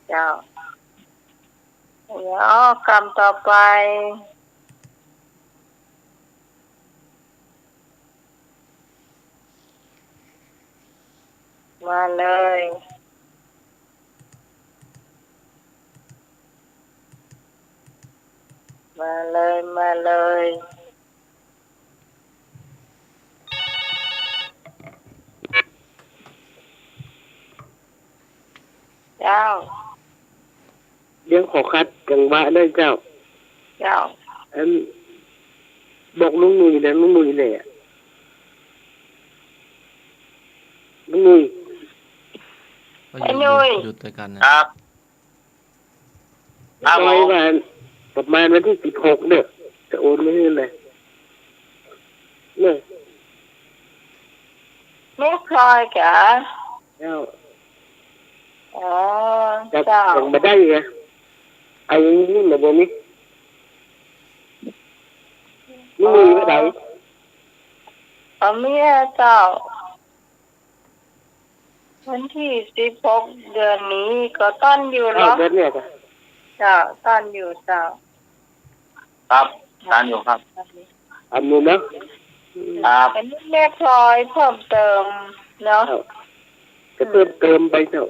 เจ้า เดี๋ยวกำต่อไป มาเลย มาเลย มาเลย เจ้า เดี๋ยวขอขัดจังหวะหน่อยเจ้า เจ้า อัน บอกลุงหนุ่ยนะ ลุงหนุ่ยแหละ ลุงหนุ่ย ไอ้หนุ่ย หยุดรายการนะ ครับ ครับผม ว่าประมาณวันที่สิบหกเนี่ย จะโอนเงินเลย เนี่ย แม่พลอยกะ เจ้า อ๋อ จะ เจ้า ยังบ่ได้ไง เอาอย่างนี้มาบ่นี้ นี่มีเมื่อใด อ๋อ เมียเจ้า วันที่สิบหก เดือนนี้ก็ต้อนอยู่ อ้าว เนาะ เดือนเนี้ยจ้ะ เจ้า ต้อนอยู่เจ้า ครับ ต้อนอยู่ครับ อันนี้นะ ครับ อันนี้แม่พลอยเพิ่มเติม เนาะ เจ้า จะเพิ่มเติมไปเจ้า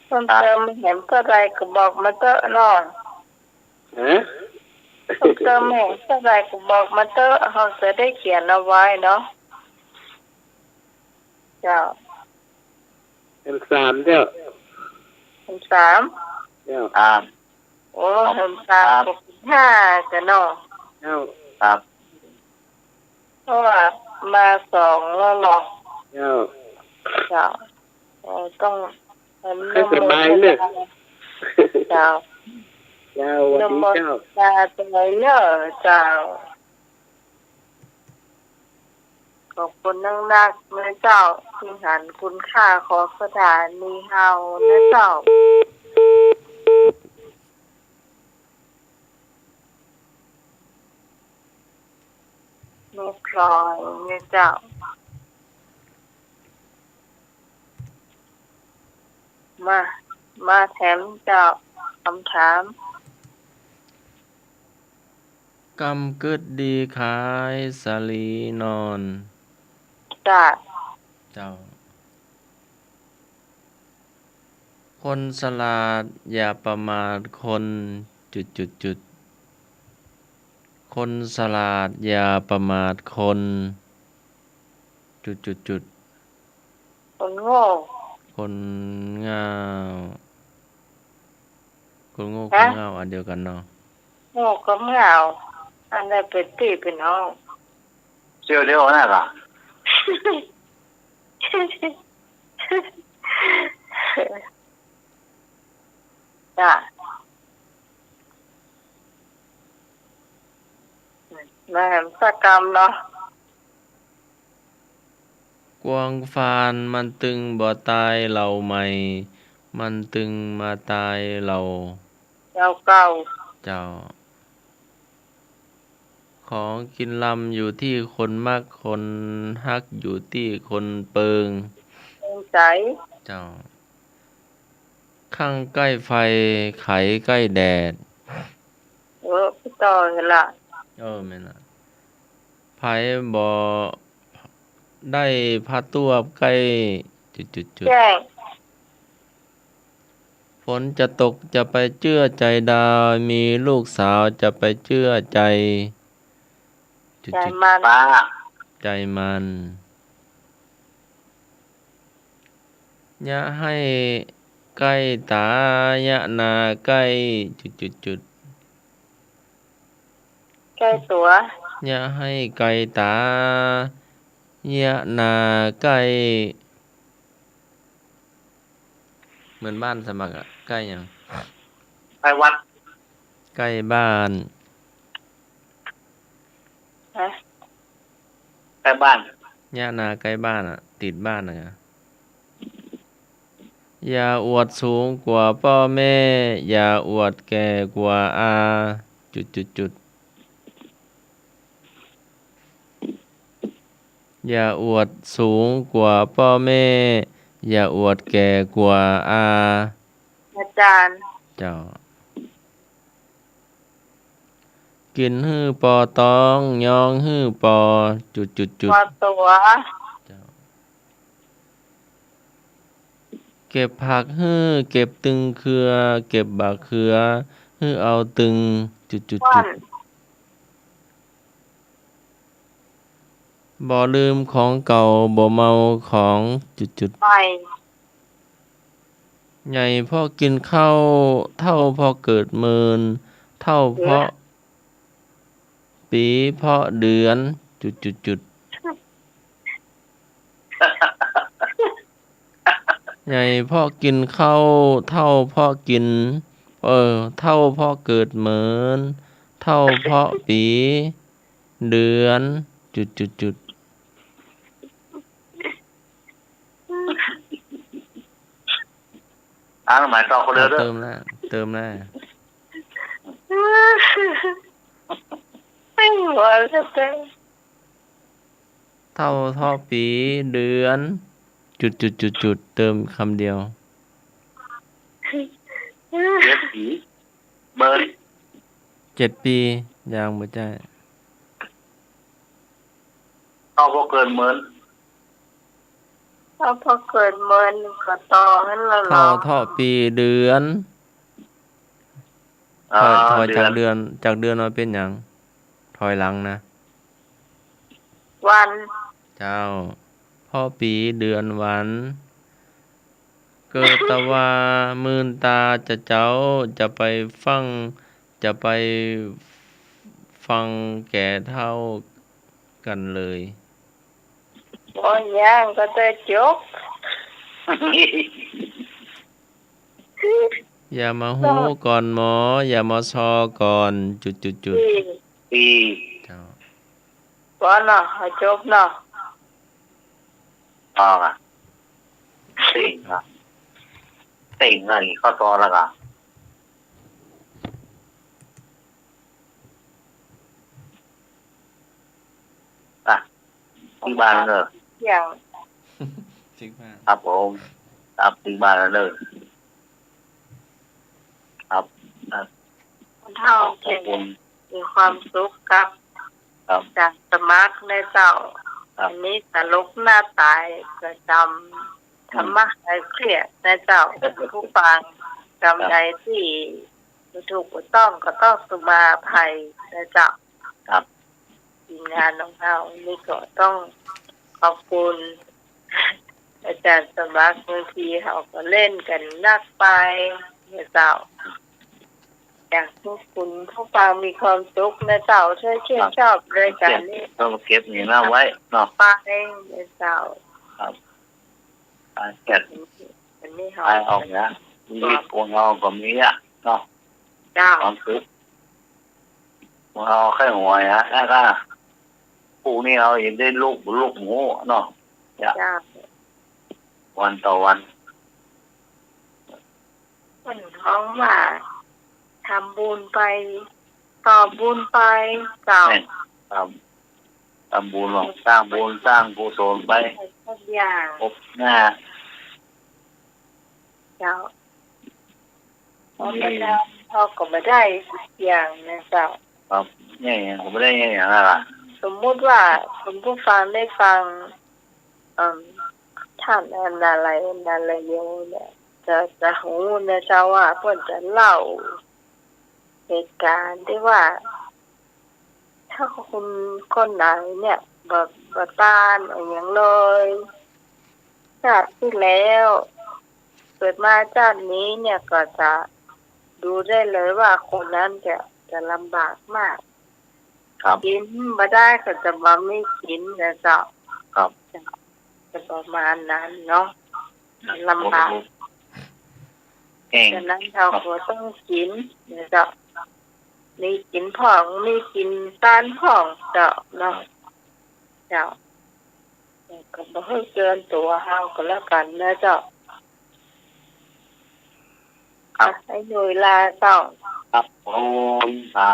เพิ่มเติมแหมเท่าใดก็บอกมาเต๊อะเนาะ ฮะ เพิ่มเติมแหมเท่าใดก็บอกมาเต๊อะ เฮาจะได้เขียนเอาไว้เนาะ เจ้า แหมสามเจ้า แหมสาม เจ้า สาม โอ้ ครับ แหมสาม ครับ ก็ห้าจ้ะเนาะ เจ้า ครับ เพราะว่ามาสองแล้วเนาะ เจ้า เจ้า เออ ต้องอนุโมทนา เจ้า เจ้า สวัสดีเจ้า อนุโมทนาด้วยเนอะเจ้า ขอบคุณนักๆ นะเจ้า ตี้หันคุณค่าของสถานีเฮานะเจ้า แม่พลอยเนี่ยเจ้า มา มาแถมเจ้า กำถาม กำกึ๊ดดีขายสาลีนอน จ้า เจ้า คนสลาดอย่าประมาทคน จุดจุดจุด คนสลาดอย่าประมาทคน จุดจุดจุด คนโง่ คนง่าว คนโง่ ฮะ คนง่าวอันเดียวกั๋นเนาะ โง่กับง่าว อันใดเป๋นปี้เป๋นน้อง เสี่ยวเดียวกั๋นน่ะก่ะ จ้ะ มาแหมสักกำเนาะ กวางฟานมันตึงบ่ตายเหล่าใหม่ มันตึงมาตายเหล่า เหล่าเก่า เจ้า ของกินลำอยู่ตี้คนมัก คนฮักอยู่ตี้คนเปิง เปิงใจ๋ เจ้า ข้างใก้ไฟ ไขใก้แดด เออ ไปต่อเหอะละ เออ แม่นละ ใผบ่ได้ผ้าตวบใก้ จุดจุดจุด แจ้ง ฝนจะตกจะไปเจื้อใจ๋ดาว มีลูกสาวจะไปเจื้อใจ๋ จุดจุด ใจ๋มัน ใจ๋มัน อย่าหื้อใก้ต๋า อย่าหน้าใก้ จุดจุดจุด ใก้ตั๋ว อย่าหื้อใก้ต๋า อย่าหน้าใก้ เหมือนบ้านสมัครอะ ใก้หยัง ใก้วัด ใก้บ้าน ฮะ ใก้บ้าน อย่าหน้าใก้บ้านอะ ติดบ้านอะ อย่าอวดสูงกว่าป้อแม่ อย่าอวดแก่กว่าอา จุดจุดจุด อย่าอวดสูงกว่าป้อแม่ อย่าอวดแก่กว่าอา อาจ๋ารย์ เจ้า กิ๋นหื้อปอตอง ยองหื้อปอ จุดจุดจุด ปอตั๋ว เจ้า เก็บผักหื้อ เก็บตึงเขือ เก็บบักเขือ หื้อเอาตึง จุดจุดจุด บ่ลืมของเก่า บ่เมาของ จุดจุด ใหม่ ใหญ่เพราะกิ๋นข้าว เฒ่าเพราะเกิดเมิน เฒ่าเพราะ เออ ปี๋เพราะเดือน จุดจุดจุด ใหญ่เพราะกิ๋นข้าว เฒ่าเพราะกิ๋น เออ เฒ่าเพราะเกิดเมิน เฒ่าเพราะปี๋ เดือน จุดจุดจุด อ่านหมายต่อคนเดียวเด้อ เติมแล้ว เติมแล้ว ไม่หัวจะเติม เฒ่าเพราะปี๋ เดือน จุดจุดจุดจุด เติมคำเดียว เจ็ดปี๋ เมิน เจ็ดปี๋ ยังบ่ใจ้ เฒ่าเพราะเกิดเมิน ก็พอเกิดเมินก็ต่อหั้นละ เฒ่า เนาะ เฒ่า ปี๋ เดือน อ๋อ ถอย ถอยจาก เดือน เดือน จากเดือนมาเป๋นหยัง ถอยหลังนะ วัน เจ้า เพราะปี๋ เดือน วัน เกิดตะวา มื่นต๋าจะเจ้า จะไปฟั่ง จะไปฟั่งแก่เฒ่ากั๋นเลย บ่ยังก็จะจบ อย่ามาฮู้ก่อนหมอ อย่ามาซอก่อน จุดจุดจุด ปี๋ ปี๋ เจ้า ปอเนาะ เอาจบเนาะ ปอก่ะ เต็งก่ะ เต็งก่ะ ข้อต่อแล้วก่ะ อ่ะ ตึงบ้านเน่อ อย่าง ตึงบ้าน ครับผม ครับ ตึงบ้านเน่อ ครับ ครับ เฒ่า ขอบคุณ มีความสุขกับ ครับ จากสมัครนะเจ้า ครับ อันนี้ตลกหน้าต๋ายประจำ ธรรมะคลายเครียดนะเจ้า ผู้ฟัง กำใดตี้บ่ถูกบ่ต้องก็ต้องสุมาอภัยนะเจ้า ครับ ทีมงานของเฮานี่ก็ต้องขอบคุณอาจ๋ารย์สมัคร บางทีเฮาก็เล่นกั๋นนักไปนะเจ้า อยากหื้อคุณผู้ฟังมีความสุขนะเจ้า ถ้าชื่นชอบรายการนี้ ครับ ก็เก็บนี่นะไว้เนาะ ไปนะเจ้า ครับ อันนี้เฮา ไปออกนะ ชีวิตคนเฮาก็มีอะเนาะ เจ้า ความสุข เฮาใค่หวยอะ แล้วก็ พรุ่งนี้เฮาจะได้ลุก ลุกบ่ฮู้เนาะ เจ้า เจ้า วันต่อวัน เปิ้นฮ้องว่า ทำบุญไป ต่อบุญไป เจ้า แม่น ครับ ทำบุญ สร้างบุญ สร้างกุศลไป ทุกอย่าง พบหน้า เจ้า เพราะฉะนั้นเฮาก็บ่ได้สักอย่างนะเจ้า ครับ เนี่ย ก็บ่ได้เนี่ยอย่างนั้นล่ะ สมมุติว่าคุณผู้ฟังได้ฟัง เอิ่ม ท่านนารายณ์ นารายโยเนี่ย จะ จะฮู้นะเจ้าว่าเปิ้นจะเล่าเหตุการณ์ตี้ว่า ถ้าคน คนไหนเนี่ย บ่ บ่ตานอะหยังเลย ชาติตี้แล้ว เกิดมาชาตินี้เนี่ยก็จะดูได้เลยว่าคนนั้นจะ จะลำบากมาก ครับ กิ๋นบ่ได้ก็จะบ่มีกิ๋นนะเจ้า ครับ จะประมาณนั้นเนาะ ลำบาก แห้ง ฉะนั้นเฮาก็ต้องกิ๋นนะเจ้า มีกิ๋นพ่อง มีกิ๋นตานพ่องเจ้าเนาะ เจ้า ก็บ่หื้อเกินตั๋วเฮาก็แล้วกั๋นนะเจ้า ครับ อ่ะ ไอ้หนุ่ยลาเจ้า ครับผม อ่า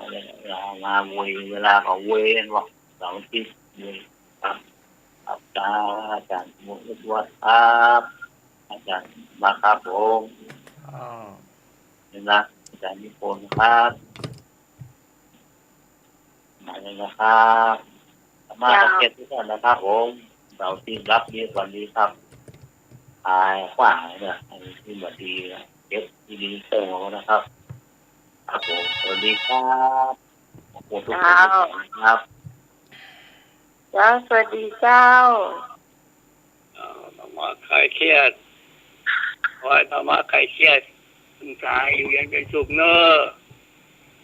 เวลามาเวย เวลาก็เวยเนาะ เสาร์อาทิตย์เวย ครับ ครับ อาจ๋ารย์สมุทร ครับ อาจ๋ารย์มาครับผม อ้าว นี่นะ อาจ๋ารย์นิพนธ์ครับ มาแล้วนะครับ มา เจ้า เก็บทุกท่านนะครับผม เสาร์อาทิตย์รับดี วันดีครับ หายขวางเนี่ย อันนี้ที่บ่ดีนะ เก็บดีๆ เติมเอานะครับ ครับผม สวัสดีครับ ขอบคุณทุกคน เจ้า ทุกท่านนะครับ เจ้า สวัสดีเจ้า เอ่อ ธรรมะคลายเครียด ขอให้ธรรมะคลายเครียด คุณสายอยู่เย็นเป็นสุขเนอะ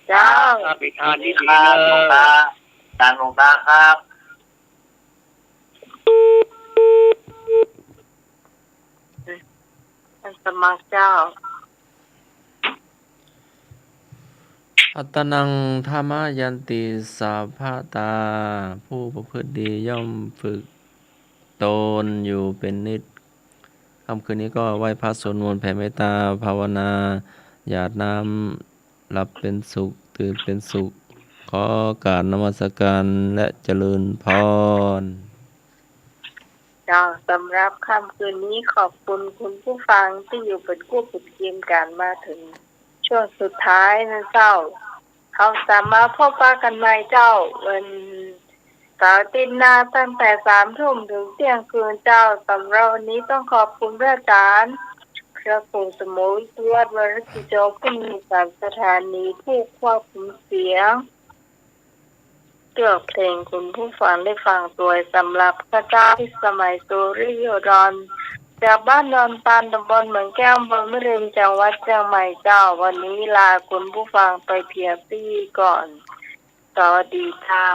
เจ้า ครับ มีทานที่ดีเนอะ หลวงตา ตามหลวงตาครับ ท่านสมัครเจ้า อัตตานัง ธรรมยันติ สัพพะตา ผู้ประพฤติดีย่อมฝึกตนอยู่เป็นนิจ ค่ำคืนนี้ก็ไหว้พระสวดมนต์แผ่เมตตาภาวนา หยาดน้ำหลับเป็นสุข ตื่นเป็นสุข ขอกราบนมัสการและเจริญพร เจ้า สำหรับค่ำคืนนี้ขอบคุณคุณผู้ฟังตี้อยู่เป็นกู้เป็นเคียงกั๋นมาเถิงช่วงสุดท้ายนะเจ้า เฮาจะมาพบปะกั๋นใหม่เจ้า วัน เสาร์อาทิตย์หน้าตั้งแต่สามทุ่มถึงเที่ยงคืนเจ้า สำหรับวันนี้ต้องขอบคุณพระอาจารย์ พระครูสมุติ วัดวรกิจโจ ผู้อำนวยการสถานี ผู้ควบคุมเสียง เลือกเพลงคุณผู้ฟังได้ฟังโดย สำหรับข้าเจ้าพิสมัย สุริโยดร จากบ้านดอนตาล ตำบลเหมืองแก้ว อำเภอแม่ริม จังหวัดเชียงใหม่เจ้า วันนี้ลาคุณผู้ฟังไปเพียงเต้านี้ก่อน สวัสดีเจ้า